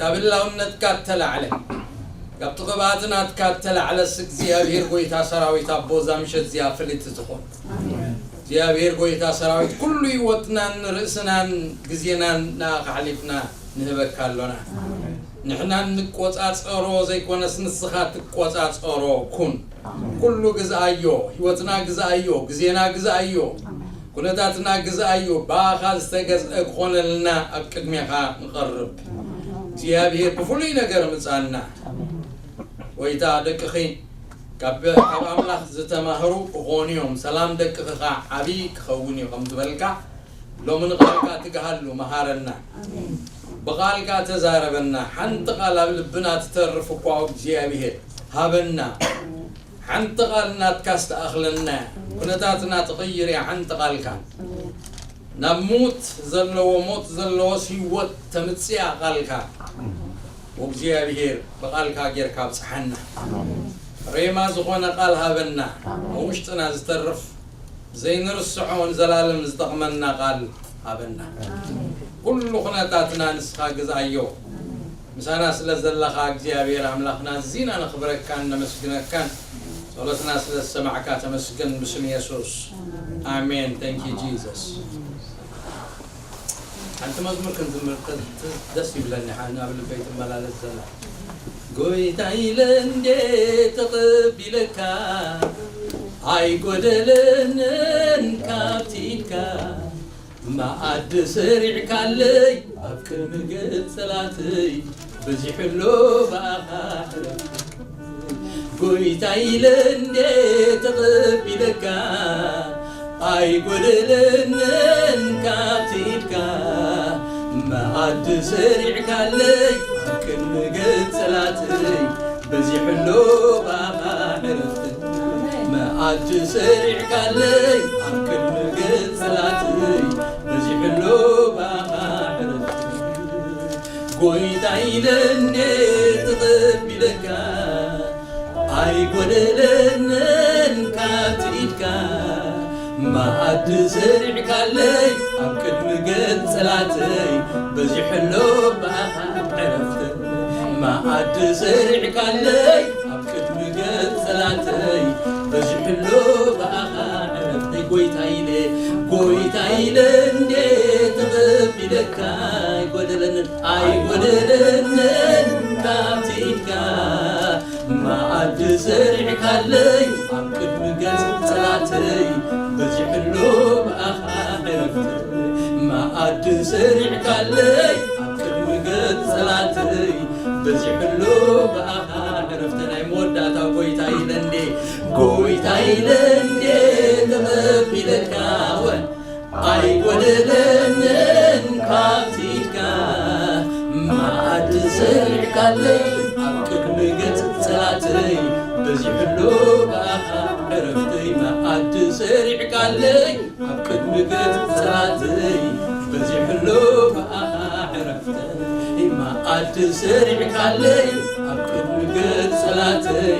ካብ ህላውነትካ እተላዕለ፣ ካብቲ ቅብኣት ናትካ እተላዕለስ እግዚኣብሔር ጐይታ ሰራዊት ኣቦ እዛ ምሸት እዚኣ ፍልይቲ ትኹን። እግዚኣብሔር ጐይታ ሰራዊት ኩሉ ህይወትናን ርእስናን ግዜናን ንኣኻ ኣሕሊፍና ንህበካ ኣሎና። ንሕና እንቆጻጸሮ ዘይኮነስ ንስኻ ትቆጻጸሮ ኩን። ኩሉ ግዝኣዮ፣ ህይወትና ግዝኣዮ፣ ግዜና ግዝኣዮ፣ ኩነታትና ግዝኣዮ፣ ብኣኻ ዝተገዝአ ክኾነልና ኣብ ቅድሜኻ ንቐርብ። እግዚኣብሔር ብፍሉይ ነገር ምጻና። ጐይታ ደቅኺ ካብ ካብ ኣምላኽ ዝተማህሩ ክኾኑ እዮም፣ ሰላም ደቅኺ ኸዓ ዓብዪ ክኸውን እዩ ከም ዝበልካ፣ ሎሚ ንቓልካ ትግሃሉ መሃረና። ብቓልካ ተዛረበና። ሓንቲ ቓል ኣብ ልብና ትተርፍ እኳ እግዚኣብሔር ሃበና። ሓንቲ ቓል ናትካ ዝተኣኽለና እያ። ኩነታትና ትቕይር እያ ሓንቲ ቓልካ። ናብ ሙት ዘለዎ ሞት ዘለዎስ ህይወት ተምጽእ እያ ቓልካ። እግዚኣብሔር ብቓልካ ጌርካ ኣብጽሓና። ሬማ ዝኾነ ቓል ሃበና። ኣብ ውሽጥና ዝተርፍ ዘይንርስዖ ንዘላለም ዝጠቕመና ቃል ሃበና። ኩሉ ኩነታትና ንስኻ ግዝኣዮ። ምሳና ስለ ዘለኻ እግዚኣብሔር ኣምላኽና ኣዚና ነኽብረካን ነመስግነካን። ጸሎትና ስለ ዝሰማዕካ ተመስገን ብስም የሱስ። ኣሜን። Thank you Jesus። ሓንቲ መዝሙር ክንዝምር ተ- ተ- ደስ ይብለኒ ሓን ኣብ ልበይ ትመላለስ ዘላ ጎይታ ኢለ እንዴ ተቐቢለካ ኣይጎደለንን ካብቲ ኢድካ መኣዲ ሰሪዕካለይ ኣብ ቅድሚ ገጽ ጸላተይ በዚሕሎ ብኣኻ ዕረፍቲ ጎይታ ኢለ እንዴ ተቐቢለካ ኣይጎደለንን ካብቲ ኢድካ መኣዲ ሰሪዕካለይ ኣብ ቅድሚ ገጽ ጸላተይ በዚሕሎ ብኣኻ ዕረፍቲ መኣዲ ሰሪዕካለይ ኣብ ቅድሚ ገጽ ጸላተይ በዚሕሎ ብኣኻ ዕረፍቲ ጎይታ ኢለ እንዴ ተቐቢለካ ኣይጎደለንን ካብቲ ኢድካ መኣዲ ሰሪዕካለይ ኣብ ቅድሚ ገጽ ጸላተይ በዚሕሎ ብኣኻ ዕረፍቲ መኣዲ ሰሪዕካለይ ኣብ ቅድሚ ገጽ ጸላተይ በዚሕሎ ብኣኻ ዕረፍቲ ጎይታ ኢለ ጎይታ ኢለ እንዴ ተቐቢለካ ኣይጎደለንን ኣይጎደለንን ካብቲ ኢድካ መኣዲ ሰሪዕካለይ ኣብ ቅድሚ ገጽ ጸላተይ በዚሕሎ ብኣኻ ዕረፍቲ መኣዲ ሰሪዕካለይ ኣብ ቅድሚ ገጽ ጸላተይ በዚሕሎ ብኣኻ ዕረፍቲ ናይ መወዳእታ ጎይታ ኢለ እንዴ ጎይታ ኢለ እንዴ ተቐቢለካ ወ ኣይጎደለንን ካብቲ ኢድካ መኣዲ ሰሪዕካለይ ኣብ ቅድሚ ገጽ ጸላተይ በዚሕሎ ብኣኻ ዕረፍተይ መኣዲ ሰሪዕካለይ ኣብ ቅድሚ ገጽ ጸላተይ በዚሕሎ ብኣኻ ዕረፍተይ መኣዲ ሰሪዕካለይ ኣብ ቅድሚ ገጽ ጸላተይ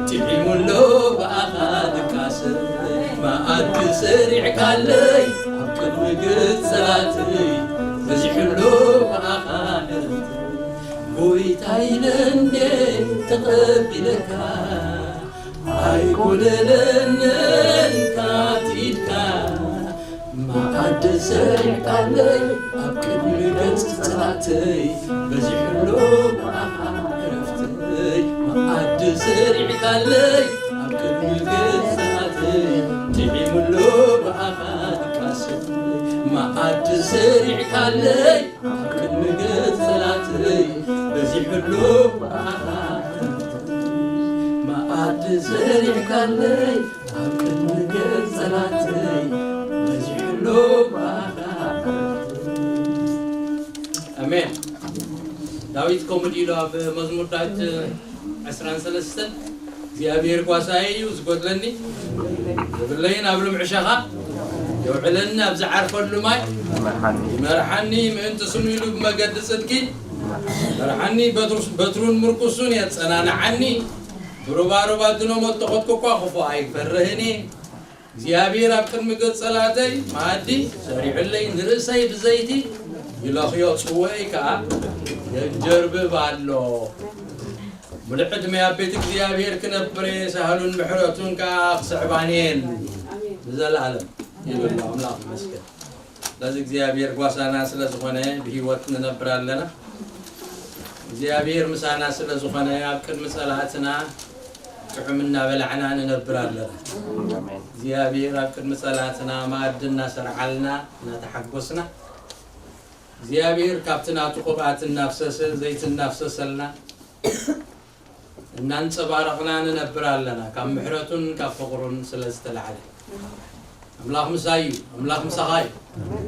ጥዒሙሎ ብኣኻ ድቃሰይ መኣዲ ሰሪዕካለይ ኣብ ቅድሚ ገጽ ጸላተይ በዚሕሎ ብኣኻ ዕረፍተይ ጎይታይ ነንዴ ተቐቢለካ ኣይጎደለንን ካብቲ ኢድካ መኣዲ ሰሪዕካለይ ኣብ ቅድሚ ገጽ ጸላተይ በዚሕሎ ብኣኻ ዕረፍተይ መኣዲ ሰሪዕካለይ ኣብ ቅድሚ ገጽ ጸላተይ ጥዒሙሎ ብኣኻ ድቃሰይ መኣዲ ሰሪዕካለይ ኣብ ቅድሚ ገጽ ጸላተይ በዚሕሎ ብኣኻ መኣዲ ሰሪዕካለይ ኣብ ቅድሚ ገጽ ጸላተይ በዚሕሎ ብኣኻ ኣሜን። ዳዊት ከምኡ ኢሉ ኣብ መዝሙር ዳዊት ዕስራን ሰለስተን እግዚኣብሔር ጓሳየ እዩ ዝጎድለኒ የብለይን ኣብ ልምዕሻኻ የውዕለኒ ኣብ ዝዓርፈሉ ማይ ይመርሓኒ ምእንቲ ስሙ ኢሉ ብመገዲ ጽድቂ ይመርሓኒ በትሩን ምርኩሱን የጸናንዓኒ ብሩባሩብ ኣድኖ መተኾትኩ እኳ ክፉእ ኣይፈርህን እግዚኣብሔር ኣብ ቅድሚ ገጽ ጸላእተይ መኣዲ ሰሪዑለይ ንርእሰይ ብዘይቲ ይለኽዮ ጽወይ ከኣ የንጀርብብ ኣሎ። ሙሉእ ዕድመ ኣብ ቤት እግዚኣብሔር ክነብር እየ፣ ሳህሉን ምሕረቱን ከኣ ክስዕባን እየን ንዘለኣለም ይብል ኣሎ። ኣምላኽ ይመስገን። ስለዚ እግዚኣብሔር ጓሳና ስለ ዝኾነ ብህይወት ንነብር ኣለና። እግዚኣብሔር ምሳና ስለ ዝኾነ ኣብ ቅድሚ ጸላእትና ጥዑም እናበላዕና ንነብር ኣለና። እግዚኣብሔር ኣብ ቅድሚ ጸላእትና መኣዲ እናሰርዓልና እናተሓጎስና፣ እግዚኣብሔር ካብቲ ናቱ ቅብኣት እናፍሰሰ፣ ዘይቲ እናፍሰሰልና፣ እናንጸባረቕና ንነብር ኣለና፣ ካብ ምሕረቱን ካብ ፍቕሩን ስለ ዝተላዕለ። ኣምላኽ ምሳይ እዩ። ኣምላኽ ምሳኻ እዩ።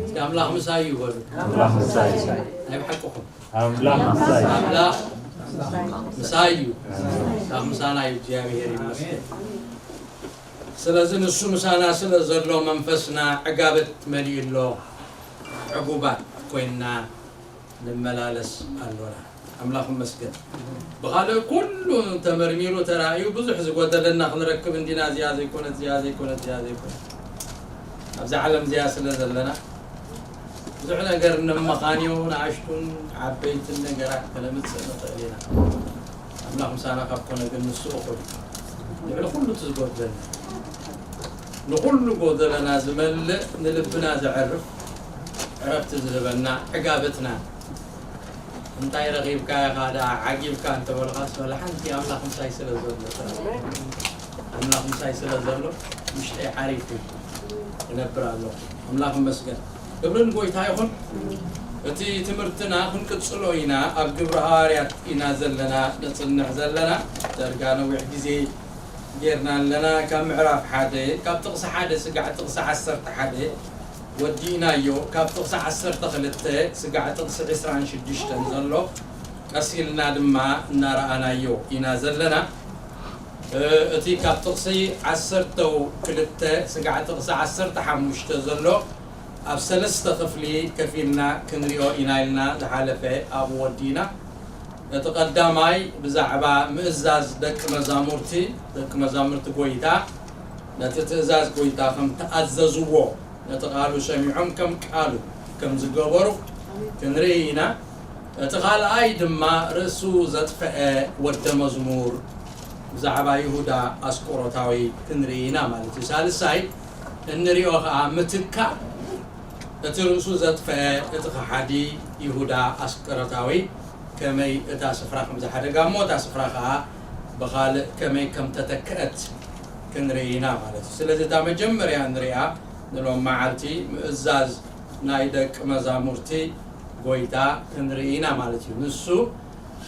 እስኪ ኣምላኽ ምሳይ እዩ በሉ። ኣምላኽ ምሳይ እዩ። ናይ ብሓቅኹም። ኣምላኽ ምሳይ እዩ። ኣምላኽ ምሳይ እዩ። ኣምላኽ ምሳና እዩ። እግዚኣብሔር ይመስገን። ስለዚ ንሱ ምሳና ስለ ዘሎ መንፈስና ዕጋበት መሊኡ ኣሎ። ዕጉባት ኮይንና ንመላለስ ኣሎና። ኣምላኽ ይመስገን። ብኻልእ ኩሉ ተመርሚሩ ተራእዩ ብዙሕ ዝጎደለና ክንረክብ እንዲና፣ እዚኣ ዘይኮነት፣ እዚኣ ዘይኮነት፣ እዚኣ ዘይኮነት። ኣብዛ ዓለም እዚኣ ስለ ዘለና ብዙሕ ነገር እነመኻንዮ፣ ንኣሽቱን ዓበይትን ነገራት ከነምጽእ ንኽእል ኢና። ኣምላኽ ምሳና ካብ ኮነ ግን ንሱ እኹል እዩ። ልዕሊ ኩሉ እቲ ዝጎድለና፣ ንኹሉ ጎደለና ዝመልእ፣ ንልብና ዘዕርፍ፣ ዕረፍቲ ዝህበና፣ ዕጋበትና። እንታይ ረኺብካ ኢኻ ደኣ ዓጊብካ እንተበልኻስ፣ ወላ ሓንቲ ኣምላኽ ምሳይ ስለ ዘሎ ጥራይ። ኣምላኽ ምሳይ ስለ ዘሎ ውሽጠይ ዓሪፉ እነብር ኣለኹ። ኣምላኽ ይመስገን። ክብሪ ንጎይታ ይኹን። እቲ ትምህርትና ክንቅጽሎ ኢና። ኣብ ግብሪ ሃዋርያት ኢና ዘለና ነጽንዕ ዘለና። ዳርጋ ነዊሕ ግዜ ጌርና ኣለና። ካብ ምዕራፍ ሓደ፣ ካብ ጥቕሲ ሓደ ስጋዕ ጥቕሲ ዓሰርተ ሓደ ወዲእናዮ። ካብ ጥቕሲ ዓሰርተ ክልተ ስጋዕ ጥቕሲ ዕስራን ሽዱሽተን ዘሎ ቀስ ኢልና ድማ እናረኣናዮ ኢና ዘለና። እ፣ እቲ ካብ ጥቕሲ ዓሰርተ ክልተ ስጋዕ ጥቕሲ ዓሰርተ ሓሙሽተ ዘሎ ኣብ ሰለስተ ክፍሊ ከፊልና ክንሪኦ ኢና ኢልና ዝሓለፈ ኣብኡ ወዲእና። እቲ ቀዳማይ ብዛዕባ ምእዛዝ ደቂ መዛሙርቲ፣ ደቂ መዛሙርቲ ጎይታ ነቲ ትእዛዝ ጎይታ ከም ተኣዘዝዎ፣ ነቲ ቃሉ ሰሚዖም ከም ቃሉ ከም ዝገበሩ ክንርኢ ኢና። እቲ ካልኣይ ድማ ርእሱ ዘጥፈአ ወደ መዝሙር ብዛዕባ ይሁዳ ኣስቆሮታዊ ክንርኢ ኢና ማለት እዩ። ሳልሳይ እንሪኦ ከዓ ምትካእ እቲ ርእሱ ዘጥፈአ እቲ ከሓዲ ይሁዳ ኣስቆሮታዊ ከመይ እታ ስፍራ ከም ዝሓደጋ እሞ እታ ስፍራ ከዓ ብኻልእ ከመይ ከም ተተክአት ክንርኢ ኢና ማለት እዩ። ስለዚ እታ መጀመርያ ንሪኣ ንሎም መዓልቲ ምእዛዝ ናይ ደቂ መዛሙርቲ ጎይታ ክንርኢ ኢና ማለት እዩ። ንሱ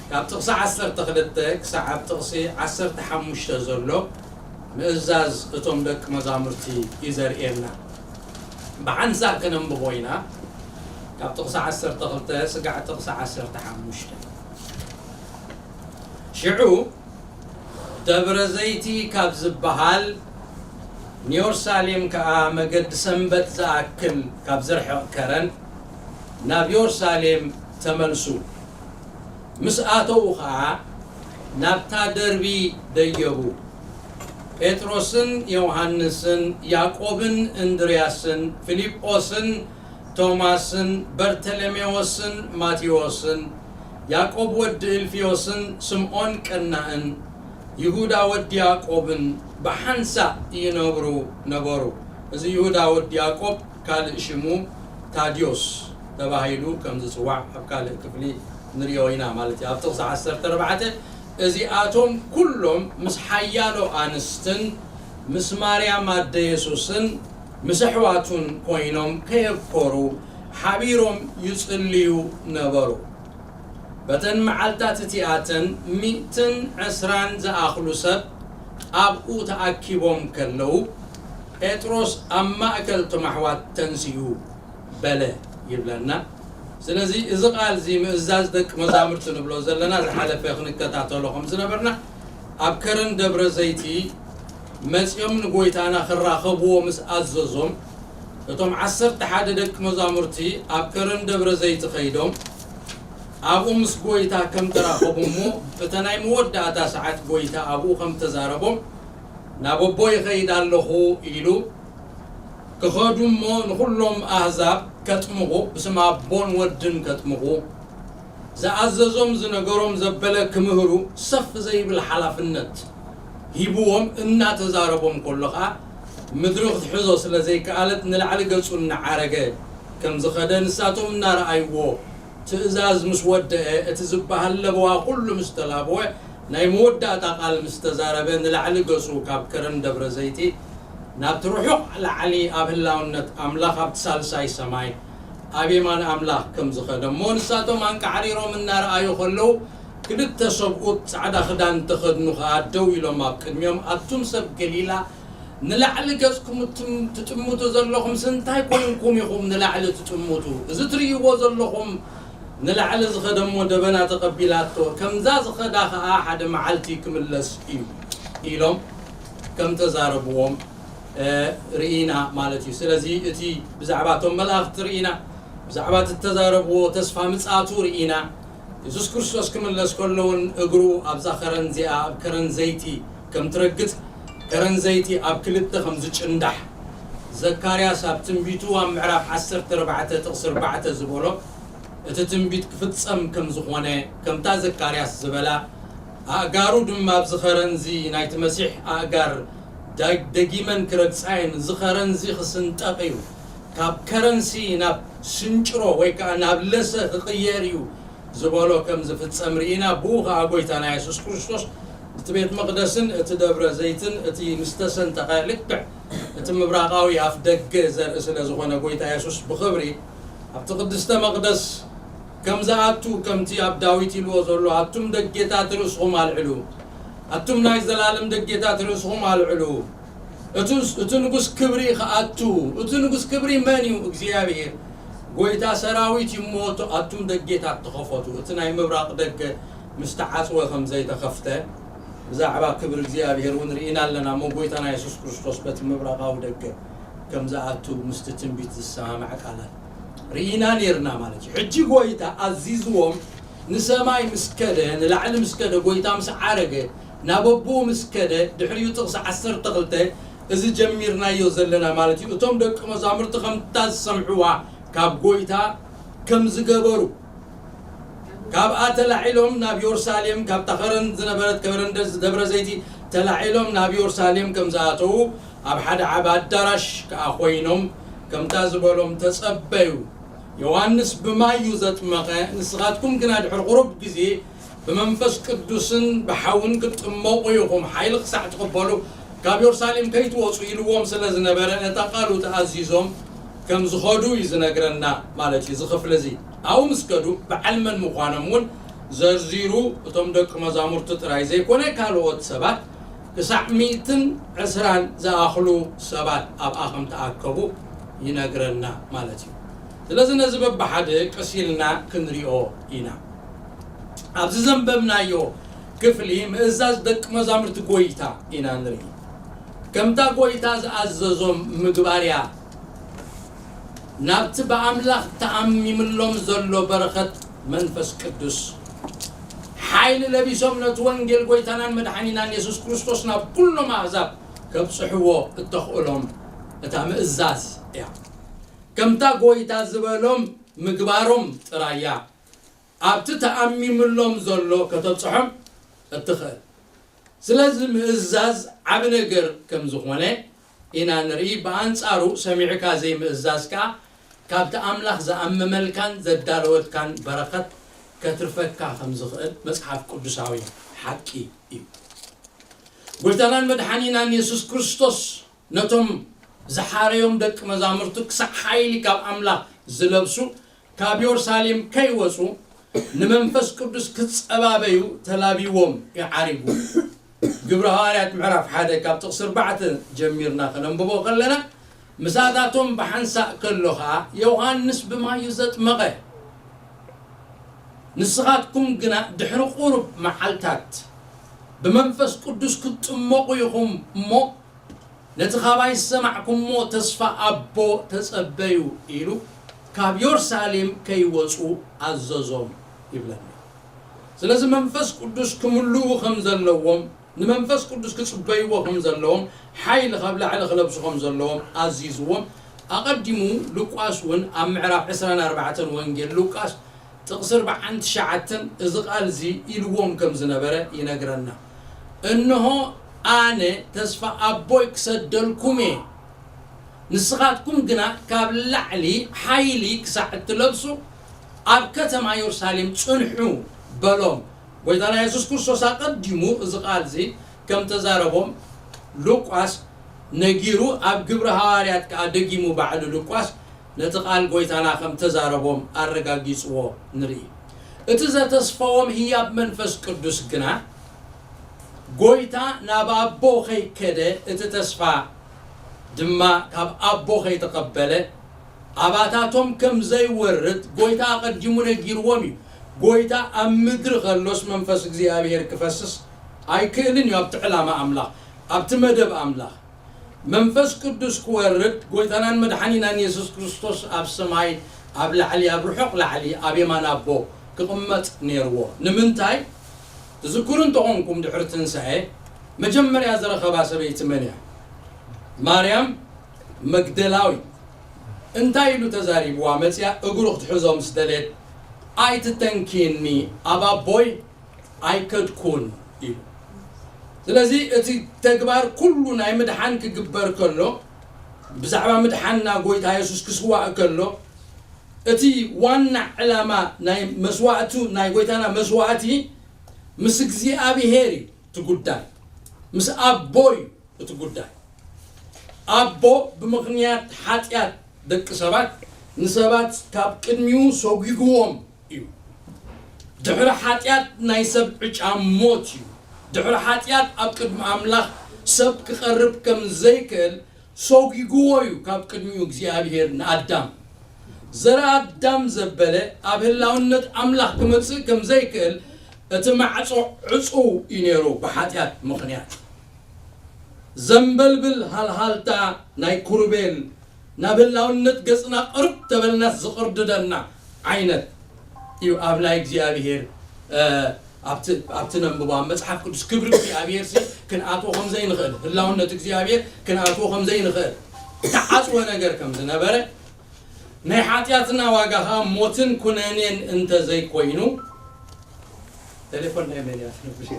ካብ ጥቕሲ ዓሰርተ ክልተ ክሳዕ ኣብ ጥቕሲ ዓሰርተ ሓሙሽተ ዘሎ ምእዛዝ እቶም ደቂ መዛሙርቲ እዩ ዘርእየና። ብሓንሳብ ከነንብቦ ኢና። ካብ ጥቕሲ ዓሰርተ ክልተ ስጋዕ ጥቕሲ ዓሰርተ ሓሙሽተ። ሽዑ ደብረ ዘይቲ ካብ ዝበሃል ንዮርሳሌም ከኣ መገዲ ሰንበት ዝኣክል ካብ ዝርሕቕ ከረን ናብ ዮርሳሌም ተመልሱ። ምስ ኣተዉ ኸኣ ናብታ ደርቢ ደየቡ። ጴጥሮስን ዮሃንስን ያዕቆብን እንድርያስን ፊልጶስን ቶማስን በርተለሜዎስን ማቴዎስን ያዕቆብ ወዲ እልፍዮስን ስምዖን ቀናእን ይሁዳ ወዲ ያዕቆብን ብሓንሳእ ይነብሩ ነበሩ። እዚ ይሁዳ ወዲ ያዕቆብ ካልእ ሽሙ ታድዮስ ተባሂሉ ከም ዝጽዋዕ ኣብ ካልእ ክፍሊ ንሪኦ ኢና ማለት እዩ። ኣብ ጥቕሲ ዓሰርተ ኣርባዕተ እዚኣቶም ኩሎም ምስ ሓያሎ ኣንስትን ምስ ማርያም ኣደ የሱስን ምስ ኣሕዋቱን ኮይኖም ከየብኮሩ ሓቢሮም ይጽልዩ ነበሩ። በተን መዓልታት እቲኣተን ሚእትን ዕስራን ዝኣኽሉ ሰብ ኣብኡ ተኣኪቦም ከለዉ ጴጥሮስ ኣብ ማእከል እቶም ኣሕዋት ተንሲኡ በለ ይብለና። ስለዚ እዚ ቃል እዚ ምእዛዝ ደቂ መዛሙርቲ ንብሎ ዘለና ዝሓለፈ ክንከታተሎ ከም ዝነበርና ኣብ ከረን ደብረ ዘይቲ መጺኦም ንጎይታና ክራኸብዎ ምስ ኣዘዞም እቶም ዓሰርተ ሓደ ደቂ መዛሙርቲ ኣብ ከረን ደብረ ዘይቲ ከይዶም ኣብኡ ምስ ጎይታ ከም ተራኸቡ እሞ እተ ናይ መወዳእታ ሰዓት ጎይታ ኣብኡ ከም ተዛረቦም ናብ ኣቦ ይኸይድ ኣለኹ ኢሉ ክኸዱ እሞ ንኹሎም ኣህዛብ ከጥምቑ፣ ብስም ኣቦን ወድን ከጥምቑ፣ ዝኣዘዞም ዝነገሮም ዘበለ ክምህሩ ሰፍ ዘይብል ሓላፍነት ሂብዎም እናተዛረቦም ከሎ ኸኣ፣ ምድሪ ክትሕዞ ስለ ዘይከኣለት ንላዕሊ ገጹ እናዓረገ ከም ዝኸደ ንሳቶም እናረኣይዎ፣ ትእዛዝ ምስ ወደአ፣ እቲ ዝበሃል ለበዋ ኩሉ ምስ ተላበወ፣ ናይ መወዳእታ ቃል ምስ ተዛረበ፣ ንላዕሊ ገጹ ካብ ከረን ደብረ ዘይቲ ናብቲ ርሑቕ ላዕሊ ኣብ ህላውነት ኣምላኽ ኣብቲ ሳልሳይ ሰማይ ኣብ የማን ኣምላኽ ከም ዝኸደ እሞ፣ ንሳቶም ኣንቃዕሪሮም እናረኣዩ ከለዉ፣ ክልተ ሰብኡት ጻዕዳ ክዳን ተኸድኑ ኸኣ ደው ኢሎም ኣብ ቅድሚኦም፣ ኣቱም ሰብ ገሊላ፣ ንላዕሊ ገጽኩም እትም-፣ ትጥምቱ ዘለኹምስ እንታይ ኮይንኩም ኢኹም ንላዕሊ ትጥምቱ? እዚ ትርእይዎ ዘለኹም ንላዕሊ ዝኸደ እሞ ደበና ተቐቢላቶ፣ ከምዛ ዝኸዳ ኸኣ ሓደ መዓልቲ ክምለስ እዩ ኢሎም ከም ተዛረብዎም፣ እ፣ ርኢና ማለት እዩ። ስለዚ እቲ ብዛዕባ እቶም መላእኽቲ ርኢና፣ ብዛዕባ እቲ እተዛረብዎ ተስፋ ምጽኣቱ ርኢና፣ የሱስ ክርስቶስ ክምለስ ከሎ እውን እግሩ ኣብዛ ከረን እዚኣ፣ ኣብ ከረን ዘይቲ ከም ትረግጽ፣ ከረን ዘይቲ ኣብ ክልተ ከም ዝጭንዳሕ፣ ዘካርያስ ኣብ ትንቢቱ ኣብ ምዕራፍ ዓሰርተ ኣርባዕተ ጥቕሲ ኣርባዕተ ዝበሎ፣ እቲ ትንቢት ክፍጸም ከም ዝኾነ፣ ከምታ ዘካርያስ ዝበላ፣ ኣእጋሩ ድማ ኣብዚ ኸረንዚ ናይቲ መሲሕ ኣእጋር ዳግ-፣ ደጊመን ክረግጻ እየን፣ እዚ ኸረንዚ ክስንጠቕ እዩ፣ ካብ ከረንሲ ናብ ስንጭሮ ወይ ከኣ ናብ ለሰ ክቕየር እዩ ዝበሎ ከም ዝፍጸም ርኢና። ብኡ ኸኣ ጐይታና የሱስ ክርስቶስ እቲ ቤት መቕደስን እቲ ደብረ ዘይትን እቲ ምስ ተሰንጠቐ ልክዕ እቲ ምብራቓዊ ኣፍ ደገ ዘርኢ ስለ ዝኾነ ጐይታ የሱስ ብኽብሪ ኣብቲ ቅድስተ መቕደስ ከም ዝኣቱ፣ ከምቲ ኣብ ዳዊት ኢልዎ ዘሎ፣ ኣቱም ደጌታት ርእስኹም ኣልዕሉ፣ ኣቱም ናይ ዘላለም ደጌታት ርእስኹም ኣልዕሉ፣ እቱ-፣ እቲ ንጉስ ክብሪ ክኣቱ፣ እቲ ንጉስ ክብሪ መን እዩ? እግዚኣብሔር ጐይታ ሰራዊት እዩ እሞ፣ ኣቱ-፣ ኣቱም ደጌታት ተኸፈቱ። እቲ ናይ ምብራቕ ደገ ምስ ተዓጽወ ከም ዘይተኸፍተ ብዛዕባ ክብሪ እግዚኣብሔር እውን ርኢና ኣለና እሞ፣ ጐይታና የሱስ ክርስቶስ በቲ ምብራቓዊ ደገ ከም ዝኣቱ ምስቲ ትንቢት ዝሰማማዕ ቃላት ርኢና ኔርና ማለት እዩ። ሕጂ ጐይታ ኣዚዝዎም ንሰማይ ምስ ከደ፣ ንላዕሊ ምስ ከደ፣ ጐይታ ምስ ዓረገ፣ ናብ ኣቦኡ ምስ ከደ፣ ድሕሪኡ ጥቕሲ ዓሰርተ ክልተ እዚ ጀሚርናዮ ዘለና ማለት እዩ። እቶም ደቂ መዛሙርቲ ከምታ ዝሰምዕዋ ካብ ጐይታ ከም ዝገበሩ፣ ካብኣ ተላዒሎም ናብ የሩሳሌም፣ ካብታ ከረን ዝነበረት ከረን ደ-፣ ደብረ ዘይቲ ተላዒሎም ናብ የሩሳሌም ከም ዝኣተዉ፣ ኣብ ሓደ ዓቢ ኣዳራሽ ከኣ ኮይኖም፣ ከምታ ዝበሎም ተጸበዩ። ዮሃንስ ብማይ እዩ ዘጥመቐ፣ ንስኻትኩም ግና ድሕሪ ቁሩብ ግዜ ብመንፈስ ቅዱስን ብሓውን ክትጥመቑ ኢኹም፣ ሓይሊ ክሳዕ ትቕበሉ ካብ የሩሳሌም ከይትወጹ ኢልዎም ስለ ዝነበረ፣ ነታ ቃሉ ተኣዚዞም ከም ዝኸዱ እዩ ዝነግረና ማለት እዩ። እዚ ክፍሊ እዚ ኣብኡ ምስ ከዱ በዓል መን ምዃኖም እውን ዘርዚሩ፣ እቶም ደቂ መዛሙርቲ ጥራይ ዘይኮነ ካልኦት ሰባት ክሳዕ ሚእትን ዕስራን ዝኣኽሉ ሰባት ኣብኣ ከም ተኣከቡ ይነግረና ማለት እዩ። ስለዚ ነዚ በብሓደ ቀስ ኢልና ክንሪኦ ኢና። ኣብዚ ዘንበብናዮ ክፍሊ ምእዛዝ ደቂ መዛሙርቲ ጐይታ ኢና ንርኢ። ከምታ ጐይታ ዝኣዘዞም ምግባር እያ። ናብቲ ብኣምላኽ ተኣሚምሎም ዘሎ በረኸት መንፈስ ቅዱስ ሓይሊ ለቢሶም ነቲ ወንጌል ጐይታናን መድሓኒናን የሱስ ክርስቶስ ናብ ኩሎም ኣህዛብ ከብጽሕዎ እተኽእሎም እታ ምእዛዝ እያ። ከምታ ጐይታ ዝበሎም ምግባሮም ጥራይ እያ ኣብቲ ተኣሚምሎም ዘሎ ከተብጽሖም እትኽእል። ስለዚ ምእዛዝ ዓቢ ነገር ከም ዝኾነ ኢና ንርኢ። ብኣንጻሩ ሰሚዕካ ዘይምእዛዝ ከኣ ካብቲ ኣምላኽ ዝኣመመልካን ዘዳለወልካን በረኸት ከትርፈካ ከም ዝኽእል መጽሓፍ ቅዱሳዊ ሓቂ እዩ። ጐይታናን መድሓኒናን የሱስ ክርስቶስ ነቶም ዝሓረዮም ደቂ መዛሙርቱ ክሳዕ ሓይሊ ካብ ኣምላኽ ዝለብሱ ካብ የሩሳሌም ከይወጹ ንመንፈስ ቅዱስ ክጸባበዩ ተላብይዎም እዩ ዓሪጉ። ግብሪ ሃዋርያት ምዕራፍ ሓደ ካብ ጥቕሲ ኣርባዕተ ጀሚርና ከነንብቦ ከለና፣ ምሳታቶም ብሓንሳእ ከሎ ኸኣ ዮሃንስ ብማይ እዩ ዘጥመቐ። ንስኻትኩም ግና ድሕሪ ቁሩብ መዓልታት ብመንፈስ ቅዱስ ክትጥመቑ ኢኹም እሞ፣ ነቲ ኻባይ ዝሰማዕኩምዎ ተስፋ ኣቦ ተጸበዩ ኢሉ ካብ የሩሳሌም ከይወጹ ኣዘዞም ይብለና። ስለዚ መንፈስ ቅዱስ ክምልኡ ከም ዘለዎም፣ ንመንፈስ ቅዱስ ክጽበይዎ ከም ዘለዎም፣ ሓይሊ ካብ ላዕሊ ክለብሱ ከም ዘለዎም ኣዚዝዎም። ኣቐዲሙ ሉቃስ እውን ኣብ ምዕራፍ ዕስራን ኣርባዕተን ወንጌል ሉቃስ ጥቕሲ ኣርባዓን ትሽዓተን እዚ ቃል እዚ ኢልዎም ከም ዝነበረ ይነግረና። "እንሆ ኣነ ተስፋ ኣቦይ ክሰደልኩም እየ፣ ንስኻትኩም ግና ካብ ላዕሊ ሓይሊ ክሳዕ እትለብሱ ኣብ ከተማ የሩሳሌም ጽንሑ" በሎም። ጎይታና የሱስ ክርስቶስ ኣቐዲሙ እዚ ቃል እዚ ከም ተዛረቦም ሉቃስ ነጊሩ፣ ኣብ ግብሪ ሃዋርያት ከኣ ደጊሙ ባዕሉ ሉቃስ ነቲ ቃል ጎይታና ከም ተዛረቦም ኣረጋጊጽዎ ንርኢ። እቲ ዘተስፈዎም ህያብ መንፈስ ቅዱስ ግና ጎይታ ናብ ኣቦ ከይከደ፣ እቲ ተስፋ ድማ ካብ ኣቦ ከይተቐበለ፣ ኣባታቶም ከም ዘይወርድ ጎይታ ኣቐዲሙ ነጊርዎም እዩ። ጎይታ ኣብ ምድሪ ከሎስ መንፈስ እግዚኣብሔር ክፈስስ ኣይክእልን እዩ። ኣብቲ ዕላማ ኣምላኽ፣ ኣብቲ መደብ ኣምላኽ መንፈስ ቅዱስ ክወርድ ጎይታናን መድሓኒናን የሱስ ክርስቶስ ኣብ ሰማይ ኣብ ላዕሊ፣ ኣብ ርሑቕ ላዕሊ፣ ኣብ የማን ኣቦ ክቕመጥ ነይርዎ። ንምንታይ? ትዝክሩ እንተኾንኩም ድሕሪ ትንሳኤ መጀመርያ ዝረኸባ ሰበይቲ መን እያ? ማርያም መግደላዊት። እንታይ ኢሉ ተዛሪብዋ? መጽያ እግሩ ክትሕዞ ምስ ደልየት፣ "ኣይትተንክየኒ፣ ኣብ ኣቦይ ኣይከድኩን" ኢሉ። ስለዚ እቲ ተግባር ኩሉ ናይ ምድሓን ክግበር ከሎ፣ ብዛዕባ ምድሓንና ጎይታ የሱስ ክስዋእ ከሎ፣ እቲ ዋና ዕላማ ናይ መስዋእቱ፣ ናይ ጎይታና መስዋእቲ ምስ እግዚኣብሔር እዩ እቲ ጉዳይ፣ ምስ ኣቦ እዩ እቲ ጉዳይ። ኣቦ ብምኽንያት ሓጢኣት ደቂ ሰባት ንሰባት ካብ ቅድሚኡ ሰጒግዎም እዩ። ድሕሪ ሓጢኣት ናይ ሰብ ዕጫ ሞት እዩ። ድሕሪ ሓጢኣት ኣብ ቅድሚ ኣምላኽ ሰብ ክቐርብ ከም ዘይክእል ሰጒግዎ እዩ ካብ ቅድሚኡ እግዚኣብሔር ንኣዳም። ዘረ ኣዳም ዘበለ ኣብ ህላውነት ኣምላኽ ክመጽእ ከም ዘይክእል እቲ ማዕጾ ዕጹው እዩ ነይሩ ብሓጢኣት ምኽንያት። ዘንበልብል ሃልሃልታ ናይ ኩሩቤል ናብ ህላውነት ገጽና ቅርብ ተበልናስ ዝቕርድደና ዓይነት እዩ። ኣብ ናይ እግዚኣብሔር፣ እ፣ ኣብቲ፣ ኣብቲ ነንብቦ ኣብ መጽሓፍ ቅዱስ ክብሪ እግዚኣብሔር ሲ ክንኣትዎ ከም ዘይንኽእል፣ ህላውነት እግዚኣብሔር ክንኣትዎ ከም ዘይንኽእል፣ ተዓጽወ ነገር ከም ዝነበረ፣ ናይ ሓጢኣትና ዋጋ ኸኣ ሞትን ኩነኔን እንተ ዘይኮይኑ፣ ቴሌፎን ናይ መን እያ ትነብሽ?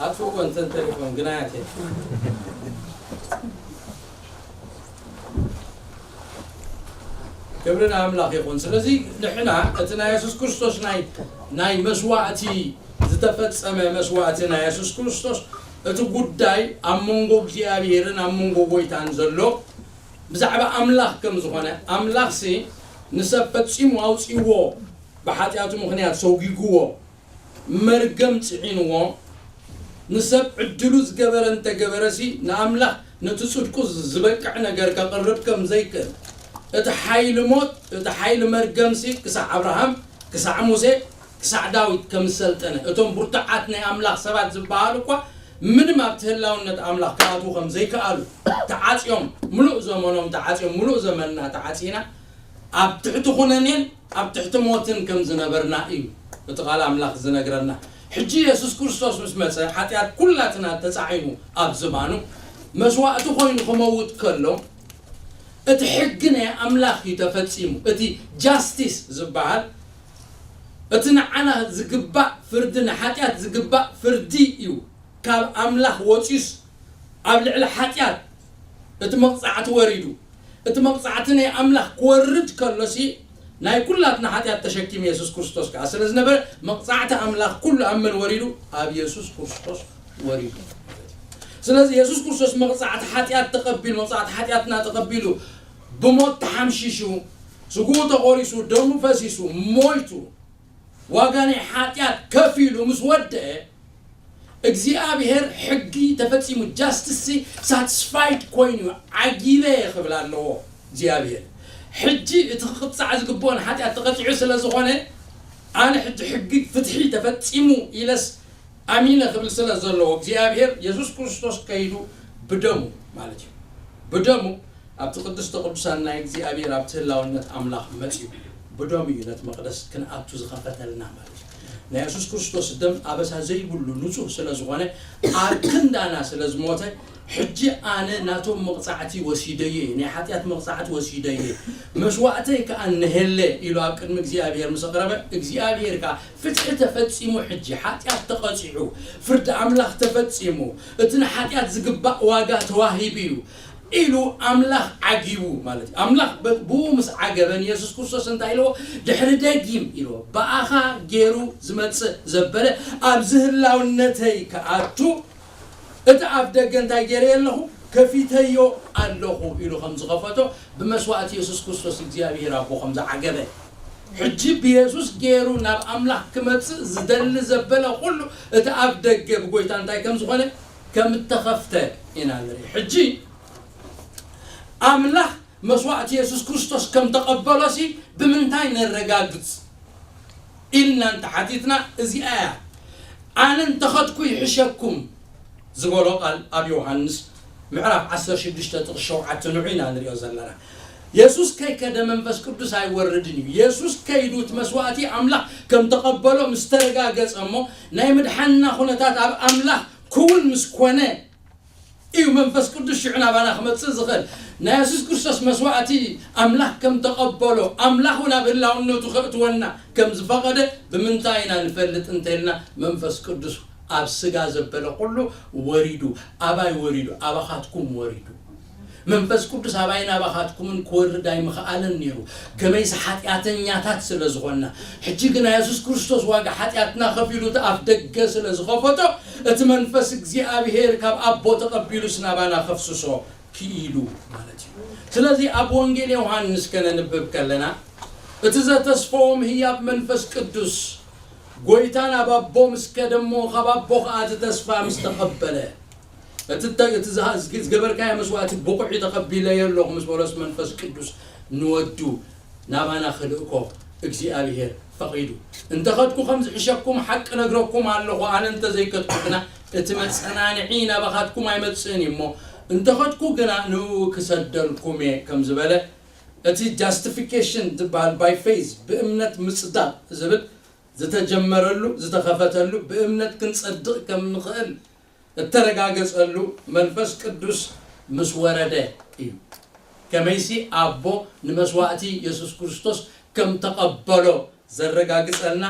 ኣጥፍእዎ እንተን ቴሌፎን ግናያት እየ። ክብሪ ንኣምላኽ ይኹን። ስለዚ ንሕና እቲ ናይ የሱስ ክርስቶስ ናይ፣ ናይ መስዋእቲ፣ ዝተፈጸመ መስዋእቲ ናይ የሱስ ክርስቶስ፣ እቲ ጉዳይ ኣብ መንጎ እግዚኣብሔርን ኣብ መንጎ ጎይታን ዘሎ ብዛዕባ ኣምላኽ ከም ዝኾነ፣ ኣምላኽሲ ንሰብ ፈጺሙ ኣውጺእዎ፣ ብሓጢኣቱ ምኽንያት ሰጒግዎ፣ መርገም ጽዒንዎ፣ ንሰብ ዕድሉ ዝገበረ እንተገበረሲ፣ ንኣምላኽ ነቲ ጽድቁ ዝበቅዕ ነገር ከቕርብ ከም ዘይክእል፣ እቲ ሓይሊ ሞት፣ እቲ ሓይሊ መርገምሲ ክሳዕ ኣብርሃም፣ ክሳዕ ሙሴ፣ ክሳዕ ዳዊት ከም ዝሰልጠነ፣ እቶም ብርቱዓት ናይ ኣምላኽ ሰባት ዝበሃሉ እኳ ምንም ኣብቲ ህላውነት ኣምላኽ ክኣትዉ ከም ዘይከኣሉ፣ ተዓጽዮም፣ ምሉእ ዘመኖም ተዓጽዮም፣ ምሉእ ዘመንና ተዓጺና፣ ኣብ ትሕቲ ኩነኔን ኣብ ትሕቲ ሞትን ከም ዝነበርና እዩ እቲ ቃል ኣምላኽ ዝነግረና። ሕጂ የሱስ ክርስቶስ ምስ መጸ፣ ሓጢኣት ኩላትና ተጻዒኑ ኣብ ዝባኑ መስዋእቲ ኮይኑ ክመውት ከሎ፣ እቲ ሕጊ ናይ ኣምላኽ እዩ ተፈጺሙ። እቲ ጃስቲስ ዝበሃል፣ እቲ ንዓና ዝግባእ ፍርዲ፣ ንሓጢኣት ዝግባእ ፍርዲ እዩ ካብ ኣምላኽ ወጺኡስ ኣብ ልዕሊ ሓጢኣት እቲ መቕጻዕቲ ወሪዱ። እቲ መቕጻዕቲ ናይ ኣምላኽ ክወርድ ከሎሲ፣ ናይ ኩላትና ሓጢኣት ተሸኪሙ የሱስ ክርስቶስ ከኣ ስለ ዝነበረ፣ መቕጻዕቲ ኣምላኽ ኩሉ ኣብ መን ወሪዱ? ኣብ የሱስ ክርስቶስ ወሪዱ። ስለዚ የሱስ ክርስቶስ መቕጻዕቲ ሓጢኣት ተቐቢሉ፣ መቕጻዕቲ ሓጢኣትና ተቐቢሉ፣ ብሞት ተሓምሺሹ፣ ስግኡ ተቖሪሱ፣ ደሙ ፈሲሱ፣ ሞይቱ፣ ዋጋ ናይ ሓጢኣት ከፊሉ ምስ ወደአ፣ እግዚኣብሔር ሕጊ ተፈጺሙ፣ ጃስቲስ ሳትስፋይድ ኮይኑ፣ ዓጊበ ክብል ኣለዎ እግዚኣብሔር። ሕጂ እቲ ክቕጻዕ ዝግብኦ ንሓጢኣት ተቐጺዑ ስለ ዝኾነ፣ ኣነ ሕጂ ሕጊ ፍትሒ ተፈጺሙ ኢለስ ኣሚነ ክብል ስለ ዘለዎ፣ እግዚኣብሔር የሱስ ክርስቶስ ከይዱ ብደሙ ማለት እዩ፣ ብደሙ ኣብቲ ቅድስተ ቅዱሳን ናይ እግዚኣብሔር ኣብቲ ህላውነት ኣምላኽ መጺኡ። ብደሙ እዩ ነቲ መቕደስ ክንኣቱ ዝኸፈተልና ማለት እዩ። ናይ የሱስ ክርስቶስ ደም ኣበሳ ዘይብሉ ንጹህ ስለ ዝኾነ፣ ኣብ ክንዳና ስለ ዝሞተ፣ ሕጂ ኣነ ናቶም መቕጻዕቲ ወሲደዮ እየ፣ ናይ ሓጢኣት መቕጻዕቲ ወሲደዮ እየ፣ መስዋእተይ ከኣ ነሄለ ኢሉ ኣብ ቅድሚ እግዚኣብሔር ምስ ኣቕረበ፣ እግዚኣብሔር ከኣ ፍትሒ ተፈጺሙ፣ ሕጂ ሓጢኣት ተቐጺዑ፣ ፍርዲ ኣምላኽ ተፈጺሙ፣ እቲ ንሓጢኣት ዝግባእ ዋጋ ተዋሂቡ እዩ ኢሉ ኣምላኽ ዓጊቡ ማለት እዩ። ኣምላኽ ብ-፣ ብኡ ምስ ዓገበ ንየሱስ ክርስቶስ እንታይ ኢልዎ? ድሕሪ ደጊም ኢልዎ፣ ብኣኻ ገይሩ ዝመጽእ ዘበለ ኣብዚ ህላውነተይ ክኣቱ እቲ ኣፍ ደገ እንታይ ገይረዮ ኣለኹ? ከፊተዮ ኣለኹ ኢሉ ከም ዝኸፈቶ ብመስዋእቲ የሱስ ክርስቶስ እግዚኣብሔር ኣቦ ከም ዝዓገበ፣ ሕጂ ብየሱስ ገይሩ ናብ ኣምላኽ ክመጽእ ዝደሊ ዘበለ ኩሉ እቲ ኣፍ ደገ ብጎይታ እንታይ ከም ዝኾነ ከም እተኸፍተ ኢና ንርኢ። ሕጂ ኣምላኽ መስዋእቲ የሱስ ክርስቶስ ከም ተቐበሎሲ ብምንታይ ነረጋግጽ ኢልና እንተሓቲትና፣ እዚኣ እያ። ኣነ እንተኸድኩ ይሕሸኩም ዝበሎ ቃል ኣብ ዮሃንስ ምዕራፍ ዓሰርተ ሽዱሽተ ጥቕሲ ሸውዓተ ንዑ ኢና ንሪኦ ዘለና። የሱስ ከይከደ መንፈስ ቅዱስ ኣይወርድን እዩ። የሱስ ከይዱ እቲ መስዋእቲ ኣምላኽ ከም ተቐበሎ ምስ ተረጋገጸ እሞ፣ ናይ ምድሓንና ኩነታት ኣብ ኣምላኽ ክውን ምስ ኮነ እዩ መንፈስ ቅዱስ ሽዑ ናባና ክመጽእ ዝኽእል። ናይ የሱስ ክርስቶስ መስዋእቲ ኣምላኽ ከም ተቐበሎ፣ ኣምላኽ እውን ኣብ ህላውነቱ ከእትወና ከም ዝፈቐደ ብምንታይ ኢና ንፈልጥ እንተልና፣ መንፈስ ቅዱስ ኣብ ስጋ ዘበለ ኩሉ ወሪዱ። ኣባይ ወሪዱ? ኣባኻትኩም ወሪዱ። መንፈስ ቅዱስ ኣባይን ኣባኻትኩምን ክወርድ ኣይምኽኣለን ነይሩ፣ ከመይሲ ሓጢኣተኛታት ስለ ዝኾንና። ሕጂ ግና የሱስ ክርስቶስ ዋጋ ሓጢኣትና ከፊሉ እቲ ኣፍ ደገ ስለ ዝኸፈቶ፣ እቲ መንፈስ እግዚኣብሔር ካብ ኣቦ ተቐቢሉስ ናባና ከፍስሶ ክኢሉ ማለት እዩ። ስለዚ ኣብ ወንጌል ዮሃንስ ከነንብብ ከለና፣ እቲ ዘተስፈዎም ህያብ መንፈስ ቅዱስ፣ ጎይታ ናብ ኣቦ ምስ ከደ እሞ፣ ካብ ኣቦ ኸኣ እቲ ተስፋ ምስ ተቐበለ፣ እቲ እተ-፣ እቲ ዝሃ-፣ ዝገ-፣ ዝገበርካዮ መስዋእቲ ብቑዕ እዩ፣ ተቐቢለዮ ኣለኹ ምስ በሎስ፣ መንፈስ ቅዱስ ንወዱ ናባና ክልእኮ እግዚኣብሔር ፈቒዱ። እንተ ኸድኩ ከም ዝሕሸኩም ሓቂ ነግረኩም ኣለኹ፣ ኣነ እንተ ዘይከድኩ ግና እቲ መጸናንዒ ናባኻትኩም ኣይመጽእን እዩ እሞ፣ እንተ ኸድኩ ግና ንእኡ ክሰደልኩም እየ ከም ዝበለ፣ እቲ ጃስቲፊኬሽን ዝበሃል ባይ ፌዝ፣ ብእምነት ምጽዳቕ ዝብል ዝተጀመረሉ፣ ዝተኸፈተሉ፣ ብእምነት ክንጸድቕ ከም ንኽእል እተረጋገጸሉ መንፈስ ቅዱስ ምስ ወረደ እዩ። ከመይሲ ኣቦ ንመስዋእቲ የሱስ ክርስቶስ ከም ተቐበሎ ዘረጋግጸልና፣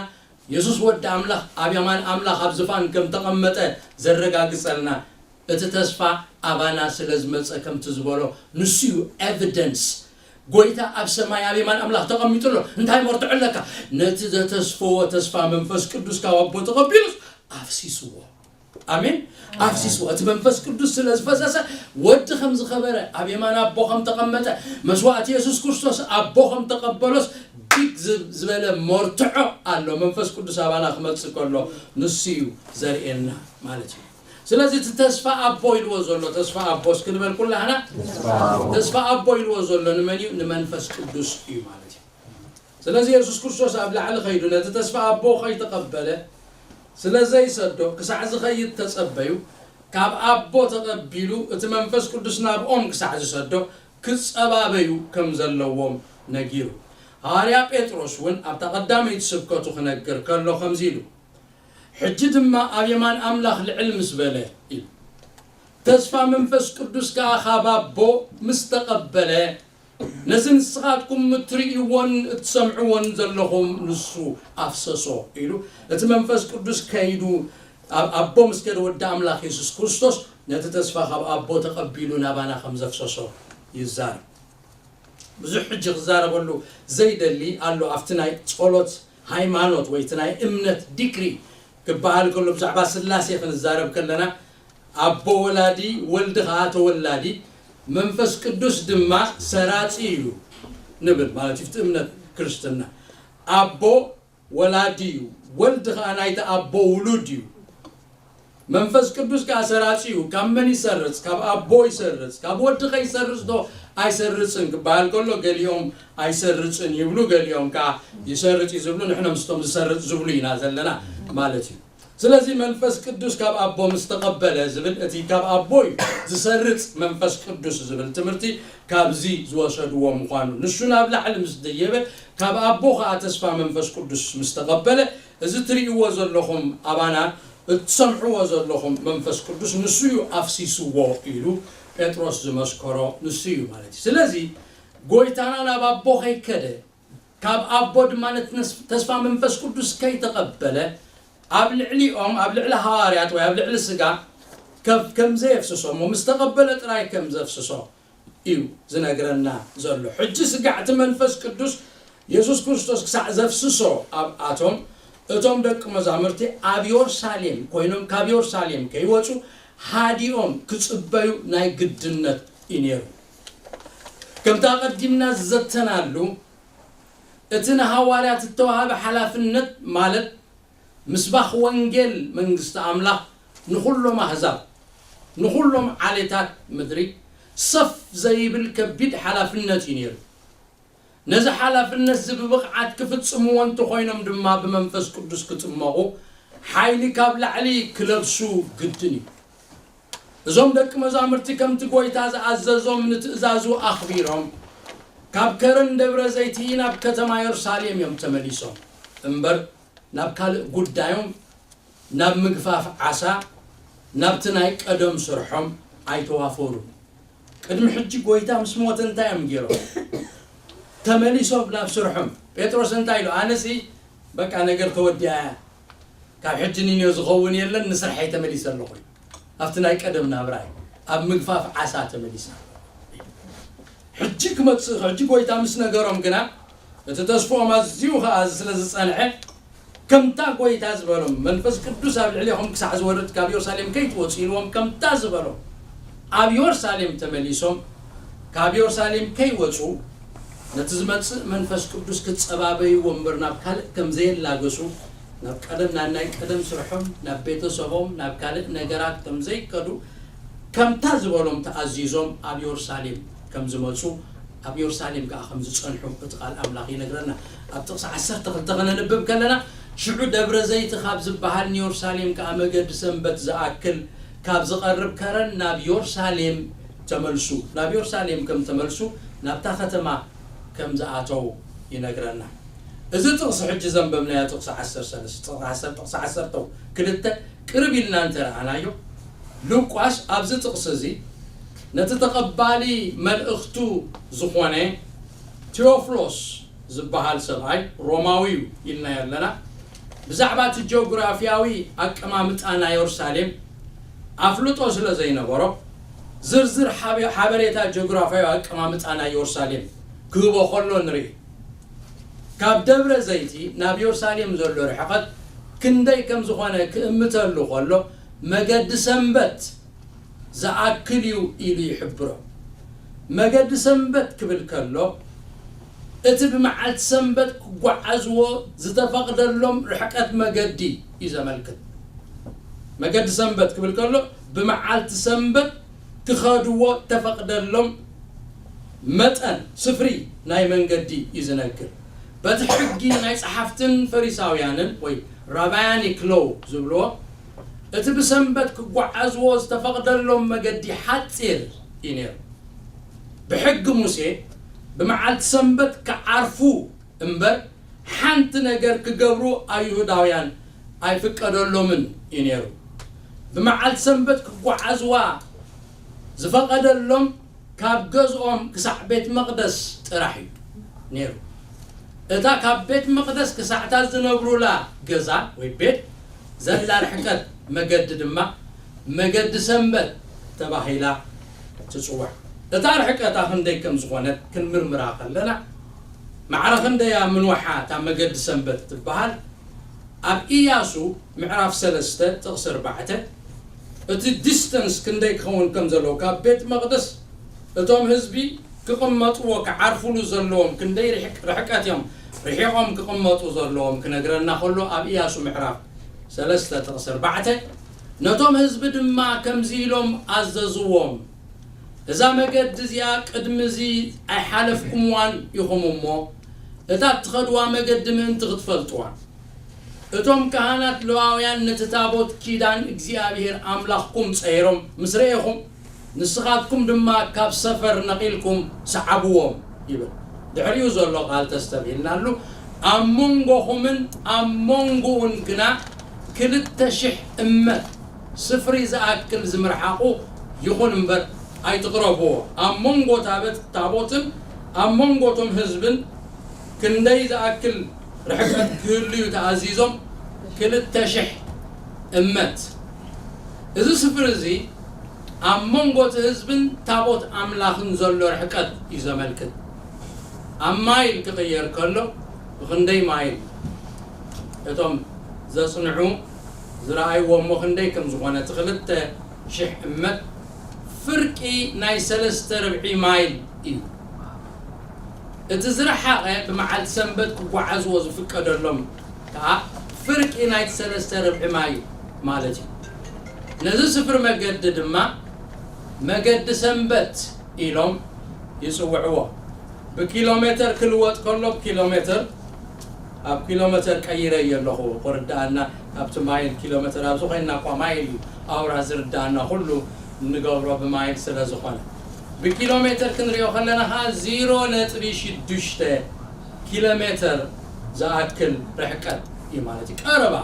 የሱስ ወዲ ኣምላኽ ኣብ የማን ኣምላኽ ኣብ ዝፋን ከም ተቐመጠ ዘረጋግጸልና፣ እቲ ተስፋ ኣባና ስለ ዝመጸ ከምቲ ዝበሎ ንሱ እዩ ኤቪደንስ። ጎይታ ኣብ ሰማይ ኣብ የማን ኣምላኽ ተቐሚጡ ኣሎ። እንታይ መርትዖ ኣለካ? ነቲ ዘተስፈዎ ተስፋ መንፈስ ቅዱስ ካብ ኣቦ ተቐቢሉስ ኣፍሲስዎ። ኣሜን። ኣፍሲስዎ። እቲ መንፈስ ቅዱስ ስለ ዝፈሰሰ፣ ወዲ ከም ዝኸበረ፣ ኣብ የማን ኣቦ ከም ተቐመጠ፣ መስዋእቲ የሱስ ክርስቶስ ኣቦ ከም ተቐበሎስ ቢግ ዝ-፣ ዝበለ መርትዖ ኣሎ። መንፈስ ቅዱስ ኣባና ክመጽእ ከሎ ንሱ እዩ ዘርእየና ማለት እዩ። ስለዚ እቲ ተስፋ ኣቦ ኢልዎ ዘሎ፣ ተስፋ ኣቦ እስኪ ንበል ኩላህና። ተስፋ ኣቦ ኢልዎ ዘሎ ንመን እዩ? ንመንፈስ ቅዱስ እዩ ማለት እዩ። ስለዚ የሱስ ክርስቶስ ኣብ ላዕሊ ኸይዱ ነቲ ተስፋ ኣቦ ኸይተቐበለ ስለ ዘይሰዶ፣ ክሳዕ ዝኸይድ ተጸበዩ። ካብ ኣቦ ተቐቢሉ እቲ መንፈስ ቅዱስ ናብኦም ክሳዕ ዝሰዶ ክጸባበዩ ከም ዘለዎም ነጊሩ። ሃዋርያ ጴጥሮስ እውን ኣብታ ቀዳመይቲ ስብከቱ ክነግር ከሎ ከምዚ ኢሉ፣ ሕጂ ድማ ኣብ የማን ኣምላኽ ልዕል ምስ በለ ኢሉ። ተስፋ መንፈስ ቅዱስ ከኣ ካብ ኣቦ ምስ ተቐበለ፣ ነዚ ንስኻትኩም እትርእይዎን እትሰምዕዎን ዘለኹም ንሱ ኣፍሰሶ ኢሉ። እቲ መንፈስ ቅዱስ ከይዱ ኣብ ኣቦ ምስ ከደ ወዲ ኣምላኽ የሱስ ክርስቶስ ነቲ ተስፋ ካብ ኣቦ ተቐቢሉ ናባና ከም ዘፍሰሶ ይዛረብ። ብዙሕ ሕጂ ክዛረበሉ ዘይደሊ ኣሎ። ኣብቲ ናይ ጸሎት ሃይማኖት ወይ እቲ ናይ እምነት ዲግሪ ክበሃል ከሎ ብዛዕባ ስላሴ ክንዛረብ ከለና፣ ኣቦ ወላዲ፣ ወልዲ ኸዓ ተወላዲ፣ መንፈስ ቅዱስ ድማ ሰራጺ እዩ ንብል ማለት እዩ። እቲ እምነት ክርስትና ኣቦ ወላዲ እዩ፣ ወልዲ ኸዓ ናይቲ ኣቦ ውሉድ እዩ። መንፈስ ቅዱስ ከኣ ሰራጺ እዩ። ካብ መን ይሰርጽ? ካብ ኣቦ ይሰርጽ። ካብ ወዲ ከ ይሰርጽ ዶ ኣይሰርጽን ክበሃል ከሎ፣ ገሊኦም ኣይሰርጽን ይብሉ፣ ገሊኦም ከኣ ይሰርጽ እዩ ዝብሉ። ንሕና ምስቶም ዝሰርጽ ዝብሉ ኢና ዘለና ማለት እዩ። ስለዚ መንፈስ ቅዱስ ካብ ኣቦ ምስ ተቐበለ ዝብል፣ እቲ ካብ ኣቦ እዩ ዝሰርጽ መንፈስ ቅዱስ ዝብል ትምህርቲ ካብዚ ዝወሰድዎ ምዃኑ፣ ንሱ ናብ ላዕሊ ምስ ደየበ፣ ካብ ኣቦ ኸኣ ተስፋ መንፈስ ቅዱስ ምስ ተቐበለ፣ እዚ ትርእይዎ ዘለኹም ኣባና፣ እትሰምዕዎ ዘለኹም መንፈስ ቅዱስ ንሱ እዩ ኣፍሲስዎ ኢሉ ጴጥሮስ ዝመስከሮ ንሱ እዩ ማለት እዩ። ስለዚ ጎይታና ናብ ኣቦ ከይከደ፣ ካብ ኣቦ ድማ ነቲ ነስ-፣ ተስፋ መንፈስ ቅዱስ ከይተቐበለ፣ ኣብ ልዕሊኦም፣ ኣብ ልዕሊ ሃዋርያት ወይ ኣብ ልዕሊ ስጋ ከፍ-፣ ከም ዘየፍስሶ እሞ፣ ምስ ተቐበለ ጥራይ ከም ዘፍስሶ እዩ ዝነግረና ዘሎ። ሕጂ ስጋዕቲ መንፈስ ቅዱስ የሱስ ክርስቶስ ክሳዕ ዘፍስሶ ኣብኣቶም፣ እቶም ደቂ መዛሙርቲ ኣብ ዮርሳሌም ኮይኖም፣ ካብ ዮርሳሌም ከይወጹ ሃዲኦም ክጽበዩ ናይ ግድነት እዩ ነይሩ። ከምቲ ኣቐዲምና ዝዘተናሉ፣ እቲ ንሃዋርያት እተዋህበ ሓላፍነት፣ ማለት ምስባኽ ወንጌል መንግስቲ ኣምላኽ ንኹሎም ኣህዛብ፣ ንኹሎም ዓሌታት ምድሪ፣ ሰፍ ዘይብል ከቢድ ሓላፍነት እዩ ነይሩ። ነዚ ሓላፍነት እዚ ብብቕዓት ክፍጽምዎ እንተኾይኖም ድማ፣ ብመንፈስ ቅዱስ ክጥመቑ፣ ሓይሊ ካብ ላዕሊ ክለብሱ ግድን እዩ። እዞም ደቂ መዛሙርቲ ከምቲ ጎይታ ዝኣዘዞም ንትእዛዙ ኣኽቢሮም፣ ካብ ከረን ደብረ ዘይቲ ናብ ከተማ የሩሳሌም እዮም ተመሊሶም። እምበር ናብ ካልእ ጉዳዮም፣ ናብ ምግፋፍ ዓሳ፣ ናብቲ ናይ ቀደም ስርሖም ኣይተዋፈሩን። ቅድሚ ሕጂ ጎይታ ምስ ሞተ እንታይ እዮም ገይሮም? ተመሊሶም ናብ ስርሖም። ጴጥሮስ እንታይ ኢሉ? ኣነሲ በቃ ነገር ተወዲኣ እያ። ካብ ሕጂ ንንዮ ዝኸውን የለን፣ ንስርሐይ ተመሊሰ ኣለኹ። ኣብቲ ናይ ቀደም ናብራይ፣ ኣብ ምግፋፍ ዓሳ ተመሊሰ። ሕጂ ክመጽእ፣ ሕጂ ጎይታ ምስ ነገሮም ግና፣ እቲ ተስፍኦም ኣዝዩ ኸኣ ስለ ዝጸንሐ፣ ከምታ ጎይታ ዝበሎም፣ መንፈስ ቅዱስ ኣብ ልዕሌኹም ክሳዕ ዝወርድ ካብ የሩሳሌም ከይትወጹ ኢልዎም፣ ከምታ ዝበሎም፣ ኣብ የሩሳሌም ተመሊሶም፣ ካብ የሩሳሌም ከይወጹ፣ ነቲ ዝመጽእ መንፈስ ቅዱስ ክጸባበይዎ እምበር፣ ናብ ካልእ ከም ዘየላገሱ፣ ናብ ቀደም፣ ናብ ናይ ቀደም ስርሖም፣ ናብ ቤተሰቦም፣ ናብ ካልእ ነገራት ከም ዘይከዱ፣ ከምታ ዝበሎም ተኣዚዞም ኣብ የሩሳሌም ከም ዝመጹ፣ ኣብ የሩሳሌም ከኣ ከም ዝጸንሑ እቲ ቃል ኣምላኽ ይነግረና። ኣብ ጥቕሲ ዓሰርተ ክልተ ከነንብብ ከለና፣ ሽዑ ደብረ ዘይቲ ካብ ዝበሃል ንየሩሳሌም ከኣ መገዲ ሰንበት ዝኣክል ካብ ዝቐርብ ከረን ናብ የሩሳሌም ተመልሱ። ናብ የሩሳሌም ከም ተመልሱ፣ ናብታ ከተማ ከም ዝኣተዉ ይነግረና። እዚ ጥቕሲ ሕጂ ዘንበብናዮ ጥቕሲ ዓሰርተ ሰለስተ፣ ጥቕሲ ዓሰርተ፣ ጥቕሲ ዓሰርተ ክልተ ቅርብ ኢልና እንተ ረኣናዮ፣ ሉቃስ ኣብዚ ጥቕሲ እዚ ነቲ ተቐባሊ መልእኽቱ ዝኾነ ቴዎፍሎስ ዝበሃል ሰብኣይ፣ ሮማዊ እዩ ኢልናዮ ኣለና፣ ብዛዕባ እቲ ጂኦግራፊያዊ ኣቀማምጣ ናይ የሩሳሌም ኣፍልጦ ስለ ዘይነበሮ፣ ዝርዝር ሓበ-፣ ሓበሬታ ጂኦግራፊያዊ ኣቀማምጣ ናይ የሩሳሌም ክህቦ ከሎ ንርኢ። ካብ ደብረ ዘይቲ ናብ የሩሳሌም ዘሎ ርሕቐት ክንደይ ከም ዝኾነ ክእምተሉ ከሎ፣ መገዲ ሰንበት ዝኣክል እዩ ኢሉ ይሕብሮ። መገዲ ሰንበት ክብል ከሎ፣ እቲ ብመዓልቲ ሰንበት ክጓዓዝዎ ዝተፈቕደሎም ርሕቀት መገዲ እዩ ዘመልክት። መገዲ ሰንበት ክብል ከሎ፣ ብመዓልቲ ሰንበት ክኸድዎ እተፈቕደሎም መጠን፣ ስፍሪ ናይ መንገዲ እዩ ዝነግር። በቲ ሕጊ ናይ ጸሓፍትን ፈሪሳውያንን ወይ ራባያኒክ ሎው ዝብልዎ፣ እቲ ብሰንበት ክጓዓዝዎ ዝተፈቕደሎም መገዲ ሓጺር እዩ ነይሩ። ብሕጊ ሙሴ፣ ብመዓልቲ ሰንበት ክዓርፉ እምበር፣ ሓንቲ ነገር ክገብሩ ኣይሁዳውያን ኣይፍቀደሎምን እዩ ነይሩ። ብመዓልቲ ሰንበት ክጓዓዝዋ ዝፈቐደሎም ካብ ገዝኦም ክሳዕ ቤት መቕደስ ጥራሕ እዩ ነይሩ። እታ ካብ ቤት መቕደስ ክሳዕ እታ ዝነብሩላ ገዛ ወይ ቤት ዘላ ርሕቀት መገዲ ድማ መገዲ ሰንበት ተባሂላ ትጽዋዕ። እታ ርሕቀታ ክንደይ ከም ዝኾነት ክንምርምራ ከለና፣ ማዕረ ክንደያ ምንዋሓ እታ መገዲ ሰንበት ትበሃል? ኣብ ኢያሱ ምዕራፍ ሰለስተ ጥቕሲ ኣርባዕተ፣ እቲ ዲስተንስ ክንደይ ክኸውን ከም ዘለዎ፣ ካብ ቤት መቕደስ እቶም ህዝቢ ክቕመጥዎ፣ ክዓርፉሉ ዘለዎም ክንደይ ርሕቅ-፣ ርሕቀት እዮም ርሒቖም ክቕመጡ ዘለዎም ክነግረና ከሎ፣ ኣብ ኢያሱ ምዕራፍ ሰለስተ ጥቕሲ ኣርባዕተ፣ ነቶም ህዝቢ ድማ ከምዚ ኢሎም ኣዘዝዎም፣ እዛ መገዲ እዚኣ ቅድሚ እዚ ኣይሓለፍኩምዋን ኢኹም እሞ፣ እታ እትኸድዋ መገዲ ምእንቲ ክትፈልጥዋ፣ እቶም ካህናት ሌዋውያን ነቲ ታቦት ኪዳን እግዚኣብሔር ኣምላኽኩም ጸይሮም ምስ ረኤኹም፣ ንስኻትኩም ድማ ካብ ሰፈር ነቒልኩም ሰዓብዎም ይብል። ድሕሪኡ ዘሎ ቃል ተስተብሂልናሉ። ኣብ መንጎኹምን ኣብ መንጎኡን ግና ክልተ ሽሕ እመት ስፍሪ ዝኣክል ዝምርሓቑ ይኹን እምበር ኣይትቕረብዎ። ኣብ መንጎ ታበት-፣ ታቦትን ኣብ መንጎ እቶም ህዝብን ክንደይ ዝኣክል ርሕቀት ክህሉ እዩ ተኣዚዞም? ክልተ ሽሕ እመት። እዚ ስፍሪ እዚ ኣብ መንጎ እቲ ህዝብን ታቦት ኣምላኽን ዘሎ ርሕቀት እዩ ዘመልክት። ኣብ ማይል ክቕየር ከሎ ብኽንደይ ማይል እቶም ዘጽንዑ ዝረኣይዎ እሞ ክንደይ ከም ዝኾነ፣ እቲ ክልተ ሽሕ እመት ፍርቂ ናይ ሰለስተ ርብዒ ማይል እዩ። እቲ ዝረሓቐ ብመዓልቲ ሰንበት ክጓዓዝዎ ዝፍቀደሎም ከኣ ፍርቂ ናይቲ ሰለስተ ርብዒ ማይል ማለት እዩ። ነዚ ስፍሪ መገዲ ድማ መገዲ ሰንበት ኢሎም ይጽውዕዎ። ብኪሎ ሜተር ክልወጥ ከሎ፣ ኪሎ ሜተር ኣብ ኪሎ ሜተር ቀይረ እየ ኣለኹ ክርድኣና፣ ካብቲ ማይል ኪሎ ሜተር ኣብዚ ኮይንና እኳ ማይል እዩ ኣውራ ዝርድኣና፣ ኩሉ እንገብሮ ብማይል ስለ ዝኾነ። ብኪሎ ሜተር ክንሪኦ ከለና ከዓ ዜሮ ነጥቢ ሽዱሽተ ኪሎ ሜተር ዝኣክል ርሕቀት እዩ ማለት እዩ። ቀረባ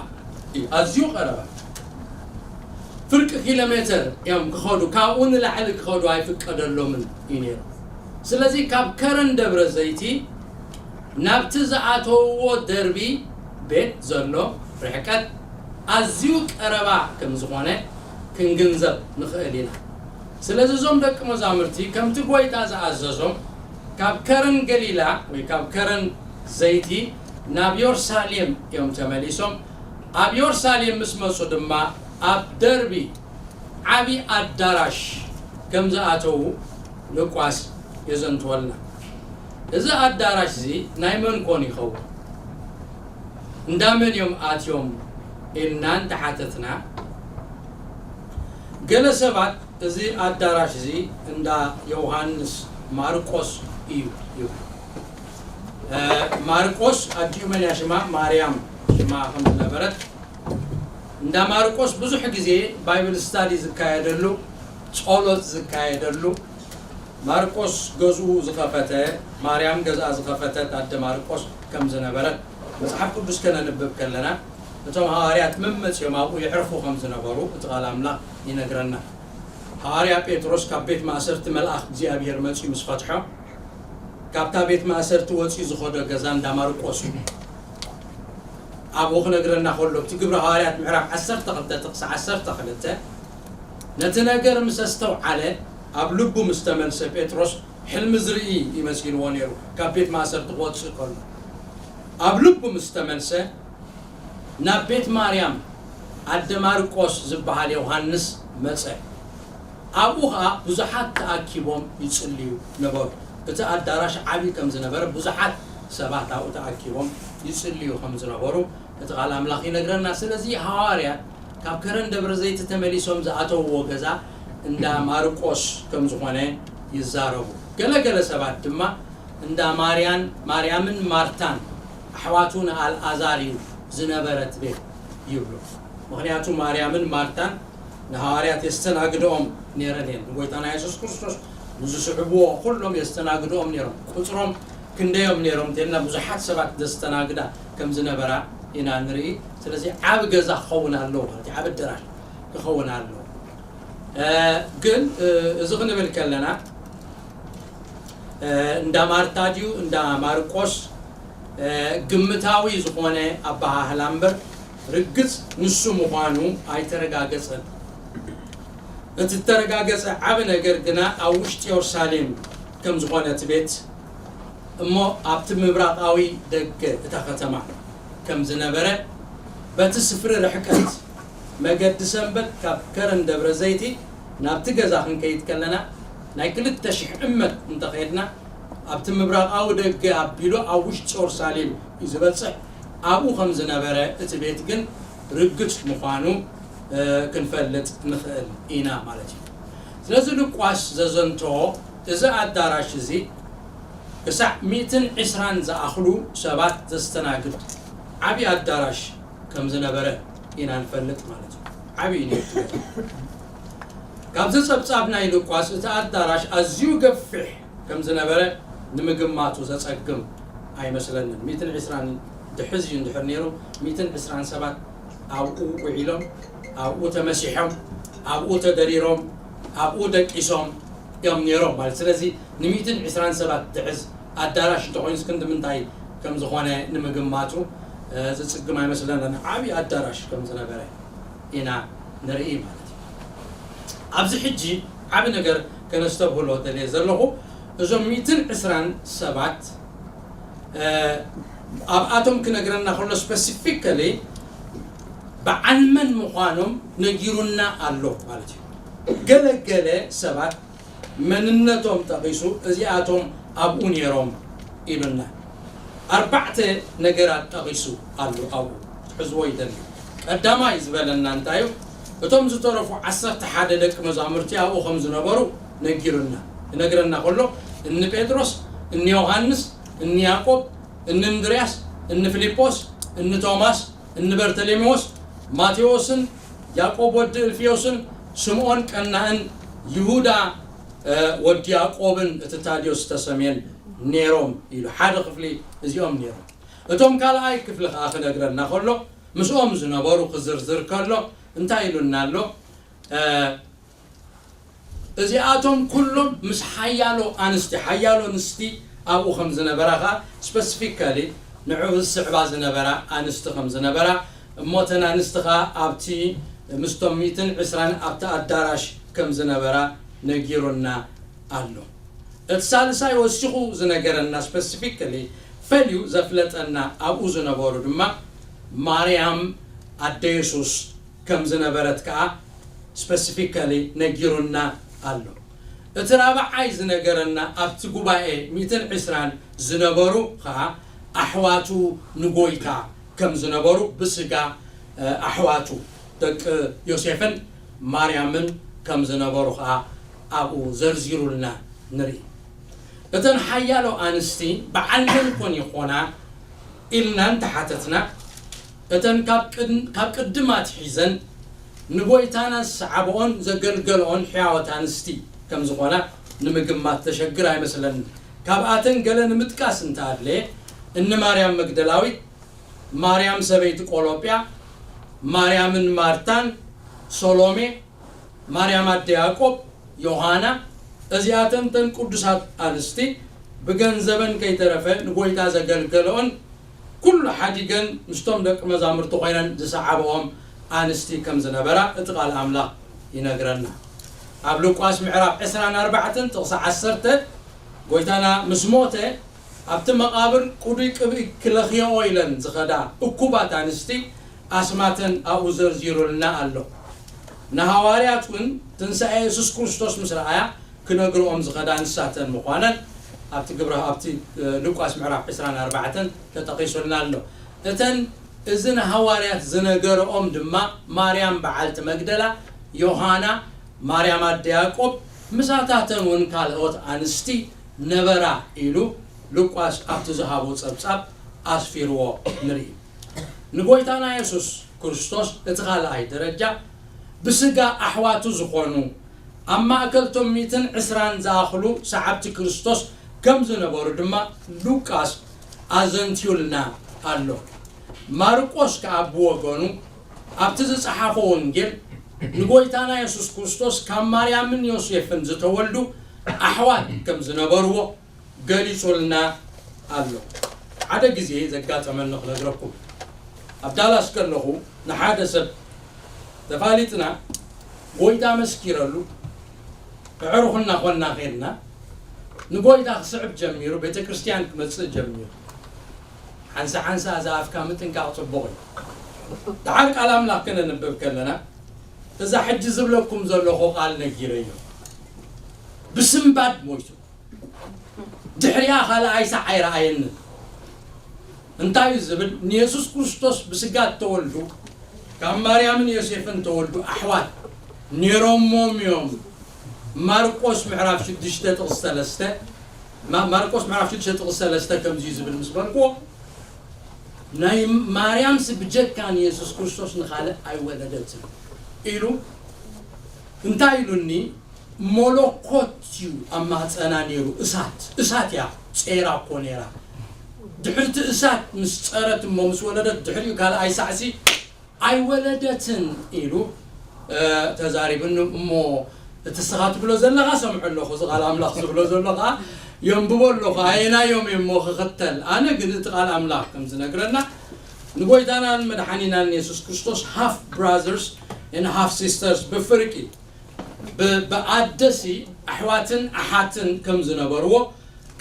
እዩ፣ ኣዝዩ ቀረባ። ፍርቂ ኪሎ ሜተር እዮም ክኸዱ፣ ካብኡ ንላዕሊ ክኸዱ ኣይፍቀደሎምን እዩ ነይሩ። ስለዚ ካብ ከረን ደብረ ዘይቲ ናብቲ ዝኣተውዎ ደርቢ ቤት ዘሎ ርሕቀት ኣዝዩ ቀረባ ከም ዝኾነ ክንግንዘብ ንኽእል ኢና። ስለዚ እዞም ደቂ መዛሙርቲ ከምቲ ጐይታ ዝኣዘዞም ካብ ከረን ገሊላ ወይ ካብ ከረን ዘይቲ ናብ ዮርሳሌም እዮም ተመሊሶም። ኣብ ዮርሳሌም ምስ መጹ ድማ ኣብ ደርቢ ዓቢ ኣዳራሽ ከም ዝኣተዉ ሉቃስ የዘንትወልና። እዚ ኣዳራሽ እዚ ናይ መን ኮን ይኸውን? እንዳ መን እዮም ኣትዮም ኢልና እንተሓተትና፣ ገለ ሰባት እዚ ኣዳራሽ እዚ እንዳ ዮሃንስ ማርቆስ እዩ ይብሉ። እ፣ ማርቆስ ኣዲኡ መን እያ ሽማ? ማርያም ሽማ ከም ዝነበረት፣ እንዳ ማርቆስ ብዙሕ ግዜ ባይብል ስታዲ ዝካየደሉ፣ ጸሎት ዝካየደሉ፣ ማርቆስ ገዝኡ ዝኸፈተ፣ ማርያም ገዝኣ ዝኸፈተት ኣደ ማርቆስ ከም ዝነበረት መጽሓፍ ቅዱስ ከነንብብ ከለና፣ እቶም ሃዋርያት መመጽኦም ኣብኡ የዕርፉ ከም ዝነበሩ እቲ ቃል ኣምላኽ ይነግረና። ሃዋርያ ጴጥሮስ ካብ ቤት ማእሰርቲ መልኣኽ እግዚኣብሔር መጺኡ ምስ ፈትሖ፣ ካብታ ቤት ማእሰርቲ ወጺኡ ዝኸዶ ገዛ እንዳ ማርቆስ እዩ። ኣብኡ ክነግረና ከሎ፣ እቲ ግብረ ሃዋርያት ምዕራፍ ዓሰርተ ክልተ ጥቕሲ ዓሰርተ ክልተ፣ ነቲ ነገር ምስ ኣስተውዓለ፣ ኣብ ልቡ ምስ ተመልሰ፣ ጴጥሮስ ሕልሚ ዝርኢ ይመሲልዎ ነይሩ። ካብ ቤት ማእሰርቲ ክወጽእ ከሎ፣ ኣብ ልቡ ምስ ተመልሰ፣ ናብ ቤት ማርያም ኣደ ማርቆስ ዝበሃል ዮሃንስ መጸ። ኣብኡ ኸኣ ብዙሓት ተኣኪቦም ይጽልዩ ነበሩ። እቲ ኣዳራሽ ዓቢ ከም ዝነበረ፣ ብዙሓት ሰባት ኣብኡ ተኣኪቦም ይጽልዩ ከም ዝነበሩ እቲ ቃል ኣምላኽ ይነግረና። ስለዚ ሃዋርያት ካብ ከረን ደብረ ዘይቲ ተመሊሶም ዝኣተውዎ ገዛ እንዳ ማርቆስ ከም ዝኾነ ይዛረቡ። ገለ ገለ ሰባት ድማ እንዳ ማርያን፣ ማርያምን ማርታን ኣሕዋቱ ንኣልኣዛር እዩ ዝነበረት ቤት ይብሉ። ምኽንያቱ ማርያምን ማርታን ንሃዋርያት የስተናግድኦም ነይረን እየን። ንጎይታና የሱስ ክርስቶስ ንዝስዕብዎ ኩሎም የስተናግድኦም ነይሮም። ቁጽሮም ክንደዮም ነይሮም እንተልና ብዙሓት ሰባት ዘስተናግዳ ከም ዝነበራ ኢና ንርኢ። ስለዚ ዓቢ ገዛ ክኸውን ኣለዎ ማለት እዩ፣ ዓቢ ኣደራሽ ክኸውን ኣለዎ። እ፣ ግን፣ እ፣ እዚ ክንብል ከለና፣ እ፣ እንዳ ማርታ ድዩ እንዳ ማርቆስ፣ እ፣ ግምታዊ ዝኾነ ኣበሃህላ እምበር ርግጽ ንሱ ምዃኑ ኣይተረጋገጸን። እቲ እተረጋገጸ ዓቢ ነገር ግና ኣብ ውሽጢ የሩሳሌም ከም ዝኾነ እቲ ቤት እሞ ኣብቲ ምብራቓዊ ደገ እታ ከተማ ከም ዝነበረ በቲ ስፍሪ ርሕቀት መገዲ ሰንበት ካብ ከረን ደብረ ዘይቲ ናብቲ ገዛ ክንከይድ ከለና ናይ ክልተ ሽሕ እመት እንተኸድና ኣብቲ ምብራቓዊ ደገ ኣቢሉ ኣብ ውሽጢ የሩሳሌም እዩ ዝበጽሕ። ኣብኡ ከም ዝነበረ እቲ ቤት ግን ርግጽ ምዃኑ፣ እ፣ ክንፈልጥ ንኽእል ኢና ማለት እዩ። ስለዚ ሉቃስ ዘዘንተዎ እዚ ኣዳራሽ እዚ ክሳዕ ሚእትን ዕስራን ዝኣኽሉ ሰባት ዘስተናግድ ዓቢ ኣዳራሽ ከም ዝነበረ ኢና ንፈልጥ ማለት እዩ። ዓብዪ እዩ ነቲ ገዛ። ካብዚ ጸብጻብ ናይ ሉቃስ እቲ ኣዳራሽ ኣዝዩ ገፊሕ ከም ዝነበረ ንምግማቱ ዘጸግም ኣይመስለንን። ሚእትን ዕስራን ድሕዝ እዩ እንድሕር ነይሩ፣ ሚእትን ዕስራን ሰባት ኣብኡ ውዒሎም፣ ኣብኡ ተመሲሖም፣ ኣብኡ ተደሪሮም፣ ኣብኡ ደቂሶም እዮም ነይሮም ማለት። ስለዚ ንሚእትን ዕስራን ሰባት ድሕዝ ኣዳራሽ እንተኾይኑስ ክንዲ ምንታይ ከም ዝኾነ ንምግማቱ፣ እ፣ ዝጽግም ኣይመስለንን። ዓብዪ ኣዳራሽ ከም ዝነበረ ኢና ንርኢ ማለት እዩ። ኣብዚ ሕጂ ዓቢ ነገር ከነስተብህሎ ደልየ ዘለኹ፣ እዞም ሚእትን ዕስራን ሰባት፣ እ፣ ኣብኣቶም ክነግረና ከሎ ስፐሲፊካሊ በዓል መን ምዃኖም ነጊሩና ኣሎ ማለት እዩ። ገለ ገለ ሰባት መንነቶም ጠቒሱ፣ "እዚኣቶም ኣብኡ ነይሮም" ኢሉና። ኣርባዕተ ነገራት ጠቒሱ ኣሎ ኣብኡ፣ ክትሕዝዎ ይደሊ። ቀዳማይ ዝበለና እንታይ እዩ? እቶም ዝተረፉ ዓሰርተ ሓደ ደቂ መዛሙርቲ ኣብኡ ከም ዝነበሩ ነጊሩና። ይነግረና ከሎ፣ እኒ ጴጥሮስ፣ እኒ ዮሃንስ፣ እኒ ያዕቆብ፣ እኒ እንድርያስ፣ እኒ ፊልጶስ፣ እኒ ቶማስ፣ እኒ በርተሌሜዎስ፣ ማቴዎስን ያዕቆብ ወዲ እልፍዮስን፣ ስምዖን ቀናእን፣ ይሁዳ፣ እ፣ ወዲ ያዕቆብን እቲ ታድዮስ ዝተሰምየን ነይሮም ኢሉ። ሓደ ክፍሊ እዚኦም ነይሮም። እቶም ካልኣይ ክፍሊ ከኣ ክነግረና ከሎ፣ ምስኦም ዝነበሩ ክዝርዝር ከሎ እንታይ ኢሉና ኣሎ? እ፣ እዚኣቶም ኩሎም ምስ ሓያሎ ኣንስቲ፣ ሓያሎ ኣንስቲ ኣብኡ ከም ዝነበራ ኸኣ፣ ስፐሲፊካሊ ንዕኡ ዝስዕባ ዝነበራ ኣንስቲ ከም ዝነበራ፣ እሞ እተን ኣንስቲ ኸኣ ኣብቲ ምስቶም ሚእትን ዕስራን ኣብቲ ኣዳራሽ ከም ዝነበራ ነጊሩና ኣሎ። እቲ ሳልሳይ ወሲኹ ዝነገረና፣ ስፐሲፊካሊ ፈልዩ ዘፍለጠና፣ ኣብኡ ዝነበሩ ድማ ማርያም ኣደ የሱስ ከም ዝነበረት ከኣ ስፐሲፊካሊ ነጊሩና ኣሎ። እቲ ራብዓይ ዝነገረና፣ ኣብቲ ጉባኤ ሚእትን ዕስራን ዝነበሩ ከኣ ኣሕዋቱ ንጎይታ ከም ዝነበሩ፣ ብስጋ፣ እ፣ ኣሕዋቱ ደቂ ዮሴፍን ማርያምን ከም ዝነበሩ ከኣ ኣብኡ ዘርዚሩልና ንርኢ። እተን ሓያሎ ኣንስቲ በዓል መን ኮን ይኾና ኢልና እንተሓተትና፣ እተን ካብ ቅድ-፣ ካብ ቅድም ኣትሒዘን ንጎይታና ዝሰዓብኦን ዘገልገልኦን ሕያዎት ኣንስቲ ከም ዝኾና ንምግማት ዘሸግር ኣይመስለንን። ካብኣተን ገለ ንምጥቃስ እንተኣድለየ፣ እኒ ማርያም መግደላዊት፣ ማርያም ሰበይቲ ቆሎጵያ፣ ማርያምን ማርታን፣ ሶሎሜ፣ ማርያም ኣደ ያዕቆብ፣ ዮሃና፣ እዚኣተን እተን ቅዱሳት ኣንስቲ ብገንዘበን ከይተረፈ ንጎይታ ዘገልገለኦን ኩሉ ሓዲገን ምስቶም ደቂ መዛሙርቲ ኮይነን ዝሰዓብኦም ኣንስቲ ከም ዝነበራ እቲ ቃል ኣምላኽ ይነግረና። ኣብ ሉቃስ ምዕራፍ ዕስራን ኣርባዕተን ጥቕሲ ዓሰርተ፣ ጎይታና ምስ ሞተ ኣብቲ መቓብር ቅዱይ ቅብኢ ክለኽየኦ ኢለን ዝኸዳ እኩባት ኣንስቲ ኣስማተን ኣብኡ ዘርዚሩልና ኣሎ። ንሃዋርያት እውን ትንሳኤ የሱስ ክርስቶስ ምስ ረኣያ ክነግርኦም ዝኸዳ ንሳተን ምዃነን ኣብቲ ግብረ፣ ኣብቲ፣ እ፣ ሉቃስ ምዕራፍ ዕስራን ኣርባዕተን ተጠቒሱልና ኣሎ። እተን እዚ ንሃዋርያት ዝነገርኦም ድማ ማርያም በዓልቲ መግደላ፣ ዮሃና፣ ማርያም ኣደ ያዕቆብ፣ ምሳታተን እውን ካልኦት ኣንስቲ ነበራ ኢሉ ሉቃስ ኣብቲ ዝሃቦ ጸብጻብ ኣስፊርዎ ንርኢ። ንጎይታና የሱስ ክርስቶስ እቲ ካልኣይ ደረጃ ብስጋ ኣሕዋቱ ዝኾኑ ኣብ ማእከል እቶም ሚእትን ዕስራን ዝኣኽሉ ሰዓብቲ ክርስቶስ ከም ዝነበሩ ድማ ሉቃስ ኣዘንትዩልና ኣሎ። ማርቆስ ከኣ ብወገኑ ኣብቲ ዝጸሓፎ ወንጌል ንጎይታና የሱስ ክርስቶስ ካብ ማርያምን ዮሴፍን ዝተወልዱ ኣሕዋት ከም ዝነበርዎ ገሊጹልና ኣሎ። ሓደ ግዜ ዘጋጠመኒ ክነግረኩም። ኣብ ዳላስ ከለኹ ንሓደ ሰብ ተፋሊጥና፣ ጎይታ መስኪረሉ፣ ኣዕሩኽና ኾንና ኼድና። ንጎይታ ክስዕብ ጀሚሩ፣ ቤተ ክርስቲያን ክመጽእ ጀሚሩ። ሓንሳ ሓንሳ እዛ ኣፍካ ምጥንቃቕ ጽቡቕ እዩ። ደሓር ቃል ኣምላኽ ክነንብብ ከለና፣ እዛ ሕጂ ዝብለኩም ዘለኹ ቃል ነጊረዮ። ብስንባድ ሞይቱ። ድሕሪኣ ካልኣይ ሳዕ ኣይረኣየንን። እንታይ እዩ ዝብል? ንየሱስ ክርስቶስ ብስጋ እተወልዱ፣ ካብ ማርያምን ዮሴፍን እተወልዱ ኣሕዋት ነይሮሞም እዮም። ማርቆስ ምዕራፍ ሽዱሽተ ጥቕሲ ሰለስተ፣ ማ-፣ ማርቆስ ምዕራፍ ሽዱሽተ ጥቕሲ ሰለስተ ከምዚ እዩ ዝብል ምስ በልኩዎ፣ ናይ ማርያምሲ ብጀካ ንየሱስ ክርስቶስ ንኻልእ ኣይወለደትን ኢሉ እንታይ ኢሉኒ? መለኮት እዩ ኣብ ማህፀና ነይሩ። እሳት እሳት እያ ፀይራ እኮ ነይራ። ድሕርቲ እሳት ምስ ፀረት እሞ ምስ ወለደት ድሕሪኡ ካልኣይ ሳዕሲ ኣይወለደትን ኢሉ ተዛሪብኒ። እሞ እቲ ስኻ ትብሎ ዘለኻ ሰምዖ ኣለኹ። እዚ ቃል ኣምላኽ ዝብሎ ዘሎ ከዓ የንብቦ ኣለኹ። ኣየናዮም እሞ ክኽተል? ኣነ ግን እቲ ቃል ኣምላኽ ከም ዝነግረና ንጎይታናን መድሓኒናን የሱስ ክርስቶስ half brothers and half sisters ብፍርቂ ብኣደሲ ኣሕዋትን ኣሓትን ከም ዝነበርዎ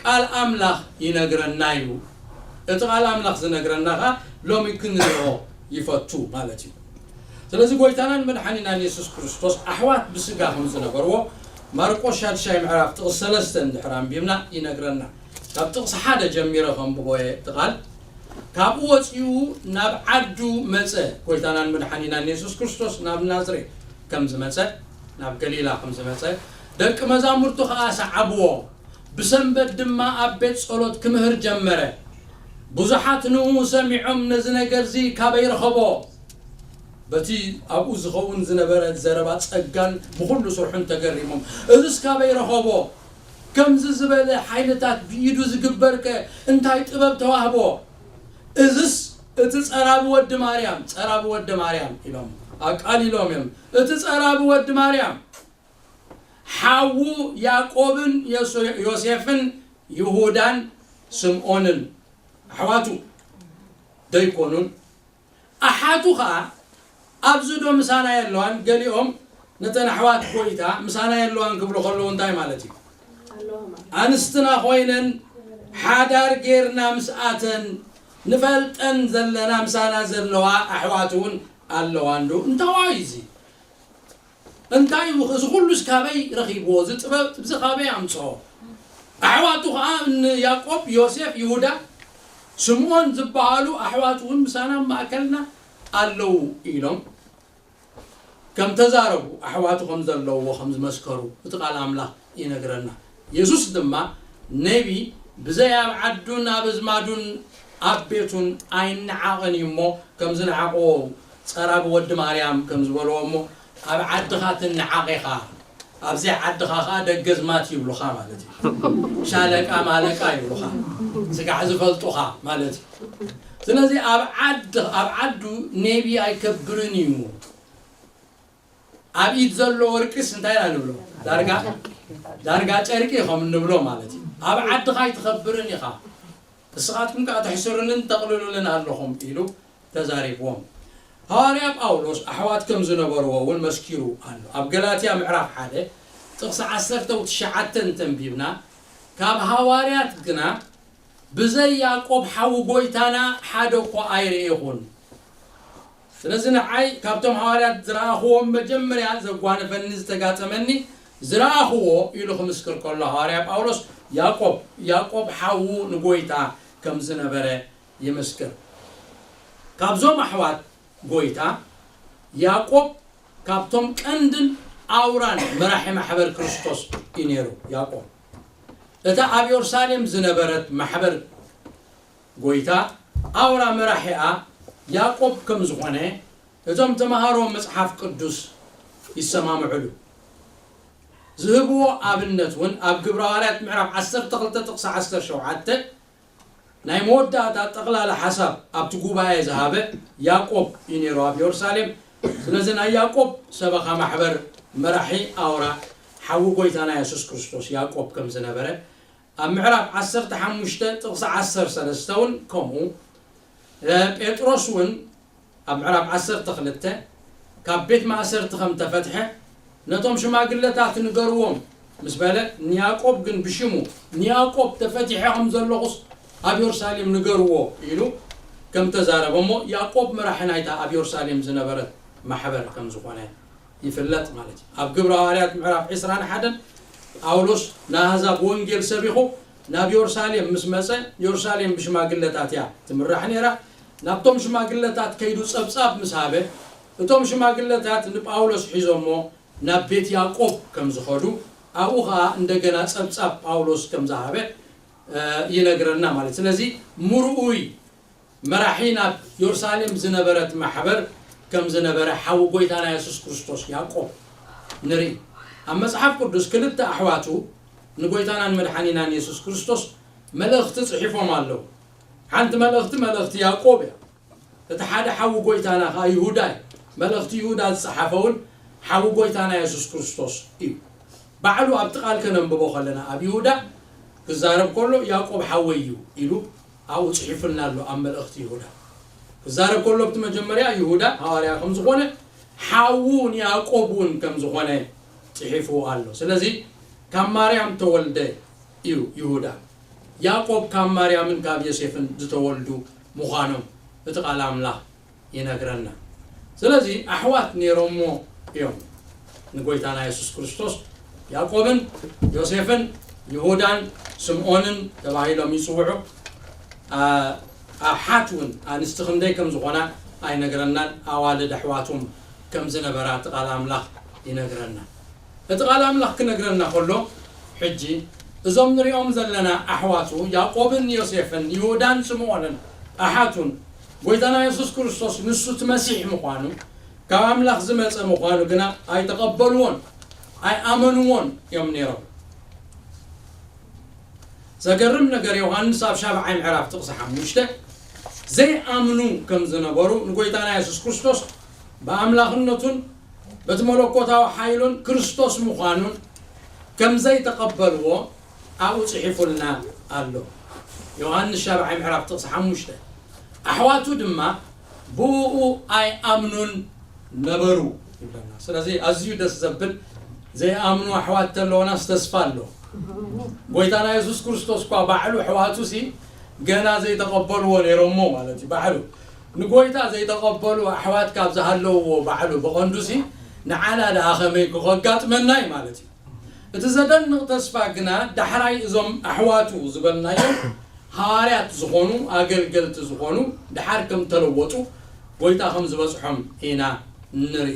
ቃል ኣምላኽ ይነግረና እዩ። እቲ ቃል ኣምላኽ ዝነግረና ኸዓ ሎሚ ክንሪኦ ይፈቱ ማለት እዩ። ስለዚ ጎይታናን መድሓኒናን የሱስ ክርስቶስ ኣሕዋት ብስጋ ከም ዝነበርዎ ማርቆስ ሻድሻይ ምዕራፍ ጥቕሲ ሰለስተ እንድሕር ኣንቢብና ይነግረና። ካብ ጥቕሲ ሓደ ጀሚረ ከንብቦ እየ እቲ ቃል። ካብኡ ወፂኡ ናብ ዓዱ መፀ። ጎይታናን መድሓኒናን የሱስ ክርስቶስ ናብ ናዝሬት ከም ዝመፀ፣ ናብ ገሊላ ከም ዝመፀ ደቂ መዛሙርቱ ኸዓ ሰዓብዎ። ብሰንበት ድማ ኣብ ቤት ጸሎት ክምህር ጀመረ። ብዙሓት ንኡ ሰሚዖም ነዚ ነገርዚ ካበይ ረኸቦ? በቲ ኣብኡ ዝኸውን ዝነበረ ዘረባ ጸጋን ብኹሉ ስርሑን ተገሪሞም። እዝስ ካበይ ረኸቦ? ከምዚ ዝበለ ሓይልታት ብኢዱ ዝግበርከ እንታይ ጥበብ ተዋህቦ? እዝስ እቲ ጸራቢ ወዲ ማርያም፣ ጸራቢ ወዲ ማርያም ኢሎም ኣቃሊሎም እዮም። እቲ ጸራቢ ወዲ ማርያም ሓዉ ያዕቆብን ዮሴፍን ይሁዳን ስምዖንን ኣሕዋቱ ደይኮኑን? ኣሓቱ ኸዓ ኣብዚ ዶ ምሳና የለዋን? ገሊኦም ነተን ኣሕዋት ጎይታ ምሳና የለዋን ክብሉ ከለዉ እንታይ ማለት እዩ? ኣንስትና ኮይነን ሓዳር ጌርና ምስኣተን ንፈልጠን ዘለና ምሳና ዘለዋ ኣሕዋት እውን ኣለዋን ዶ? እንታዋይ እዚ እንታይ እዚ ኩሉስ ካበይ ረኺብዎ? እዚ ጥበብ እዚ ካበይ ኣምጽኦ? ኣሕዋቱ ኸዓ እኒ ያዕቆብ፣ ዮሴፍ፣ ይሁዳ፣ ስምዖን ዝበሃሉ ኣሕዋቱ እውን ምሳና ኣብ ማእከልና ኣለዉ ኢሎም ከም ተዛረቡ፣ ኣሕዋቱ ከም ዘለውዎ ከም ዝመስከሩ እቲ ቃል ኣምላኽ ይነግረና። የሱስ ድማ ነቢ ብዘይ ኣብ ዓዱን ኣብ ኣዝማዱን ኣብ ቤቱን ኣይነዓቕን እዩ እሞ ከም ዝነዓቕዎ ጸራቢ ወዲ ማርያም ከም ዝበልዎ እሞ ኣብ ዓድኻ ትነዓቕ ኢኻ፣ ኣብ ዘይዓድኻ ኸኣ ደገዝማት ይብሉኻ ማለት እዩ። ሻለቃ ማለቃ ይብሉኻ፣ ስጋዕ ዝፈልጡኻ ማለት እዩ። ስለዚ ኣብ ዓድ ኣብ ዓዱ ኔቢ ኣይከብርን እዩ። ኣብ ኢድ ዘሎ ወርቅስ እንታይ ኢና ንብሎ? ዳርጋ ዳርጋ ጨርቂ ከም እንብሎ ማለት እዩ። ኣብ ዓድኻ ኣይትኸብርን ኢኻ። ንስኻትኩም ከኣ ተሕስሩንን ተቕልሉንን ኣለኹም ኢሉ ተዛሪብዎም። ሃዋርያ ጳውሎስ ኣሕዋት ከም ዝነበርዎ እውን መስኪሩ ኣሎ። ኣብ ገላትያ ምዕራፍ ሓደ ጥቕሲ ዓሰርተ ትሽዓተ እንተንቢብና፣ ካብ ሃዋርያት ግና ብዘይ ያዕቆብ ሓው ጐይታና ሓደ እኳ ኣይርኤኹን። ስለዚ ንዓይ ካብቶም ሃዋርያት ዝረኣኽዎም መጀመርያ ዘጓነፈኒ ዝተጋጠመኒ ዝረኣኽዎ ኢሉ ክምስክር ከሎ ሃዋርያ ጳውሎስ ያዕቆብ ያዕቆብ ሓዉ ንጐይታ ከም ዝነበረ ይምስክር። ካብዞም ኣሕዋት ጐይታ ያዕቆብ ካብቶም ቀንድን ኣውራን መራሒ ማሕበር ክርስቶስ እዩ ነይሩ። ያዕቆብ እታ ኣብ የሩሳሌም ዝነበረት ማሕበር ጐይታ ኣውራ መራሒኣ ያዕቆብ ከም ዝኾነ እቶም ተምሃሮ መጽሓፍ ቅዱስ ይሰማምዕሉ። ዝህብዎ ኣብነት እውን ኣብ ግብረ ሃዋርያት ምዕራፍ ዓሰርተ ክልተ ጥቕሲ ዓሰርተ ሸውዓተ ናይ መወዳእታ ጠቕላላ ሓሳብ ኣብቲ ጉባኤ ዝሃበ ያዕቆብ እዩ ነይሩ ኣብ የሩሳሌም። ስለዚ ናይ ያዕቆብ ሰበኻ ማሕበር መራሒ ኣውራ ሓዊ ጐይታና የሱስ ክርስቶስ ያዕቆብ ከም ዝነበረ ኣብ ምዕራፍ ዓሰርተ ሓሙሽተ ጥቕሲ ዓሰርተ ሰለስተ እውን ከምኡ ጴጥሮስ እውን ኣብ ምዕራፍ ዓሰርተ ክልተ ካብ ቤት ማእሰርቲ ከም ተፈትሐ ነቶም ሽማግለታት ንገርዎም ምስ በለ ንያዕቆብ ግን ብሽሙ ንያዕቆብ ተፈቲሐ ከም ዘለኹስ ኣብ የሩሳሌም ንገርዎ ኢሉ ከም ተዛረበ እሞ ያዕቆብ መራሒ ናይታ ኣብ የሩሳሌም ዝነበረት ማሕበር ከም ዝኾነ ይፍለጥ ማለት እዩ። ኣብ ግብረ ሃዋርያት ምዕራፍ ዕስራን ሓደን ጳውሎስ ንኣህዛብ ወንጌል ሰቢኹ ናብ የሩሳሌም ምስ መጸ የሩሳሌም ብሽማግለታት እያ ትምራሕ ነይራ። ናብቶም ሽማግለታት ከይዱ ጸብጻብ ምስ ሃበ እቶም ሽማግለታት ንጳውሎስ ሒዞሞ ናብ ቤት ያዕቆብ ከም ዝኸዱ ኣብኡ ኸዓ እንደገና ጸብጻብ ጳውሎስ ከም ዝሃበ ይነግረና ማለት። ስለዚ ምርኡይ መራሒ ናብ የሩሳሌም ዝነበረት ማሕበር ከም ዝነበረ ሓው ጎይታና የሱስ ክርስቶስ ያዕቆብ ንርኢ። ኣብ መጽሓፍ ቅዱስ ክልተ ኣሕዋቱ ንጎይታናን መድሓኒናን የሱስ ክርስቶስ መልእኽቲ ጽሒፎም ኣለዉ። ሓንቲ መልእኽቲ፣ መልእኽቲ ያዕቆብ እያ። እቲ ሓደ ሓው ጎይታና ኸኣ ይሁዳ እዩ። መልእኽቲ ይሁዳ ዝጸሓፈ እውን ሓው ጎይታና የሱስ ክርስቶስ እዩ። ባዕሉ ኣብቲ ቃል ከነንብቦ ከለና፣ ኣብ ይሁዳ ክዛረብ ከሎ፣ "ያዕቆብ ሓወይ እዩ" ኢሉ ኣብኡ ጽሒፉልና ኣሎ፣ ኣብ መልእኽቲ ይሁዳ። ክዛረብ ከሎ፣ ኣብቲ መጀመርያ ይሁዳ ሃዋርያ ከም ዝኾነ፣ ሓዉ ንያዕቆብ እውን ከም ዝኾነ ጽሒፉ ኣሎ። ስለዚ ካብ ማርያም ተወልደ እዩ ይሁዳ። ያዕቆብ ካብ ማርያምን ካብ ዮሴፍን ዝተወልዱ ምዃኖም እቲ ቃል ኣምላኽ ይነግረና። ስለዚ ኣሕዋት ነይሮምዎ እዮም። ንጎይታና የሱስ ክርስቶስ ያዕቆብን ዮሴፍን ይሁዳን ስምዖንን ተባሂሎም ይጽውዑ። ኣ-፣ ኣሓት እውን ኣንስቲ ክንደይ ከም ዝኾና ኣይነግረናን። ኣዋልድ ኣሕዋቶም ከም ዝነበራ እቲ ቃል ኣምላኽ ይነግረና። እቲ ቃል ኣምላኽ ክነግረና ከሎ፣ ሕጂ እዞም ንሪኦም ዘለና ኣሕዋቱ፣ ያዕቆብን ዮሴፍን፣ ይሁዳን ስምዖንን ኣሓቱን፣ ጎይታና የሱስ ክርስቶስ ንሱ እቲ መሲሕ ምዃኑ፣ ካብ ኣምላኽ ዝመጸ ምዃኑ ግና ኣይተቐበልዎን፣ ኣይኣመንዎን እዮም ነይሮም። ዘገርም ነገር፣ ዮሃንስ ኣብ ሻብዓይ ምዕራፍ ጥቕሲ ሓሙሽተ፣ ዘይኣምኑ ከም ዝነበሩ፣ ንጎይታና የሱስ ክርስቶስ ብኣምላኽነቱን በቲ መለኮታዊ ሓይሉን ክርስቶስ ምዃኑን ከም ዘይተቐበልዎ ኣብኡ ጽሒፉልና ኣሎ። ዮሃንስ ሻብዓይ ምዕራፍ ጥቕሲ ሓሙሽተ። ኣሕዋቱ ድማ ብእኡ ኣይኣምኑን ነበሩ ይብለና። ስለዚ ኣዝዩ ደስ ዘብል፣ ዘይኣምኑ ኣሕዋት ተለውናስ ተስፋ ኣሎ። ጎይታና የሱስ ክርስቶስ እኳ ባዕሉ ኣሕዋቱ ሲ ገና ዘይተቐበልዎ ነይሮሞ ማለት እዩ። ባዕሉ ንጎይታ ዘይተቐበሉ ኣሕዋት ካብ ዝሃለውዎ ባዕሉ ብቐንዱ ሲ ንዓና ደኣ ከመይ ክኸጋጥመና እዩ ማለት እዩ። እቲ ዘደንቕ ተስፋ ግና ዳሕራይ እዞም ኣሕዋቱ ዝበልናዮም ሃዋርያት ዝኾኑ፣ ኣገልገልቲ ዝኾኑ፣ ደሓር ከም ተለወጡ፣ ጎይታ ከም ዝበጽሖም ኢና ንርኢ።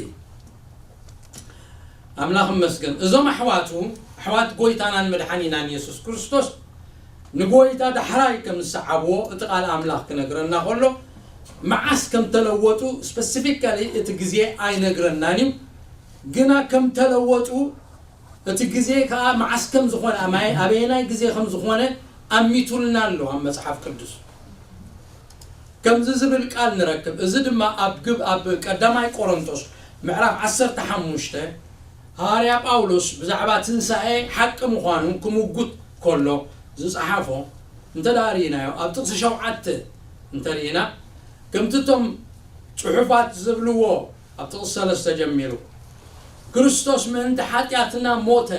ኣምላኽ ይመስገን። እዞም ኣሕዋቱ፣ ኣሕዋት ጎይታናን መድሓኒናን የሱስ ክርስቶስ፣ ንጎይታ ዳሕራይ ከም ዝሰዓብዎ እቲ ቃል ኣምላኽ ክነግረና ከሎ፣ መዓስ ከም ተለወጡ ስፐሲፊካሊ እቲ ግዜ ኣይነግረናን እዩ። ግና ከም ተለወጡ፣ እቲ ግዜ ከኣ መዓስ ከም ዝኾነ፣ ኣማይ-፣ ኣበየናይ ግዜ ከም ዝኾነ ኣሚቱልና ኣሎ ኣብ መጽሓፍ ቅዱስ። ከምዚ ዝብል ቃል ንረክብ። እዚ ድማ ኣብ ግብ-፣ ኣብ ቀዳማይ ቆሮንቶስ ምዕራፍ ዓሰርተ ሓሙሽተ፣ ሃዋርያ ጳውሎስ ብዛዕባ ትንሳኤ ሓቂ ምዃኑ ክምጉት ከሎ ዝጸሓፎ እንተ ደኣ ርኢናዮ፣ ኣብ ጥቕሲ ሸውዓተ እንተ ርኢና፣ ከምቲ እቶም ጽሑፋት ዝብልዎ፣ ኣብ ጥቕሲ ሰለስተ ጀሚሩ፣ ክርስቶስ ምእንቲ ሓጢኣትና ሞተ፣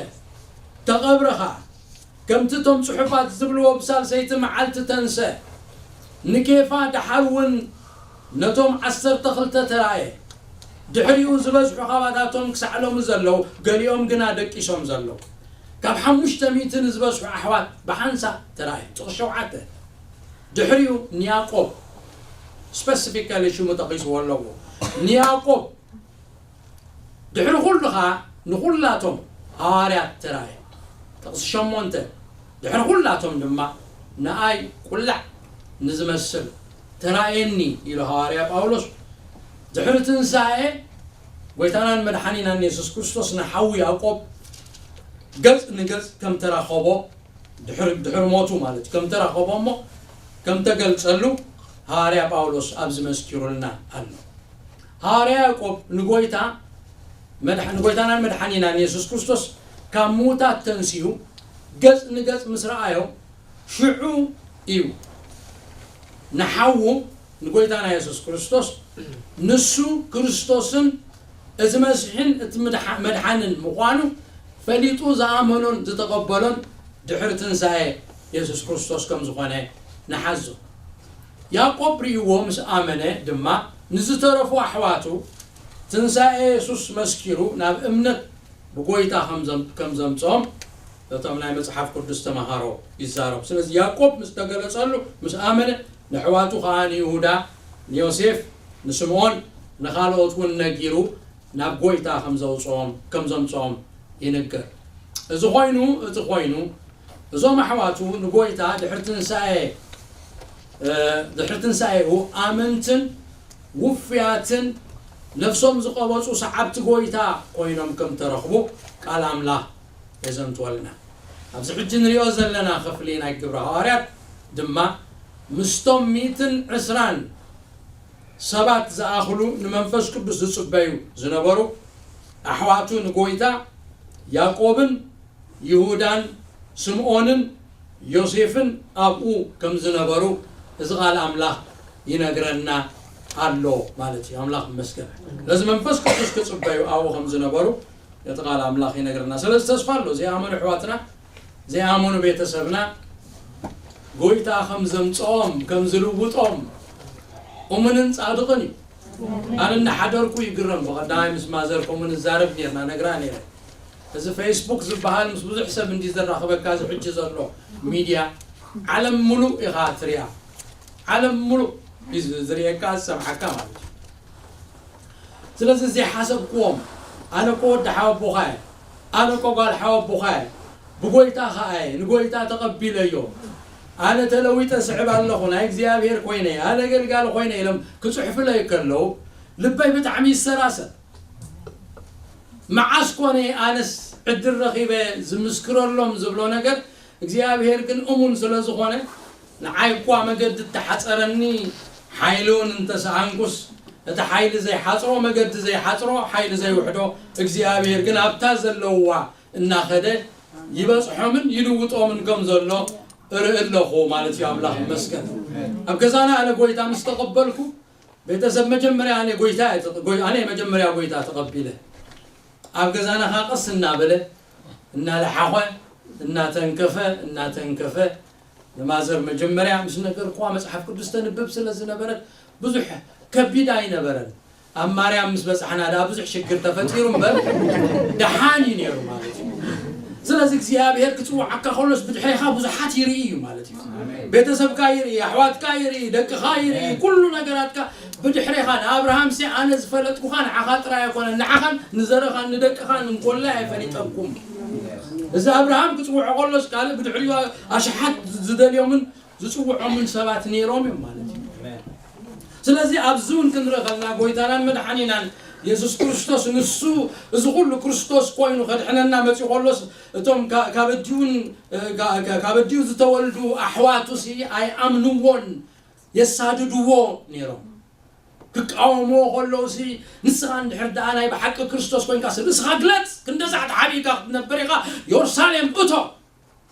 ተቐብረ ኸኣ፣ ከምቲ እቶም ጽሑፋት ዝብልዎ ብሳልሰይቲ መዓልቲ ተንሰ፣ ንኬፋ፣ ደሓር እውን ነቶም ዓሰርተ ክልተ ተራእየ። ድሕሪኡ ዝበዝሑ ካባታቶም ክሳዕ ሎሚ ዘለዉ፣ ገሊኦም ግና ደቂሶም ዘለዉ። ካብ ሓሙሽተ ሚእቲ ንዝበዝሑ ኣሕዋት ብሓንሳእ ተራእየ። ጥቕሲ ሸውዓተ። ድሕሪኡ ንያዕቆብ፣ ስፐሲፊካሊ ሽሙ ጠቒስዎ ኣለዎ። ንያዕቆብ ድሕሪ ኩሉ ኸኣ ንኹላቶም ሃዋርያት ተራእየ። ጥቕሲ ሸሞንተ፣ ድሕሪ ኩላቶም ድማ ንኣይ ቁላዕ ንዝመስል ተራእየኒ ኢሉ ሃዋርያ ጳውሎስ። ድሕሪ ትንሳኤ ጎይታናን መድሓኒናን የሱስ ክርስቶስ ንሓዉ ያዕቆብ ገጽ ንገጽ ከም ተራኸቦ፣ ድሕሪ፣ ድሕሪ ሞቱ ማለት እዩ፣ ከም ተራኸቦ እሞ ከም ተገልጸሉ ሃዋርያ ጳውሎስ ኣብዚ መስኪሩልና ኣሎ። ሃዋርያ ያዕቆብ ንጎይታ መድሓ-፣ ንጎይታናን መድሓኒናን የሱስ ክርስቶስ ካብ ምዉታት ተንሲኡ ገጽ ንገጽ ምስ ረኣዮ፣ ሽዑ እዩ ንሓዉ ንጎይታና የሱስ ክርስቶስ፣ ንሱ ክርስቶስን እቲ መሲሕን እቲ ምድሓ-፣ መድሓንን ምዃኑ ፈሊጡ ዝኣመኖን ዝተቐበሎን ድሕሪ ትንሳኤ የሱስ ክርስቶስ ከም ዝኾነ ንሓዞ። ያዕቆብ ርእይዎ ምስ ኣመነ ድማ፣ ንዝተረፉ ኣሕዋቱ ትንሳኤ የሱስ መስኪሩ ናብ እምነት ብጎይታ ከም ዘም-፣ ከም ዘምጽኦም እቶም ናይ መጽሓፍ ቅዱስ ተመሃሮ ይዛረቡ። ስለዚ ያዕቆብ ምስ ተገለጸሉ፣ ምስ ኣመነ፣ ንኣሕዋቱ ኸኣ ንይሁዳ፣ ንዮሴፍ፣ ንስምዖን፣ ንኻልኦት እውን ነጊሩ ናብ ጎይታ ከም ዘውጽኦም፣ ከም ዘምጽኦም ይንገር። እዚ ኾይኑ፣ እቲ ኾይኑ፣ እዞም ኣሕዋቱ ንጎይታ ድሕሪ ትንሳኤ ድሕሪ ትንሳኤኡ ኣመንትን ውፍያትን ነፍሶም ዝቐበጹ ሰዓብቲ ጎይታ ኮይኖም ከም ተረኽቡ ቃል ኣምላኽ የዘንትወልና። ኣብዚ ሕጂ ንሪኦ ዘለና ክፍሊ ናይ ግብረ ሃዋርያት ድማ ምስቶም ሚእትን ዕስራን ሰባት ዝኣኽሉ ንመንፈስ ቅዱስ ዝጽበዩ ዝነበሩ ኣሕዋቱ ንጎይታ ያዕቆብን ይሁዳን ስምዖንን ዮሴፍን ኣብኡ ከም ዝነበሩ እዚ ቃል ኣምላኽ ይነግረና ኣሎ ማለት እዩ። ኣምላኽ ይመስገን። ነዚ መንፈስ ቅዱስ ክጽበዩ ኣብኡ ከም ዝነበሩ እቲ ቃል ኣምላኽ ይነግረና። ስለዚ ተስፋ ኣሎ። ዘይኣመኑ ኣሕዋትና፣ ዘይኣመኑ ቤተሰብና ጎይታ ከም ዘምጽኦም፣ ከም ዝልውጦም እሙንን ጻድቕን እዩ። ኣነ እናሓደርኩ ይግረም። ብቐዳማይ ምስ ማዘር ከምኡ ንዛረብ ኔርና፣ ነግራ ኔረ። እዚ ፌስቡክ ዝበሃል ምስ ብዙሕ ሰብ እንዲ ዘራኽበካ እዚ ሕጂ ዘሎ ሚድያ ዓለም ሙሉእ ኢኻ ትሪኣ። ዓለም ሙሉእ እዩ ዝሪኤካ፣ ዝሰምዓካ ማለት እዩ። ስለዚ ዘይሓሰብክዎም፣ ኣነ እኮ ወዲ ሓወቦኻ እየ፣ ኣነ እኮ ጓል ሓወቦኻ እየ፣ ብጎይታ ኸኣ እየ፣ ንጎይታ ተቐቢለዮ፣ ኣነ ተለዊጠ ስዕብ ኣለኹ፣ ናይ እግዚኣብሔር ኮይነ፣ ኣነ ኣገልጋሊ ኮይነ ኢሎም ክጽሕፉለይ ከለዉ ልበይ ብጣዕሚ ይሰራሰር። መዓስ ኮነ ኣነስ ዕድል ረኺበ ዝምስክረሎም ዝብሎ ነገር እግዚኣብሔር ግን እሙን ስለ ዝኾነ፣ ንዓይ እኳ መገዲ እተሓጸረኒ፣ ሓይሊ እውን እንተሰኣንኩስ፣ እቲ ሓይሊ ዘይሓጽሮ፣ መገዲ ዘይሓጽሮ፣ ሓይሊ ዘይውሕዶ እግዚኣብሔር ግን ኣብታ ዘለውዋ እናኸደ ይበጽሖምን ይልውጦምን ከም ዘሎ እርኢ ኣለኹ ማለት እዩ። ኣምላኽ ይመስገን። ኣብ ገዛና ኣነ ጎይታ ምስ ተቐበልኩ፣ ቤተሰብ መጀመርያ ኣነ ጎይታ እየ ተቐ-፣ ጎይ-፣ ኣነ መጀመርያ ጎይታ ተቐቢለ። ኣብ ገዛና ኸዓ ቀስ እናበለ፣ እናለሓኾ፣ እናተንከፈ፣ እናተንከፈ፣ ንማዘር መጀመርያ ምስ ነገርኩዋ፣ መጽሓፍ ቅዱስ ተንብብ ስለ ዝነበረት ብዙሕ ከቢድ ኣይነበረን። ኣብ ማርያም ምስ በጻሕና ደኣ ብዙሕ ሽግር ተፈጢሩ እምበር ደሓን እዩ ነይሩ ማለት እዩ። ስለዚ እግዚኣብሔር ክጽውዓካ ከሎስ ብድሕሬኻ ብዙሓት ይርኢ እዩ ማለት እዩ። ቤተሰብካ ይርኢ፣ ኣሕዋትካ ይርኢ፣ ደቅኻ ይርኢ፣ ኩሉ ነገራትካ ብድሕሬኻ። ንኣብርሃምሲ ኣነ ዝፈለጥኩኻ ንዓኻ ጥራይ ኣይኮነን፣ ንዓኻን ንዘርኻን ንደቅኻን እንኮላይ ኣይፈሊጠኩም። እዚ ኣብርሃም ክጽውዖ ከሎስ ካልእ ብድሕሪኡ ኣሽሓት ዝደልዮምን ዝጽውዖምን ሰባት ነይሮም እዮም ማለት እዩ። ስለዚ ኣብዚ እውን ክንርኢ ከለና ጎይታናን መድሓኒናን የሱስ ክርስቶስ ንሱ እዚ ኩሉ ክርስቶስ ኮይኑ ከድሕነና መጺኡ ከሎስ እቶም ካ-፣ ካብ ኣዲኡን፣ እ፣ ካ-፣ ካ-፣ ካብ ኣዲኡ ዝተወልዱ ኣሕዋቱሲ ኣይኣምንዎን፣ የሳድድዎ ነይሮም። ክቃወምዎ ከለውሲ ንስኻ እንድሕር ደኣ ናይ ብሓቂ ክርስቶስ ኮይንካ ርእስኻ ግለጽ፣ ክንደዛ ተሓቢእካ ክትነብር ኢኻ፣ የሩሳሌም እቶ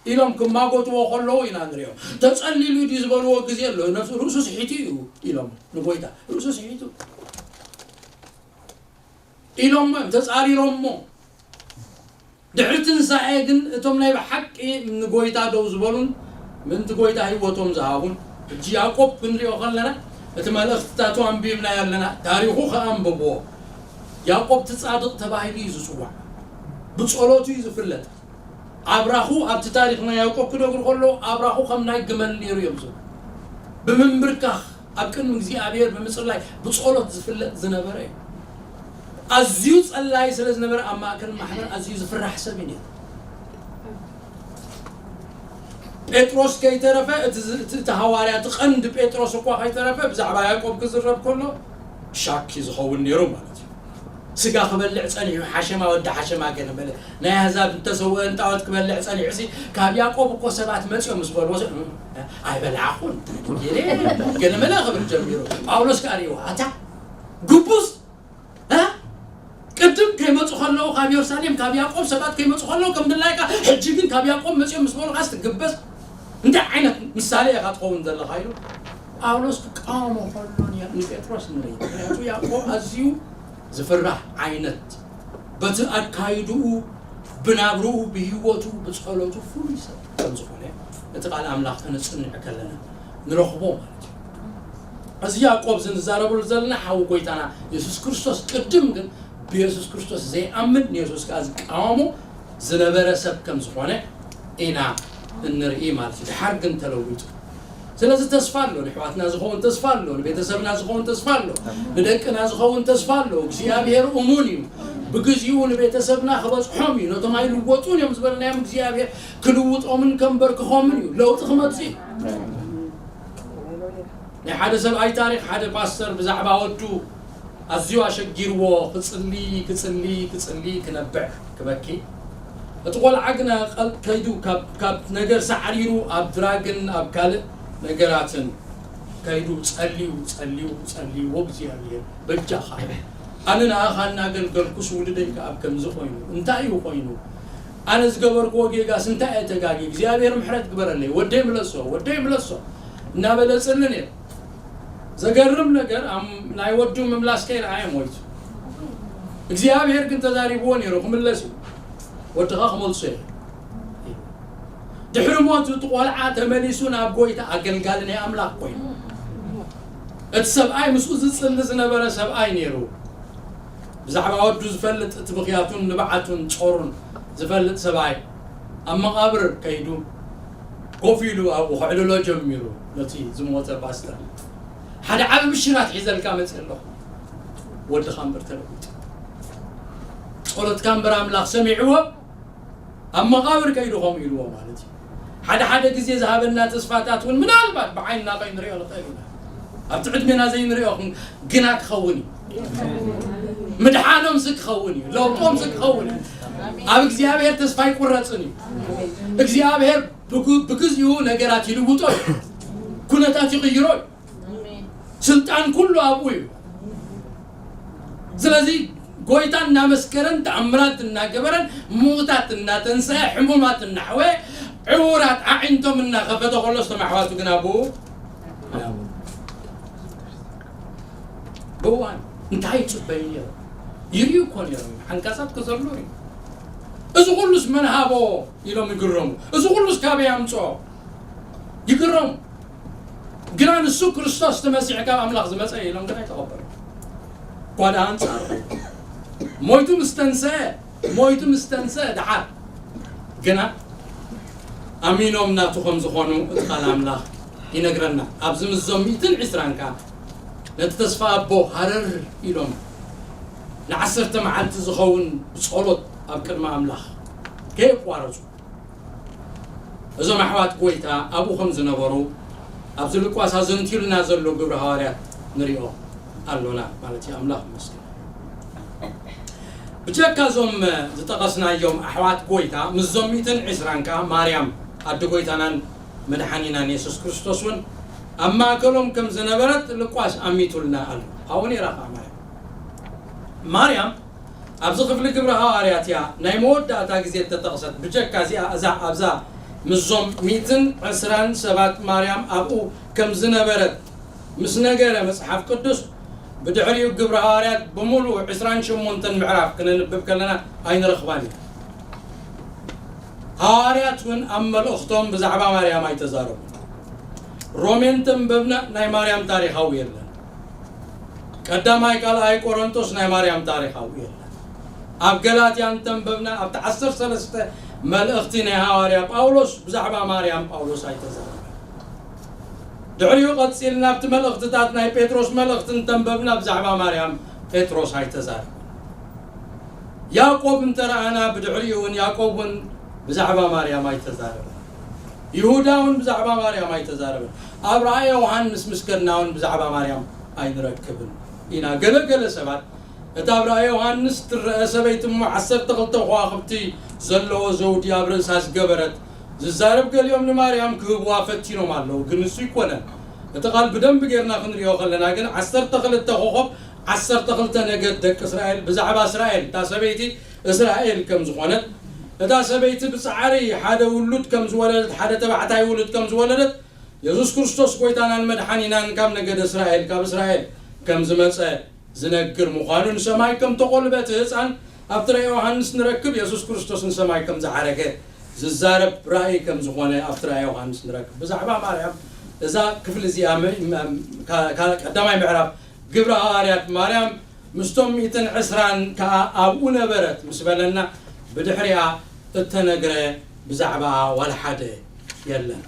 ኢሎም ክማጎትዎ ከለዉ ኢና ንሪኦ። ተጸሊሉ ድዩ ዝበልዎ ግዜ ኣሎ። ነፍሱ ርእሱ ስሒቱ እዩ ኢሎም ንጎይታ። ርእሱ ስሒቱ ኢሎሞ እዮም፣ ተጻሪሮሞ። ድሕሪ ትንሳኤ ግን እቶም ናይ ብሓቂ ንጎይታ ደው ዝበሉን ምእንቲ ጎይታ ህይወቶም ዝሃቡን፣ ሕጂ ያዕቆብ ክንሪኦ ከለና እቲ መልእኽትታቱ ኣንቢብናዮ ኣለና። ታሪኹ ከኣ ኣንብብዎ። ያዕቆብ እቲ ጻድቕ ተባሂሉ እዩ ዝጽዋዕ። ብጸሎቱ እዩ ዝፍለጥ። ኣብራኹ ኣብቲ ታሪኽ ናይ ያዕቆብ ክነግሩ ከለዉ ኣብራኹ ከም ናይ ግመል ነይሩ እዮም ዝብሉ። ብምንብርካኽ ኣብ ቅድሚ እግዚኣብሔር ብምጽላይ ብጸሎት ዝፍለጥ ዝነበረ እዩ። ኣዝዩ ጸላይ ስለ ዝነበረ ኣብ ማእከል ማሕበር ኣዝዩ ዝፍራሕ ሰብ እዩ ነይሩ። ጴጥሮስ ከይተረፈ እቲ ዝ-፣ እቲ፣ እቲ ሃዋርያ እቲ ቀንዲ ጴጥሮስ እኳ ከይተረፈ ብዛዕባ ያዕቆብ ክዝረብ ከሎ ሻኪ ዝኸውን ነይሩ ማለት እዩ። ስጋ ክበልዕ ጸኒሑ ሓሸማ ወዲ ሓሸማ ገለ መለ ናይ ኣህዛብ እንተሰውአ ንጣዖት ክበልዕ ጸኒሑ ሲ ካብ ያዕቆብ እኮ ሰባት መጺኦም ምስ በልዎ ሲ፣ እ፣ ኣይበላዕኹን ገለ ገለ መለ ክብል ጀሚሩ። ጳውሎስ ከኣ ሪእዎ ኣታ ግቡዝ እ? ቅድም ከይመጹ ከለዉ ካብ የሩሳሌም ካብ ያዕቆብ ሰባት ከይመጹ ከለዉ ከም ድላይካ ሕጂ ግን ካብ ያዕቆብ መጺኦም ምስ በሉኻስ ትግበዝ እንታይ ዓይነት ምሳሌ ኢኻ ትኸውን ዘለኻ ኢሉ ጳውሎስ ክቃወሞ ከሎ ንያ-፣ ንጴጥሮስ ንርኢ። ምክንያቱ ያዕቆብ ኣዝዩ ዝፍራሕ ዓይነት በቲ ኣካይድኡ ብናብርኡ ብህይወቱ ብጸሎቱ ፍሉይ ሰብ ከም ዝኾነ እቲ ቃል ኣምላኽ ከነጽንዕ ከለና ንረኽቦ ማለት እዩ። እዚ ያዕቆብ እዚ ንዛረበሉ ዘለና ሓው ጎይታና የሱስ ክርስቶስ ቅድም ግን ብየሱስ ክርስቶስ ዘይኣምን ንየሱስ ከኣ ዝቃወሞ ዝነበረ ሰብ ከም ዝኾነ ኢና እንርኢ ማለት እዩ። ድሓር ግን ተለዊጡ። ስለዚ ተስፋ ኣሎ፣ ንሕዋትና ዝኸውን ተስፋ ኣሎ፣ ንቤተሰብና ዝኸውን ተስፋ ኣሎ፣ ንደቅና ዝኸውን ተስፋ ኣሎ። እግዚኣብሔር እሙን እዩ። ብግዚኡ ንቤተሰብና ክበጽሖም እዩ። ነቶም ኣይልወጡን እዮም ዝበልናዮም እግዚኣብሔር ክልውጦምን ከንበርክኾምን እዩ። ለውጢ ክመጽእ እዩ። ናይ ሓደ ሰብኣይ ታሪኽ፣ ሓደ ፓስተር ብዛዕባ ወዱ ኣዝዩ ኣሸጊርዎ፣ ክጽሊ፣ ክጽሊ፣ ክጽሊ፣ ክነብዕ፣ ክበኪ። እቲ ቆልዓ ግና ቀል-፣ ከይዱ ካብ፣ ካብ ነገር ሳዕሪሩ ኣብ ድራግን ኣብ ካልእ ነገራትን ከይዱ ጸልዩ፣ ጸልዩ፣ ጸልዩ፣ "ወእግዚኣብሔር በጃኻ፣ ኣነ ንኣኻ እናገልገልኩስ ውሉደይ ከኣ ኣብ ከምዚ ኮይኑ፣ እንታይ እዩ ኮይኑ? ኣነ ዝገበርክዎ ጌጋስ እንታይ እየ ተጋግየ? እግዚኣብሔር ምሕረት ግበረለይ፣ ወደይ ምለሶ፣ ወደይ ምለሶ" እናበለ ጽሊ ነይሩ። ዘገርም ነገር፣ ኣም-፣ ናይ ወዱ ምምላስ ከይረኣየ ሞይቱ። እግዚኣብሔር ግን ተዛሪብዎ ነይሩ፣ "ክምለስ እዩ፣ ወድኻ ክመልሶ እየ" ኢሉ። ድሕሪ ሞቱ እቲ ቆልዓ ተመሊሱ ናብ ጎይታ፣ ኣገልጋሊ ናይ ኣምላኽ ኮይኑ። እቲ ሰብኣይ ምስኡ ዝጽሊ ዝነበረ ሰብኣይ ነይሩ። ብዛዕባ ወዱ ዝፈልጥ፣ እቲ ብኽያቱን ንብዓቱን ጾሩን ዝፈልጥ ሰብኣይ ኣብ መቓብር ከይዱ ኮፍ ኢሉ ኣብኡ ከዕልሎ ጀሚሩ ነቲ ዝሞተ ፓስተር። "ሓደ ዓቢ ብሽራት ሒዘልካ መጽእ ኣለኹ። ወድኻ እምበር ተለዊጡ። ጸሎትካ እምበር ኣምላኽ ሰሚዕዎ፣ ኣብ መቓብር ከይዱ ከምኡ ኢልዎ" ማለት እዩ። ሓደ ሓደ ግዜ ዝሃበና ተስፋታት እውን ምናልባት ብዓይንና ከይንሪኦ ንኽእል ኢና። ኣብቲ ዕድሜና ዘይንሪኦ ክን-፣ ግና ክኸውን እዩ። ምድሓኖም ሲ ክኸውን እዩ። ለውጦም ሲ ክኸውን እዩ። ኣብ እግዚኣብሔር ተስፋ ኣይቁረጽን እዩ። እግዚኣብሔር ብግ-፣ ብግዚኡ ነገራት ይልውጦ እዩ። ኩነታት ይቕይሮ እዩ። ስልጣን ኩሉ ኣብኡ እዩ። ስለዚ ጎይታ እናመስከረን ተኣምራት እናገበረን፣ ምዉታት እናተንስአ፣ ሕሙማት እናሕወየ፣ ዕዉራት ኣዒንቶም እናኸፈተ ከሎ፣ እቶም ኣሕዋቱ ግን ኣብኡ ብእዋን እንታይ ይጽበዩ ነይሮም? ይርእዩ እኮ ነይሮም። ሓንካሳት ከዘሉ እዩ። "እዚ ኩሉስ መን ሃቦ?" ኢሎም ይግረሙ። "እዚ ኩሉስ ካበይ ኣምጽኦ?" ይግረሙ። ግና ንሱ ክርስቶስ እቲ መሲሕ ካብ ኣምላኽ ዝመጸ ኢሎም ግን ኣይተቐበሉ። እኳ ደኣ ኣንጻሩ ሞይቱ ምስ ተንስአ፣ ሞይቱ ምስ ተንስአ ደሓር ግና ኣሚኖም ናቱ ከም ዝኾኑ እቲ ቃል ኣምላኽ ይነግረና። ኣብዚ ምስዞም ሚእትን ዕስራን ከኣ ነቲ ተስፋ ኣቦ ሃረር ኢሎም ንዓሰርተ መዓልቲ ዝኸውን ብጸሎት ኣብ ቅድሚ ኣምላኽ ከየቋረጹ እዞም ኣሕዋት ጎይታ ኣብኡ ከም ዝነበሩ ኣብዚ ሉቃስ ኣዘንቲሉና ዘሎ ግብሪ ሃዋርያት ንሪኦ ኣሎና ማለት እዩ። ኣምላኽ ይመስገን። ብጀካ እዞም ዝጠቐስናዮም ኣሕዋት ጎይታ፣ ምስዞም ሚእትን ዕስራን ከኣ ማርያም ኣደ ጎይታናን መድሓኒናን የሱስ ክርስቶስ እውን ኣብ ማእከሎም ከም ዝነበረት ሉቃስ ኣሚቱልና ኣሎ። ኣብኡ ነይራ ከኣ ማርያም። ማርያም ኣብዚ ክፍሊ ግብሪ ሃዋርያት እያ ናይ መወዳእታ ግዜ እተጠቕሰት። ብጀካ እዚኣ፣ እዛ ኣብዛ ምስዞም ሚእትን ዕስራን ሰባት ማርያም ኣብኡ ከም ዝነበረት ምስ ነገረ መጽሓፍ ቅዱስ፣ ብድሕሪኡ ግብሪ ሃዋርያት ብምሉኡ ዕስራን ሸሞንተን ምዕራፍ ክነንብብ ከለና ኣይንረኽባን ኢና። ሃዋርያት እውን ኣብ መልእኽቶም ብዛዕባ ማርያም ኣይተዛረቡን። ሮሜ እንተንበብና ናይ ማርያም ታሪኻዊ የለን። ቀዳማይ ካልኣይ ቆሮንቶስ ናይ ማርያም ታሪኻዊ የለን። ኣብ ገላትያ እንተንበብና ኣብቲ ዓሰርተ ሰለስተ መልእኽቲ ናይ ሃዋርያ ጳውሎስ ብዛዕባ ማርያም ጳውሎስ ኣይተዛረበን። ድሕሪኡ ቀጺልና ኣብቲ መልእኽትታት ናይ ጴጥሮስ መልእኽቲ እንተንበብና ብዛዕባ ማርያም ጴጥሮስ ኣይተዛረበን። ያዕቆብ እንተረኣና ብድሕሪኡ እውን ያዕቆብ እውን ብዛዕባ ማርያም ኣይተዛረበን። ይሁዳ እውን ብዛዕባ ማርያም ኣይተዛረበን። ኣብ ራእየ ዮሃንስ ምስ ከድና እውን ብዛዕባ ማርያም ኣይንረክብን ኢና። ገለ ገለ ሰባት እቲ ኣብ ራእየ ዮሃንስ ትረአ ሰበይቲ እሞ ዓሰርተ ክልተ ከዋኽብቲ ዘለዎ ዘውዲ ኣብ ርእሳ ዝገበረት ዝዛረብ ገሊኦም ንማርያም ክህብዋ ፈቲኖም ኣለዉ፣ ግን ንሱ ኣይኮነን። እቲ ቃል ብደንቢ ጌርና ክንሪኦ ከለና ግን ዓሰርተ ክልተ ኮኾብ ዓሰርተ ክልተ ነገድ ደቂ እስራኤል፣ ብዛዕባ እስራኤል፣ እታ ሰበይቲ እስራኤል ከም ዝኾነት፣ እታ ሰበይቲ ብጻዕሪ ሓደ ውሉድ ከም ዝወለደት፣ ሓደ ተባዕታይ ውሉድ ከም ዝወለደት፣ የሱስ ክርስቶስ ጎይታናን መድሓኒናን ካብ ነገደ እስራኤል፣ ካብ እስራኤል ከም ዝመጸ ዝነግር ምዃኑ፣ ንሰማይ ከም ተቖልበ እቲ ህጻን ኣብቲ ራእይ ዮሃንስ ንረክብ። የሱስ ክርስቶስ ንሰማይ ከም ዝዓረገ ዝዛረብ ራእይ ከም ዝኾነ ኣብቲ ራእይ ዮሃንስ ንረክብ። ብዛዕባ ማርያም እዛ ክፍሊ እዚኣ መ-፣ መ-፣ ካ-፣ ካ-፣ ቀዳማይ ምዕራፍ ግብረ ሃዋርያት ማርያም ምስቶም ሚእትን ዕስራን ከኣ ኣብኡ ነበረት ምስ በለና፣ ብድሕሪኣ እተነግረ ብዛዕባኣ ዋላ ሓደ የለን።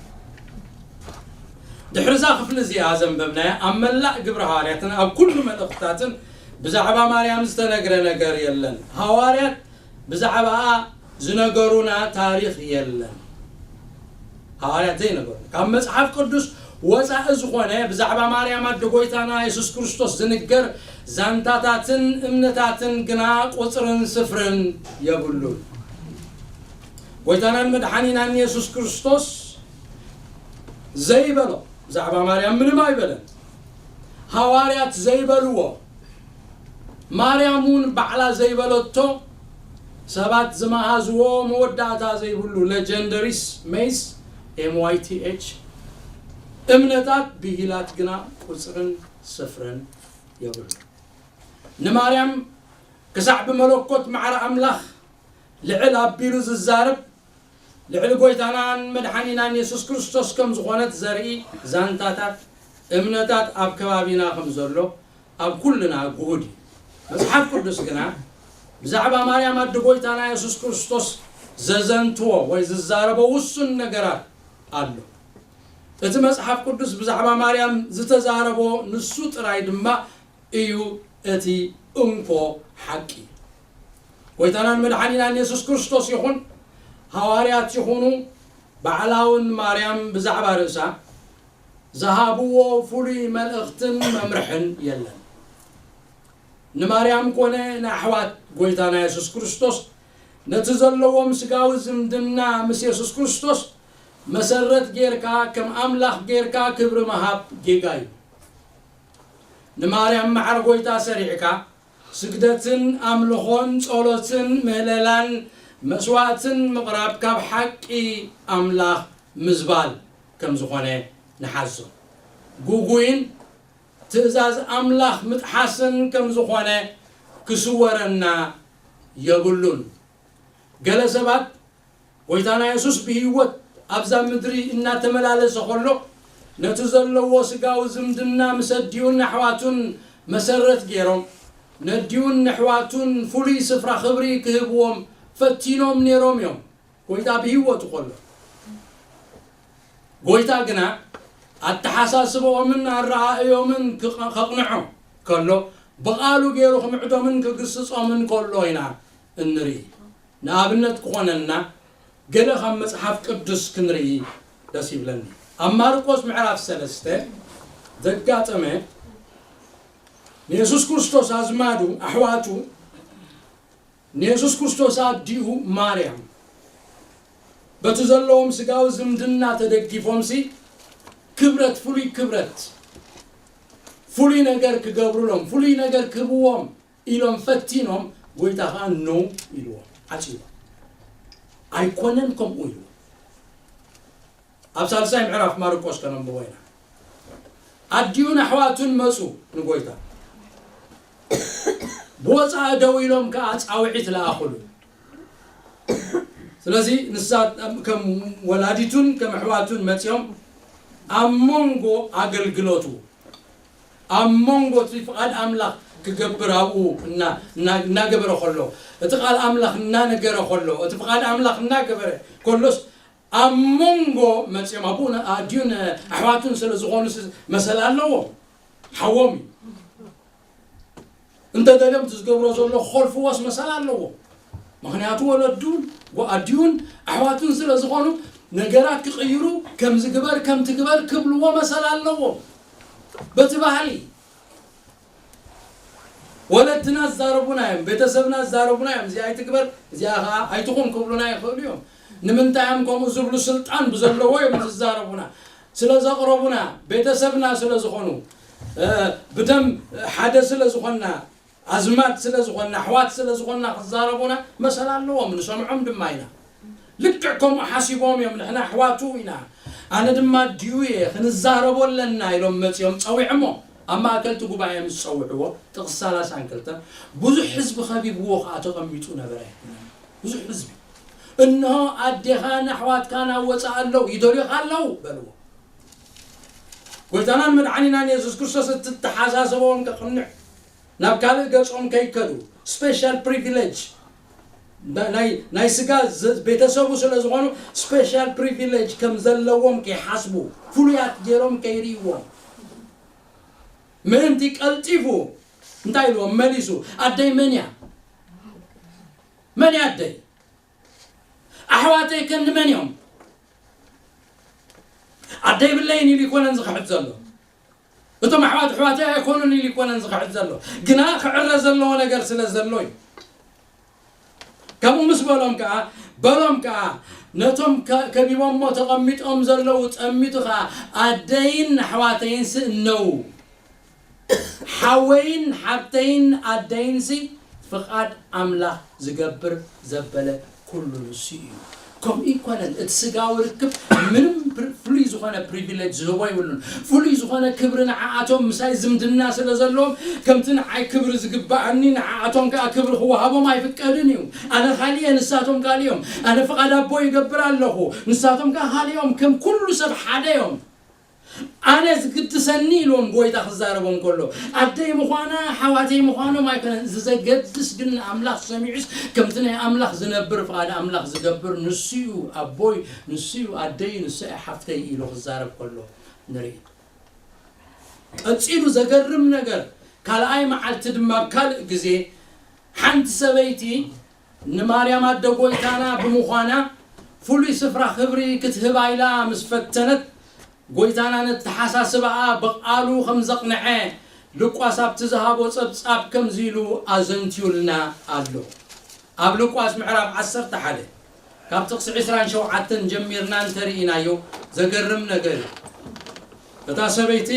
ድሕሪ እዛ ክፍሊ እዚኣ ዘንበብናያ፣ ኣብ መላእ ግብረ ሃዋርያትን ኣብ ኩሉ መልእኽትታትን ብዛዕባ ማርያም ዝተነግረ ነገር የለን። ሃዋርያት ብዛዕባኣ ዝነገሩና ታሪኽ የለን። ሃዋርያት ዘይነገሩና፣ ካብ መጽሓፍ ቅዱስ ወጻኢ ዝኾነ ብዛዕባ ማርያም ኣደ ጎይታና የሱስ ክርስቶስ ዝንገር ዛንታታትን እምነታትን ግና ቁጽርን ስፍርን የብሉን። ጎይታናን መድሓኒናን የሱስ ክርስቶስ ዘይበሎ ብዛዕባ ማርያም ምንም ኣይበለን። ሃዋርያት ዘይበልዎ፣ ማርያም እውን ባዕላ ዘይበለቶ፣ ሰባት ዝመሃዝዎ መወዳእታ ዘይብሉ፣ legendaries፣ ሜይስ፣ M Y T H፣ እምነታት፣ ብሂላት ግና ቁጽርን ስፍርን የብሉ። ንማርያም ክሳዕ ብመለኮት ማዕረ ኣምላኽ ልዕል ኣቢሉ ዝዛረብ፣ ልዕሊ ጎይታናን መድሓኒናን የሱስ ክርስቶስ ከም ዝኾነት ዘርኢ ዛንታታት፣ እምነታት ኣብ ከባቢና ከም ዘሎ ኣብ ኩልና ግሁድ እዩ። መጽሓፍ ቅዱስ ግና ብዛዕባ ማርያም ኣደ ጎይታና የሱስ ክርስቶስ ዘዘንትዎ ወይ ዝዛረቦ ውሱን ነገራት ኣሎ። እቲ መጽሓፍ ቅዱስ ብዛዕባ ማርያም ዝተዛረቦ ንሱ ጥራይ ድማ እዩ እቲ እንኮ ሓቂ። ጎይታናን መድሓኒናን የሱስ ክርስቶስ ይኹን፣ ሃዋርያት ይኹኑ፣ ባዕላ እውን ማርያም ብዛዕባ ርእሳ ዝሃብዎ ፍሉይ መልእኽትን መምርሕን የለን። ንማርያም ኮነ ንኣሕዋት ጎይታና የሱስ ክርስቶስ ነቲ ዘለዎም ስጋዊ ዝምድና ምስ የሱስ ክርስቶስ መሰረት ጌርካ፣ ከም ኣምላኽ ጌርካ ክብሪ ምሃብ ጌጋ እዩ። ንማርያም ማዕረ ጎይታ ሰሪዕካ፣ ስግደትን ኣምልኾን ጸሎትን ምህለላን መስዋእትን ምቕራብ ካብ ሓቂ ኣምላኽ ምዝባል ከም ዝኾነ ንሓዞ። ግጉይን ትእዛዝ ኣምላኽ ምጥሓስን ከም ዝኾነ ክስወረና የብሉን። ገለ ሰባት ጎይታና የሱስ ብህይወት ኣብዛ ምድሪ እናተመላለሰ ከሎ ነቲ ዘለዎ ስጋዊ ዝምድና ምስ ኣዲኡን ኣሕዋቱን መሰረት ገይሮም ነዲኡን ኣሕዋቱን ፍሉይ ስፍራ ክብሪ ክህብዎም ፈቲኖም ነይሮም እዮም። ጎይታ ብህይወቱ ከሎ ጎይታ ግና ኣተሓሳስበኦምን ኣረኣእዮምን ክቐ- ከቕንዖ ከሎ ብቓሉ ገይሩ ክምዕዶምን ክግስጾምን ከሎ ኢና እንርኢ። ንኣብነት ክኾነልና ገለ ካብ መጽሓፍ ቅዱስ ክንርኢ ደስ ይብለኒ። ኣብ ማርቆስ ምዕራፍ ሰለስተ ዘጋጠመ ንየሱስ ክርስቶስ ኣዝማዱ ኣሕዋቱ ንየሱስ ክርስቶስ ኣዲኡ ማርያም በቲ ዘለዎም ስጋዊ ዝምድና ተደጊፎምሲ ክብረት ፍሉይ ክብረት ፍሉይ ነገር ክገብሩሎም ፍሉይ ነገር ክህብዎም ኢሎም ፈቲኖም፣ ጎይታ ኸዓ ኖ ኢልዎም፣ ዓጽይዎ። ኣይኮነን ከምኡ ኢልዎም። ኣብ ሳልሳይ ምዕራፍ ማርቆስ ከነንብቦ ኢና። ኣዲኡን ኣሕዋቱን መጹ ንጎይታ። ብወጻኢ ደው ኢሎም ከኣ ጻውዒት ለኣኹሉ። ስለዚ ንሳ ከም ወላዲቱን ከም ኣሕዋቱን መጺኦም ኣብ መንጎ ኣገልግሎቱ ኣብ መንጎ እቲ ፍቓድ ኣምላኽ ክገብር ኣብኡ እና- እና- እናገበረ ከሎ እቲ ቃል ኣምላኽ እናነገረ ከሎ እቲ ፍቓድ ኣምላኽ እናገበረ ከሎስ ኣብ መንጎ መጺኦም ኣብኡ ኣዲኡን ኣሕዋቱን ስለ ዝኾኑ መሰል ኣለዎም። ሓዎም እዩ። እንተ ደልዮም እቲ ዝገብሮ ዘሎ ክኾልፍዎስ መሰል ኣለዎም። ምኽንያቱ ወለዱን ኣዲኡን ኣሕዋቱን ስለ ዝኾኑ ነገራት ክቕይሩ ከምዚ ግበር ከምቲ ግበር ክብልዎ መሰል ኣለዎም። በቲ ባህሊ ወለድና ዝዛረቡና እዮም፣ ቤተሰብና ዝዛረቡና እዮም። እዚኣ ኣይትግበር እዚኣ ከዓ ኣይትኹን ክብሉና ይኽእሉ እዮም። ንምንታይ እዮም ከምኡ ዝብሉ? ስልጣን ብዘለዎ እዮም ዝዛረቡና። ስለ ዘቕረቡና፣ ቤተሰብና ስለ ዝኾኑ፣ ብደም ሓደ ስለ ዝኾንና፣ ኣዝማድ ስለ ዝኾንና፣ ኣሕዋት ስለ ዝኾንና ክዛረቡና መሰል ኣለዎም፣ ንሰምዖም ድማ ኢና። ልክዕ ከምኡ ሓሲቦም እዮም፣ ንሕና ኣሕዋቱ ኢና፣ ኣነ ድማ ኣዲኡ እየ፣ ክንዛረቦ ኣለና ኢሎም መጺኦም ጸዊዖሞ። ኣብ ማእከል እቲ ጉባኤ ምስ ጸውዕዎ፣ ጥቕሲ ሰላሳን ክልተን፣ ብዙሕ ህዝቢ ከቢብዎ ከኣ ተቐሚጡ ነበረ። ብዙሕ ህዝቢ፣ እንሆ ኣዴኻን ኣሕዋትካን ኣብ ወጻኢ ኣለዉ፣ ይደልዩኻ ኣለዉ በልዎ። ጎይታናን መድሓኒናን የሱስ ክርስቶስ እትተሓሳሰቦም ከቕንዕ ናብ ካልእ ገጾም ከይከዱ special privilege ናይ ናይ ስጋ ቤተሰቡ ስለ ዝኾኑ special privilege ከም ዘለዎም ከይሓስቡ ፍሉያት ገይሮም ከይርእይዎም ምእንቲ ቀልጢፉ እንታይ ኢልዎም መሊሱ ኣደይ መን እያ መን እያ ኣደይ ኣሕዋተይ ከ ንመን እዮም ኣደ የብለይን ኢሉ ይኮነን ዝኽሕድ ዘሎ። እቶም ኣሕዋት ኣሕዋተይ ኣይኮኑን ኢሉ ይኮነን ዝኽሕድ ዘሎ። ግና ክዕረ ዘለዎ ነገር ስለ ዘሎ እዩ። ከምኡ ምስ በሎም ከኣ፣ በሎም ከኣ፣ ነቶም ከ-፣ ከቢቦሞ ተቐሚጦም ዘለዉ ጠሚቱ ከኣ፣ ኣደይን ኣሕዋተይንሲ እነዉ። ሓወይን ሓብተይን ኣደይንሲ ፍቓድ ኣምላኽ ዝገብር ዘበለ ኩሉ ንሱ እዩ። ከምኡ ይኮነን፣ እቲ ስጋዊ ርክብ ምንም ፕር-፣ ፍሉይ ዝኾነ ፕሪቪሌጅ ዝህቦ የብሉን። ፍሉይ ዝኾነ ክብሪ ንዓኣቶም ምሳይ ዝምድና ስለ ዘለዎም፣ ከምቲ ንዓይ ክብሪ ዝግባኣኒ ንዓኣቶም ከኣ ክብሪ ክወሃቦም ኣይፍቀድን እዩ። ኣነ ካሊእ እየ፣ ንሳቶም ካሊእ እዮም። ኣነ ፍቓድ ኣቦ ይገብር ኣለኹ፣ ንሳቶም ከኣ ካሊኦም፣ ከም ኩሉ ሰብ ሓደ እዮም። ኣነ ዝግድሰኒ ኢልዎም ጎይታ ክዛረቦም ከሎ፣ ኣደይ ምዃና ሓዋተይ ምዃኖም ኣይኮነን። እዚ ዘገድስ ግን ንኣምላኽ ሰሚዑስ ከምቲ ናይ ኣምላኽ ዝነብር ፍቓድ ኣምላኽ ዝገብር ንሱ እዩ ኣቦይ፣ ንሱ እዩ ኣደይ፣ ንሱ እዩ ሓፍተይ ኢሉ ክዛረብ ከሎ ንርኢ። ቀጺሉ ዘገርም ነገር፣ ካልኣይ መዓልቲ ድማ ኣብ ካልእ ግዜ ሓንቲ ሰበይቲ ንማርያም ኣደ ጎይታና ብምዃና ፍሉይ ስፍራ ክብሪ ክትህባ ኢላ ምስ ፈተነት፣ ጎይታና ነተሓሳስባኣ ብቓሉ ከም ዘቕንዐ ሉቃስ ኣብቲ ዝሃቦ ጸብጻብ ከምዚ ኢሉ ኣዘንትዩልና ኣሎ። ኣብ ሉቃስ ምዕራፍ ዓሰርተ ሓደ ካብ ጥቕሲ ዕስራን ሸውዓተን ጀሚርና እንተርኢናዮ ዘገርም ነገር እዩ። እታ ሰበይቲ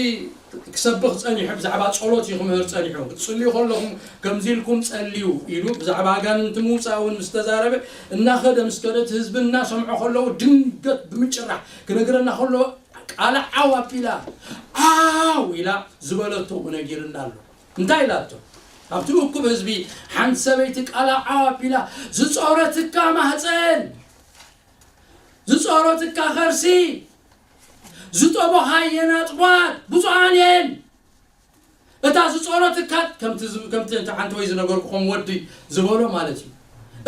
ክሰብኽ ጸኒሑ፣ ብዛዕባ ጸሎት እዩ ክምህር ጸኒሑ። ክትጽልዩ ከለኹም ከምዚ ኢልኩም ጸልዩ ኢሉ ብዛዕባ ኣጋንንቲ ምውጻእ እውን ምስ ተዛረበ፣ እናኸደ ምስ ከደ እቲ ህዝቢ እናሰምዖ ከለዉ ድንገት ብምጭራሕ ክነግረና ከሎ ቃላ ዓው ኣቢላ፣ ዓው ኢላ ዝበለቶ እውን ነጊርና ኣሎ። እንታይ ኢላቶ? ኣብቲ እኩብ ህዝቢ ሓንቲ ሰበይቲ ቃላ ዓው ኣቢላ፣ "ዝጾረትካ ማህጸን፣ ዝጾረትካ ከርሲ፣ ዝጠቦኻየን ኣጥቧት ብፁዓን እየን። እታ ዝጾረትካ"፣ ከምቲ ዝ-፣ ከምቲ እቲ ሓንቲ ወይ ዝነገርኩኹም ወዲ ዝበሎ ማለት እዩ።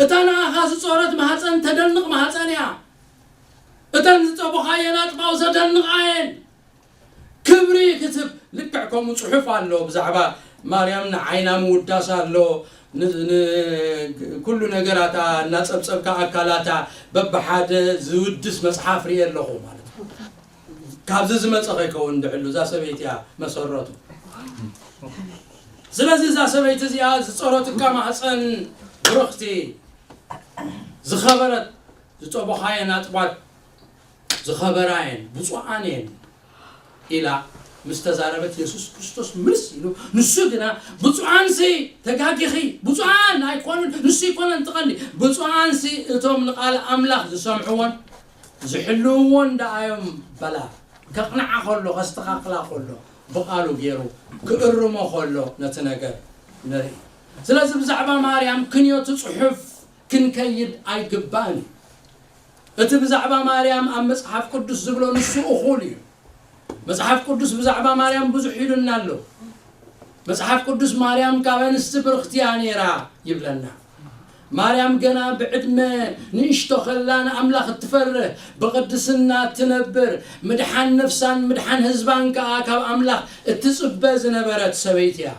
"እታ ንኣኻ ዝጾረት ማህጸን ተደንቕ ማህጸን እያ። እተን ዝጠቦኻየን ኣጥባው ዘደንቓ እየን። ክብሪ ክትብ"፣ ልክዕ ከምኡ ጽሑፍ ኣሎ ብዛዕባ ማርያም፣ ንዓይና ምውዳስ ኣሎ፣ ን-፣ ን-፣ ኩሉ ነገራታ እናጸብጸብካ ኣካላታ በብሓደ ዝውድስ መጽሓፍ ርኤ ኣለኹ ማለት እዩ። ካብዚ ዝመጸ ከይከውን ድሕሉ እዛ ሰበይቲ እያ መሰረቱ። ስለዚ እዛ ሰበይቲ እዚኣ ዝጸረትካ ማህጸን ብርኽቲ፣ ዝኸበረት፣ ዝጠቦኻየን ኣጥባት ዝኸበራ እየን፣ ብፁዓን እየን ኢላ ምስ ተዛረበት፣ የሱስ ክርስቶስ ምልስ ኢሉ፣ ንሱ ግና፣ "ብፁዓንሲ ተጋጊኺ፣ ብፁዓን ኣይኮኑን፣ ንሱ ኣይኮነን ትቐሊ፣ ብፁዓንሲ እቶም ንቓል ኣምላኽ ዝሰምዕዎን ዝሕልውዎን ደኣ እዮም" በላ። ከቕንዓ ከሎ፣ ከስተኻኽላ ከሎ፣ ብቓሉ ገይሩ ክእርሞ ከሎ ነቲ ነገር ንርኢ። ስለዚ ብዛዕባ ማርያም ክንዮ እቲ ጽሑፍ ክንከይድ ኣይግባእን እዩ። እቲ ብዛዕባ ማርያም ኣብ መጽሓፍ ቅዱስ ዝብሎ ንሱ እኹል እዩ። መጽሓፍ ቅዱስ ብዛዕባ ማርያም ብዙሕ ኢሉና ኣሎ። መጽሓፍ ቅዱስ ማርያም ካብ ኣንስቲ ብርኽቲ እያ ነይራ ይብለና። ማርያም ገና ብዕድመ ንእሽቶ ከላ ንኣምላኽ እትፈርህ፣ ብቕድስና እትነብር፣ ምድሓን ነፍሳን ምድሓን ህዝባን ከኣ ካብ ኣምላኽ እትጽበ ዝነበረት ሰበይቲ እያ።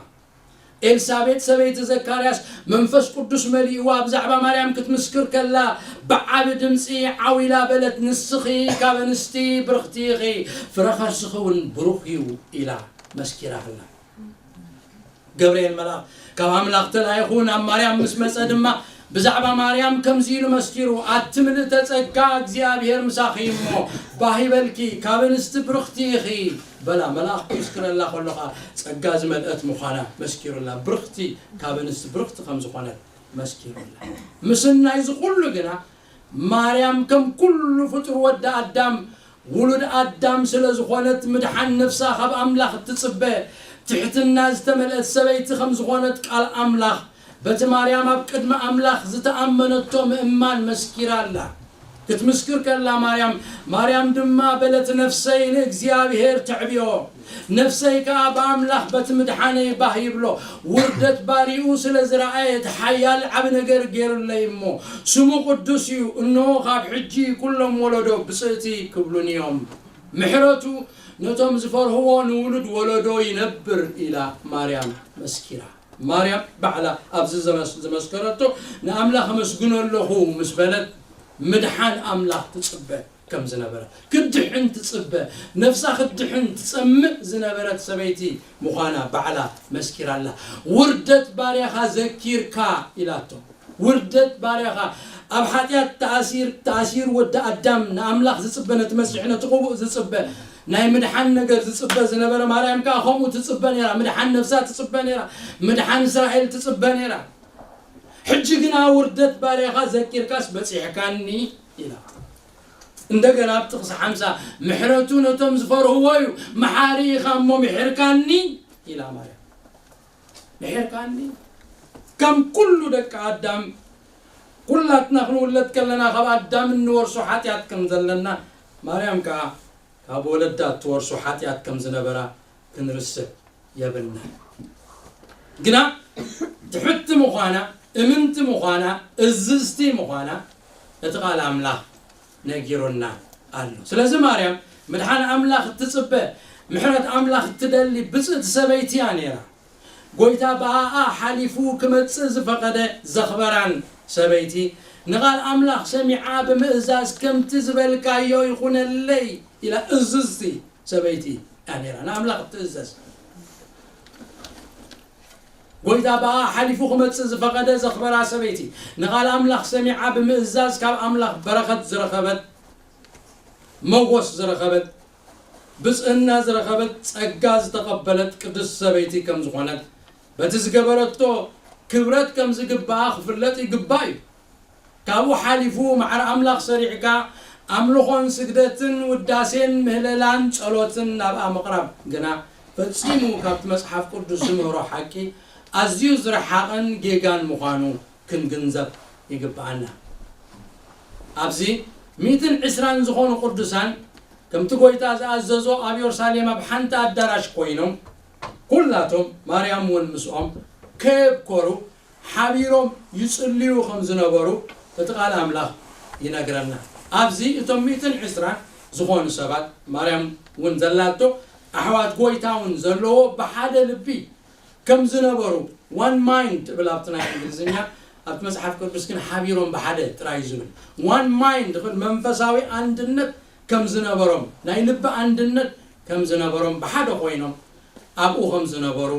ኤልሳቤጥ ሰበይቲ ዘካርያስ መንፈስ ቅዱስ መሊእዋ ብዛዕባ ማርያም ክትምስክር ከላ ብዓቢ ድምጺ ዓው ኢላ በለት፣ "ንስኺ ካብ ኣንስቲ ብርኽቲ ኢኺ፣ ፍረ ከርስኺ እውን ብሩኽ እዩ" ኢላ መስኪራትና። ገብርኤል መልኣኽ ካብ ኣምላኽ ተላኢኹ ናብ ማርያም ምስ መጸ ድማ ብዛዕባ ማርያም ከምዚ ኢሉ መስኪሩ፣ "ኣቲ ምልእተ ጸጋ እግዚኣብሔር ምሳኺ እሞ ባህ ይበልኪ፣ ካብ ኣንስቲ ብርኽቲ ኢኺ" በላ። መልኣኽ ክምስክረላ ከሎ ኸኣ ጸጋ ዝመልአት ምዃና መስኪሩላ። ብርኽቲ፣ ካብ ኣንስቲ ብርኽቲ ከም ዝኾነት መስኪሩላ። ምስናይ እዚ ኩሉ ግና ማርያም ከም ኩሉ ፍጡር ወዲ ኣዳም ውሉድ ኣዳም ስለ ዝኾነት ምድሓን ነፍሳ ካብ ኣምላኽ እትጽበ ትሕትና ዝተመልአት ሰበይቲ ከም ዝኾነት ቃል ኣምላኽ በቲ ማርያም ኣብ ቅድሚ ኣምላኽ ዝተኣመነቶ ምእማን መስኪራ ኣላ። ክትምስክር ከላ ማርያም፣ ማርያም ድማ በለት፣ "ነፍሰይ ንእግዚኣብሔር ተዕብዮ፣ ነፍሰይ ከኣ ብኣምላኽ በቲ ምድሓነይ ባህ ይብሎ። ውርደት ባሪኡ ስለ ዝረኣየ፣ እቲ ሓያል ዓቢ ነገር ገይሩለይ እሞ፣ ስሙ ቅዱስ እዩ። እንሆ፣ ካብ ሕጂ ኩሎም ወለዶ ብጽእቲ ክብሉኒ እዮም። ምሕረቱ ነቶም ዝፈርህዎ ንውሉድ ወለዶ ይነብር" ኢላ ማርያም መስኪራ። ማርያም ባዕላ ኣብዚ ዘመስ-፣ ዝመስከረቶ፣ "ንኣምላኽ ኣመስግኖ ኣለኹ" ምስ በለት፣ ምድሓን ኣምላኽ ትጽበ። ከም ዝነበረ፣ ክድሕን ትጽበ፣ ነፍሳ ክድሕን ትጸምእ ዝነበረት ሰበይቲ ምዃና ባዕላ መስኪራላ። "ውርደት ባርያኻ ዘኪርካ" ኢላቶ። "ውርደት ባርያኻ ኣብ ሓጢኣት ተኣሲር-፣ ተኣሲሩ ወዲ ኣዳም ንኣምላኽ ዝጽበ፣ ነቲ መሲሕ፣ ነቲ ቅቡእ ዝጽበ፣ ናይ ምድሓን ነገር ዝጽበ ዝነበረ፣ ማርያም ከኣ ከምኡ ትጽበ ነይራ። ምድሓን ነፍሳ ትጽበ ነይራ። ምድሓን እስራኤል ትጽበ ነይራ። ሕጂ ግና ውርደት ባርያኻ ዘኪርካስ በጺሕካኒ" ኢላ። እንደገና ኣብ ጥቕሲ ሓምሳ "ምሕረቱ ነቶም ዝፈርህዎ እዩ፣ መሓሪ ኢኻ እሞ ምሒርካኒ" ኢላ ማርያም። "ምሒርካኒ?" ከም ኩሉ ደቂ ኣዳም፣ ኩላትና ክንውለድ ከለና ካብ ኣዳም እንወርሶ ሓጢኣት ከም ዘለና፣ ማርያም ከኣ ካብ ወለዳ እትወርሶ ሓጢኣት ከም ዝነበራ ክንርስዕ የብልናን። ግና ትሕቲ ምዃና፣ እምንቲ ምዃና፣ እዝዝቲ ምዃና እቲ ቃል ኣምላኽ ነጊሩና ኣሎ። ስለዚ ማርያም ምድሓን ኣምላኽ እትጽበ፣ ምሕረት ኣምላኽ እትደሊ ብጽእቲ ሰበይቲ እያ ነይራ። ጎይታ ብኣኣ ሓሊፉ ክመጽእ ዝፈቐደ ዘኽበራን ሰበይቲ፣ ንቓል ኣምላኽ ሰሚዓ ብምእዛዝ "ከምቲ ዝበልካዮ ይኹነለይ" ኢላ እዝዝቲ ሰበይቲ እያ ነይራ፣ ንኣምላኽ እትእዘዝ። ጎይታ ብኣ ሓሊፉ ክመጽእ ዝፈቐደ ዘኽበራ ሰበይቲ፣ ንቓል ኣምላኽ ሰሚዓ ብምእዛዝ ካብ ኣምላኽ በረኸት ዝረኸበት፣ መጎስ ዝረኸበት፣ ብጽእና ዝረኸበት፣ ጸጋ ዝተቐበለት ቅድስቲ ሰበይቲ ከም ዝኾነት፣ በቲ ዝገበረቶ ክብረት ከም ዝግብኣ ክፍለጥ ይግባእ እዩ። ካብኡ ሓሊፉ ማዕረ ኣምላኽ ሰሪዕካ ኣምልኾን ስግደትን ውዳሴን ምህለላን ጸሎትን ናብኣ ምቕራብ ግና ፈጺሙ ካብቲ መጽሓፍ ቅዱስ ዝምህሮ ሓቂ ኣዝዩ ዝረሓቐን ጌጋን ምዃኑ ክንግንዘብ ይግብኣና። ኣብዚ ሚእትን ዕስራን ዝኾኑ ቅዱሳን ከምቲ ጎይታ ዝኣዘዞ ኣብ የሩሳሌም ኣብ ሓንቲ ኣዳራሽ ኮይኖም ኩላቶም ማርያም እውን ምስኦም ከየብኮሩ ሓቢሮም ይጽልዩ ከም ዝነበሩ እቲ ቃል ኣምላኽ ይነግረና። ኣብዚ እቶም ሚእትን ዕስራን ዝኾኑ ሰባት ማርያም እውን ዘላቶ ኣሕዋት ጎይታ እውን ዘለዎ ብሓደ ልቢ ከም ዝነበሩ፣ one mind ትብል ኣብቲ ናይ እንግሊዝኛ፣ ኣብቲ መጽሓፍ ቅዱስ ግን ሓቢሮም ብሓደ ጥራይ እዩ ዝብል። One mind ክብል መንፈሳዊ ኣንድነት ከም ዝነበሮም፣ ናይ ልቢ ኣንድነት ከም ዝነበሮም፣ ብሓደ ኮይኖም ኣብኡ ከም ዝነበሩ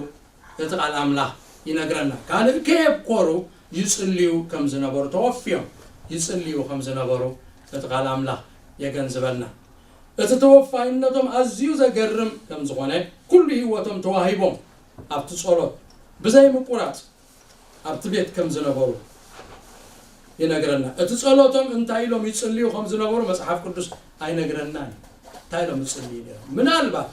እቲ ቃል ኣምላኽ ይነግረና። ካልእ ከየብኮሩ ይጽልዩ ከም ዝነበሩ፣ ተወፍዮም ይጽልዩ ከም ዝነበሩ እቲ ቃል ኣምላኽ የገንዝበና። እቲ ተወፋይነቶም ኣዝዩ ዘገርም ከም ዝኾነ፣ ኩሉ ህይወቶም ተዋሂቦም ኣብቲ ጸሎት ብዘይ ምቁራጽ ኣብቲ ቤት ከም ዝነበሩ ይነግረና። እቲ ጸሎቶም እንታይ ኢሎም ይጽልዩ ከም ዝነበሩ መጽሓፍ ቅዱስ ኣይነግረናን። እንታይ ኢሎም ይጽልዩ ነይሮም? ምናልባት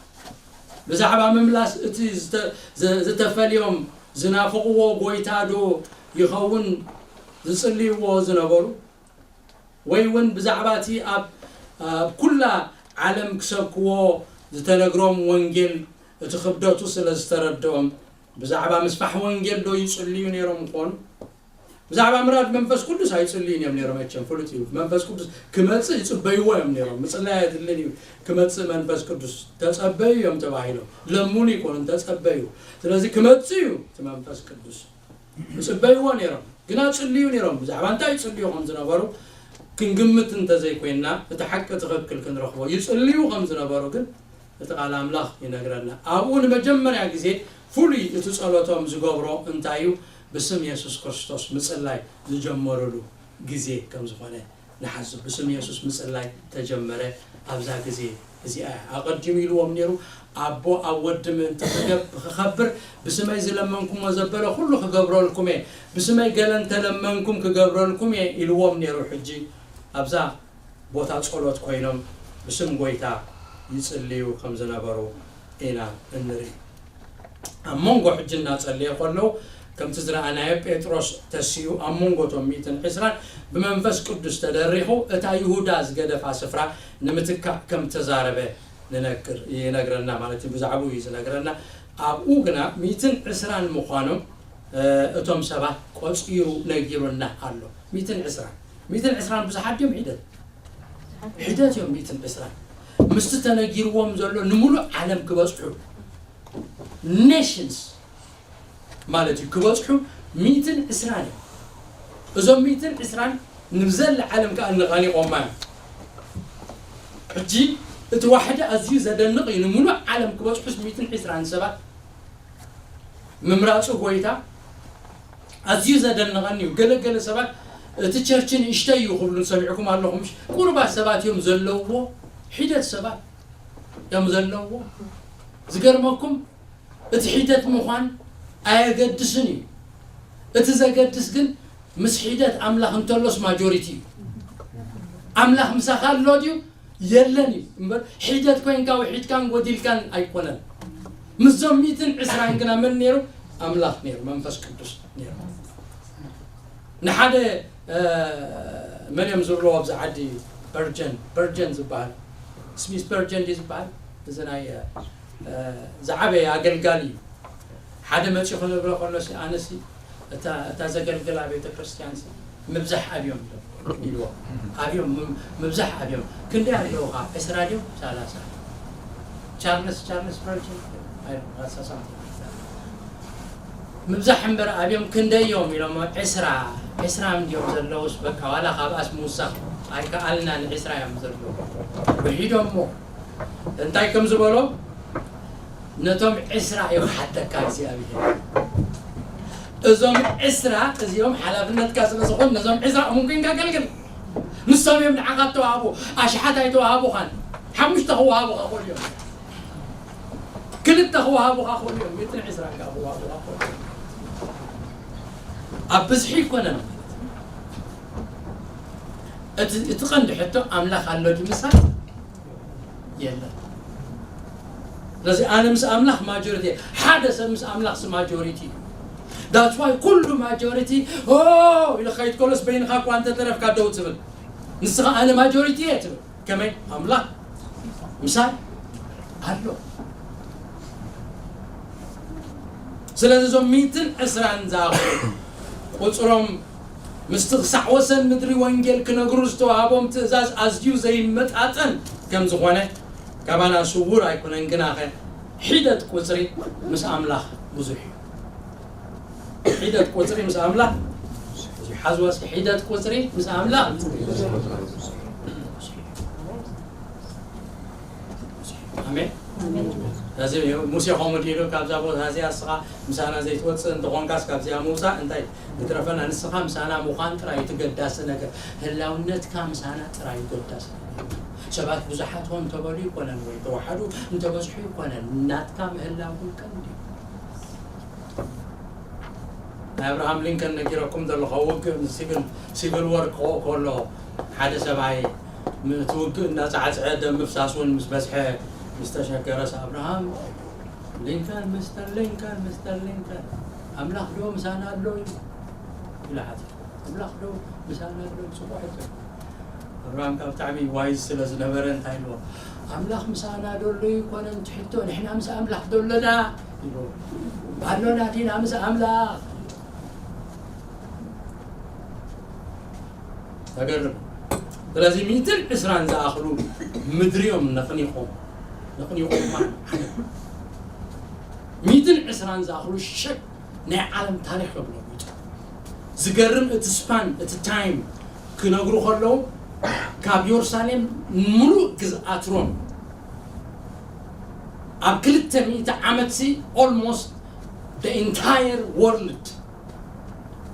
ብዛዕባ ምምላስ እቲ ዝተ-፣ ዘ-፣ ዝተፈልዮም ዝናፍቕዎ ጎይታ ዶ ይኸውን ዝጽልይዎ ዝነበሩ? ወይ እውን ብዛዕባ እቲ ኣብ፣ ኣብ ኩላ ዓለም ክሰብክዎ ዝተነግሮም ወንጌል እቲ ክብደቱ ስለ ዝተረድኦም ብዛዕባ ምስፋሕ ወንጌል ዶ ይጽልዩ ነይሮም ይኾኑ? ብዛዕባ ምራድ መንፈስ ቅዱስ ኣይጽልዩን እዮም ነይሮም። መቸም ፍሉጥ እዩ። መንፈስ ቅዱስ ክመጽእ ይጽበይዎ እዮም ነይሮም። ምጽላይ ኣይድልን እዩ። ክመጽእ መንፈስ ቅዱስ ተጸበዩ እዮም ተባሂሎም። ለምኑ ይኮኑን ተጸበዩ። ስለዚ ክመጽእ እዩ እቲ መንፈስ ቅዱስ። ይጽበይዎ ነይሮም። ግና ጽልዩ ነይሮም። ብዛዕባ እንታይ ይጽልዩ ከም ዝነበሩ ክንግምት እንተዘይኮይንና፣ እቲ ሓቂ ትኽክል ክንረኽቦ ይጽልዩ ከም ዝነበሩ ግን እቲ ቃል ኣምላኽ ይነግረና። ኣብኡ ንመጀመርያ ግዜ ፍሉይ እቲ ጸሎቶም ዝገብሮ እንታይ እዩ? ብስም የሱስ ክርስቶስ ምጽላይ ዝጀመሩሉ ግዜ ከም ዝኾነ ንሓስብ። ብስም የሱስ ምጽላይ ተጀመረ ኣብዛ ግዜ እዚኣ እያ። ኣቐዲሙ ኢልዎም ነይሩ፣ "ኣቦ ኣብ ወዲ ምእንቲ ክገብ-፣ ክኸብር ብስመይ ዝለመንኩሞ ዘበለ ኩሉ ክገብረልኩም እየ። ብስመይ ገለ እንተለመንኩም ክገብረልኩም እየ" ኢልዎም ነይሩ። ሕጂ ኣብዛ ቦታ ጸሎት ኮይኖም ብስም ጎይታ ይጽልዩ ከም ዝነበሩ ኢና እንርኢ። ኣብ መንጎ ሕጂ እናጸለየ ከለዉ፣ ከምቲ ዝረኣናዮ ጴጥሮስ ተሲኡ ኣብ መንጎ እቶም ሚእትን ዕስራን ብመንፈስ ቅዱስ ተደሪኹ እታ ይሁዳ ዝገደፋ ስፍራ ንምትካእ ከም ተዛረበ ንነግር-፣ ይነግረና ማለት እዩ። ብዛዕባኡ እዩ ዝነግረና። ኣብኡ ግና ሚእትን ዕስራን ምዃኖም፣ እ፣ እቶም ሰባት ቆጺሩ ነጊሩና ኣሎ። ሚእትን ዕስራን፣ ሚእትን ዕስራን ብዙሓት ድዮም ሒደት? ሒደት እዮም ሚእትን ዕስራን። ምስቲ ተነጊርዎም ዘሎ ንምሉእ ዓለም ክበጽሑ፣ ኔሽንስ ማለት እዩ፣ ክበጽሑ ሚእትን ዕስራን እዮም። እዞም ሚእትን ዕስራን ንብዘላ ዓለም ከኣ ነቓኒቖማ እዮም። ሕጂ እቲ ዋሕዲ ኣዝዩ ዘደንቕ እዩ። ንምሉእ ዓለም ክበጽሑስ ሚእትን ዕስራን ሰባት ምምራጹ ጎይታ ኣዝዩ ዘደንቐኒ እዩ። ገለ ገለ ሰባት እቲ ቸርች ንእሽተይ እዩ ክብሉ ሰሚዕኩም ኣለኹም። ምሽ ቁሩባት ሰባት እዮም ዘለውዎ፣ ሒደት ሰባት እዮም ዘለውዎ። ዝገርመኩም እቲ ሒደት ምዃን ኣየገድስን እዩ። እቲ ዘገድስ ግን ምስ ሒደት ኣምላኽ እንተሎስ ማጆሪቲ እዩ። ኣምላኽ ምሳኻ ኣሎ ድዩ? የለን እዩ። እምበር ሒደት ኮይንካ ውሒድካን ጎዲልካን ኣይኮነን። ምስዞም ሚእትን ዕስራን ግና መን ነይሩ? ኣምላኽ ነይሩ፣ መንፈስ ቅዱስ ነይሩ። ንሓደ መን እዮም ዝብልዎ ኣብዚ ዓዲ? በርጀን በርጀን ዝበሃል፣ ስሚስ በርጀን ድዩ ዝበሃል? እዚ ናይ ዝዓበየ ኣገልጋሊ እዩ። ሓደ መፂኹ ንብሎ ከሎ ኣነሲ እታ ዘገልግላ ቤተ ክርስቲያን ምብዛሕ ኣብዮም ኢልዎ። ኣብዮም ምብዛሕ ኣብዮም ክንደይ ኣለውኻ? ዕስራ ድዮም? ሰላሳ። ቻርልስ ቻርልስ በርጅን ምብዛሕ እምበር ኣብዮም ክንደይ እዮም ኢሎም። ዕስራ። ዕስራ እንድዮም ዘለውስ በቃ ዋላ ካብኣስ ምውሳኽ ኣይከኣልናን። ዕስራ እዮም ዘለዉ። ውሒዶሞ እንታይ ከም ዝበሎ ነቶም ዕስራ እዮም ሓተካ እግዚኣብሔር። እዞም ዕስራ እዚኦም ሓላፍነትካ ስለ ዝኾን ነዞም ዕስራ እሙን ኮይንካ ኣገልግል። ንሶም እዮም ንዓኻ እተዋህቡ። ኣሽሓት ኣይተዋህቡኻን። ሓሙሽተ ክወሃቡኻ ክእሉ እዮም። ክልተ ክወሃቡኻ ክእሉ እዮም። ሚእትን ዕስራን ከዓ ክወሃቡኻ ክእሉ እዮም። ኣብ ብዝሒ ይኮነን። እቲ ቀንዲ ሕቶ ኣምላኽ ኣሎ ድዩ ምሳይ? የለን። ስለዚ ኣነ ምስ ኣምላኽ ማጆሪቲ እየ። ሓደ ሰብ ምስ ኣምላኽ ስ ማጆሪቲ እዩ። That's why ኩሉ ማጆሪቲ ኦ ኢሉ ክኸይድ ከሎስ በይንኻ እኳ እንተተረፍካ ደው ትብል። ንስኻ ኣነ ማጆሪቲ እየ ትብል። ከመይ ኣምላኽ ምሳይ ኣሎ። ስለዚ እዞም ሚእትን ዕስራን ዝኣኽሉ ቁፅሮም ምስቲ ክሳዕ ወሰን ምድሪ ወንጌል ክነግሩ ዝተዋህቦም ትእዛዝ ኣዝዩ ዘይመጣጠን ከም ዝኾነ ካባና ስዉር ኣይኮነን። ግናኸ ሒደት ቁፅሪ ምስ ኣምላኽ ብዙሕ እዩ። ሒደት ቁፅሪ ምስ ኣምላኽ ብዙሕ። ሓዝዋ እስኪ፣ ሒደት ቁፅሪ ምስ ኣምላኽ። ኣሜን። ስለዚ ሙሴ ከምኡ ድኢሉ ካብዛ ቦታ እዚኣ እስኻ ምሳና ዘይትወፅእ እንተኾንካስ ካብዚኣ ምውፃእ እንታይ ይትረፈና? ንስኻ ምሳና ምዃን ጥራይ እቲ ገዳሲ ነገር፣ ህላውነትካ ምሳና ጥራይ እዩ ገዳሲ ነገር። ሰባት ብዙሓት ሆን እንተበሉ ይኮነን ወይ ተዋሓዱ እንተበዝሑ ይኮነን፣ ናትካ ምህላው ግን ቀንዲ እዩ። ናይ ኣብርሃም ሊንከን ነጊረኩም ዘለኹ ውግእ ሲቪል ሲቪል ወር ክኾ ከሎ ሓደ ሰብኣይ እቲ ውግእ እናጻዕጸዐ ደም ምፍሳስ እውን ምስ በዝሐ ምስ ተሸገረስ ኣብርሃም ሊንከን፣ ሚስተር ሊንከን፣ ሚስተር ሊንከን ኣምላኽ ዶ ምሳና ኣሎ እዩ ኢሉ ሓቲቱ። ኣምላኽ ዶ ምሳና ኣሎ እዩ? ጽቡቕ ሕቶ። ኣብርሃም ካብ ብጣዕሚ ዋይዝ ስለ ዝነበረ እንታይ ኢልዎ? ኣምላኽ ምሳና ዶ ኣሎ ይኮነን እቲ ሕቶ፣ ንሕና ምስ ኣምላኽ ዶ ኣለና ኢልዎ። ኣሎና ዲና ምስ ኣምላኽ? ተገርም። ስለዚ ሚእትን ዕስራን ዝኣኽሉ ምድሪ እዮም ነቕኒቖም። ነቕኒቖማ። ሚእትን ዕስራን ዝኣኽሉ ሸክ ናይ ዓለም ታሪኽ እዮም ለዊጡ። ዝገርም እቲ ስፓን እቲ ታይም ክነግሩ ከለዉ ካብ የሩሳሌም ሙሉእ ግዝኣት ሮም ኣብ ክልተ ሚእቲ ዓመት ሲ almost the entire world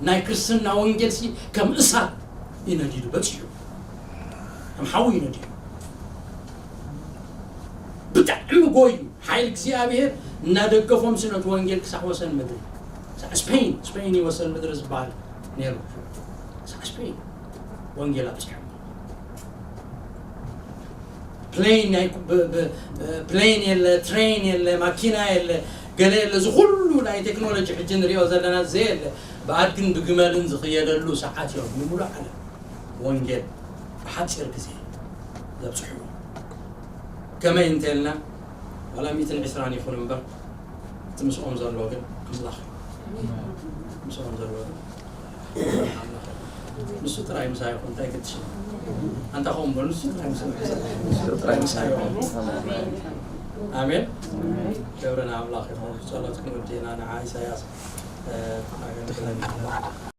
ናይ ክርስትና ወንጌል ሲ ከም እሳት እዩ ነዲዱ በፂሑ። ከም ሓዊ እዩ ነዲዱ። ብጣዕሚ ጎዩ ሓይሊ እግዚኣብሔር እናደገፎም ስነቱ ወንጌል ክሳዕ ወሰን ምድሪ ክሳዕ ስፔን ስፔን እዩ ወሰን ምድሪ ዝበሃል ነይሩ። ክሳዕ ስፔን ወንጌል ኣብፅሖም። ፕሌን ናይ ፕሌን የለ ትሬን የለ ማኪና የለ ገለ የለ እዚ ኩሉ ናይ ቴክኖሎጂ ሕጂ ንሪኦ ዘለና ዘየለ ብኣድግን ብግመልን ዝኽየደሉ ሰዓት እዮም ንሙሉእ ዓለም ወንጌል ብሓፂር ግዜ ዘብፅሕዎ። ከመይ እንተልና ዋላ ሚእትን ዕስራን ይኹን እምበር እቲ ምስኦም ዘሎ ግን ኣምላኽ እዩ። ምስኦም ዘሎ ግን ኣምላኽ እዩ። ንሱ ጥራይ ምሳይ ይኹን እንታይ ግድሽ ኣንታ ኸውን በሉ ንሱ ጥራይ ምሳይ ይኹን። ኣሜን። ክብሪ ንኣምላኽ ይኹን። ጸሎት ክንውድእና ንዓ ኢሳያስ ኣገልግለና።